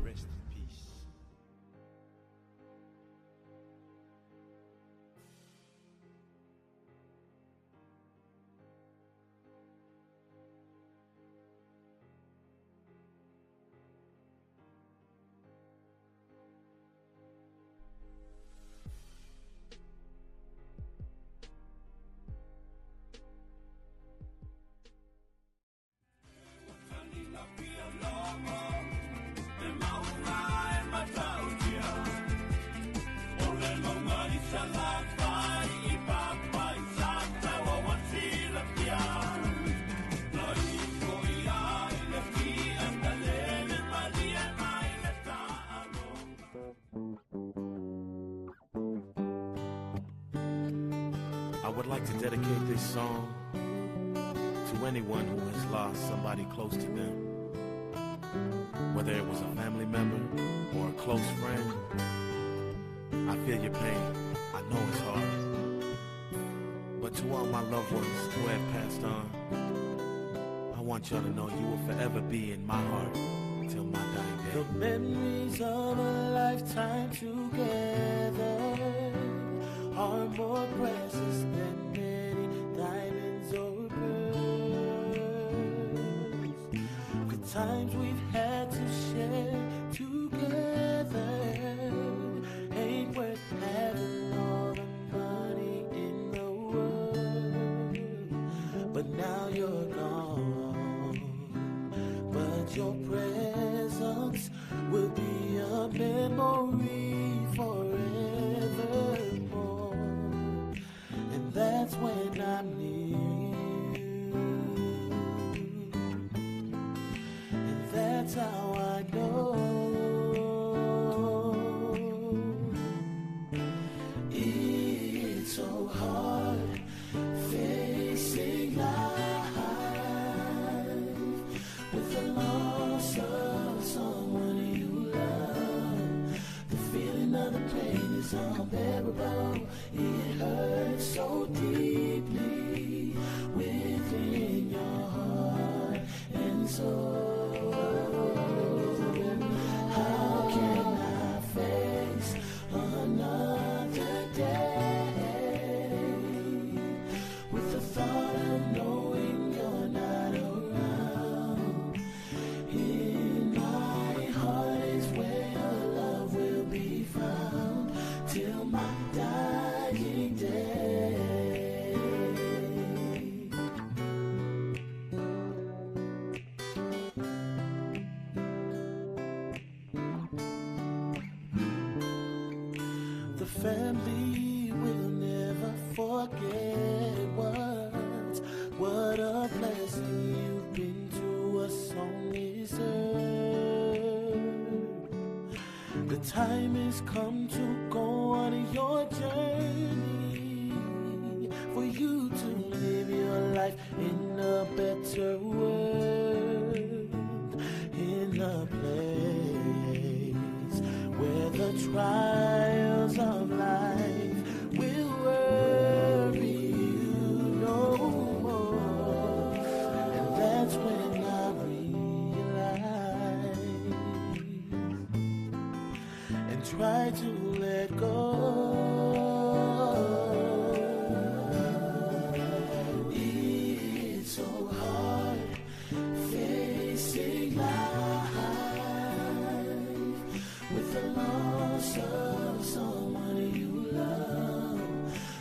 Rest in peace. would like to dedicate this song to anyone who has lost somebody close to them. Whether it was a family member or a close friend, I feel your pain. I know it's hard. But to all my loved ones who have passed on, I want y'all to know you will forever be in my heart till my dying day. The memories of a lifetime together are more precious than many diamonds or pearls. The times we've had to share together ain't worth having all the money in the world. But now you're gone, but your presence will be a memory forevermore. And that's when I'm near you. And that's how I know it's so hard facing life with the loss of someone you love. The feeling of the pain is unbearable. It hurts so deeply within your heart and soul. How can I face another day with the thought of knowing you're not around? In my heart is where your love will be found till my dying day. The family will never forget what a blessing you've been to us on this earth. The time has come to go on your journey, for you to live your life in a better world, in a place where the trials of life will worry you no more. And that's when I realize and try to let go. It's so hard facing life with the loss of someone you love.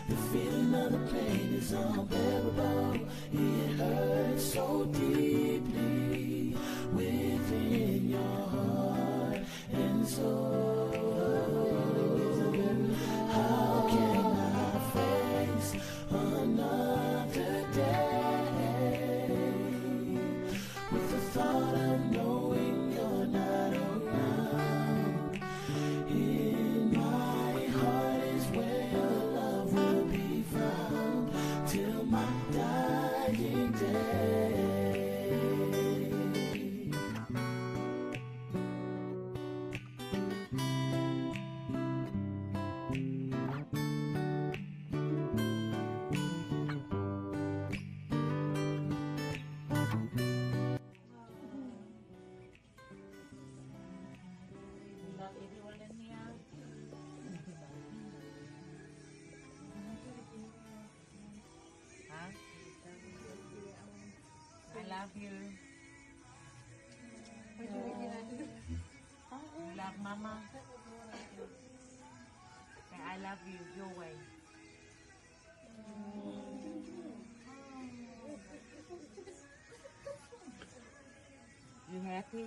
The feeling of the pain is unbearable. It hurts so deeply within your heart and soul. How can I face another day with the thought of knowing you're not around? In my heart is where your love will be found till my dying day. We love everyone in here. Huh? I love you. You love Mama? And I love you your way. You happy?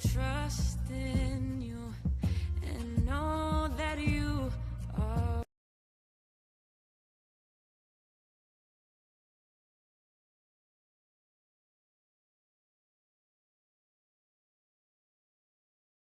will trust in you.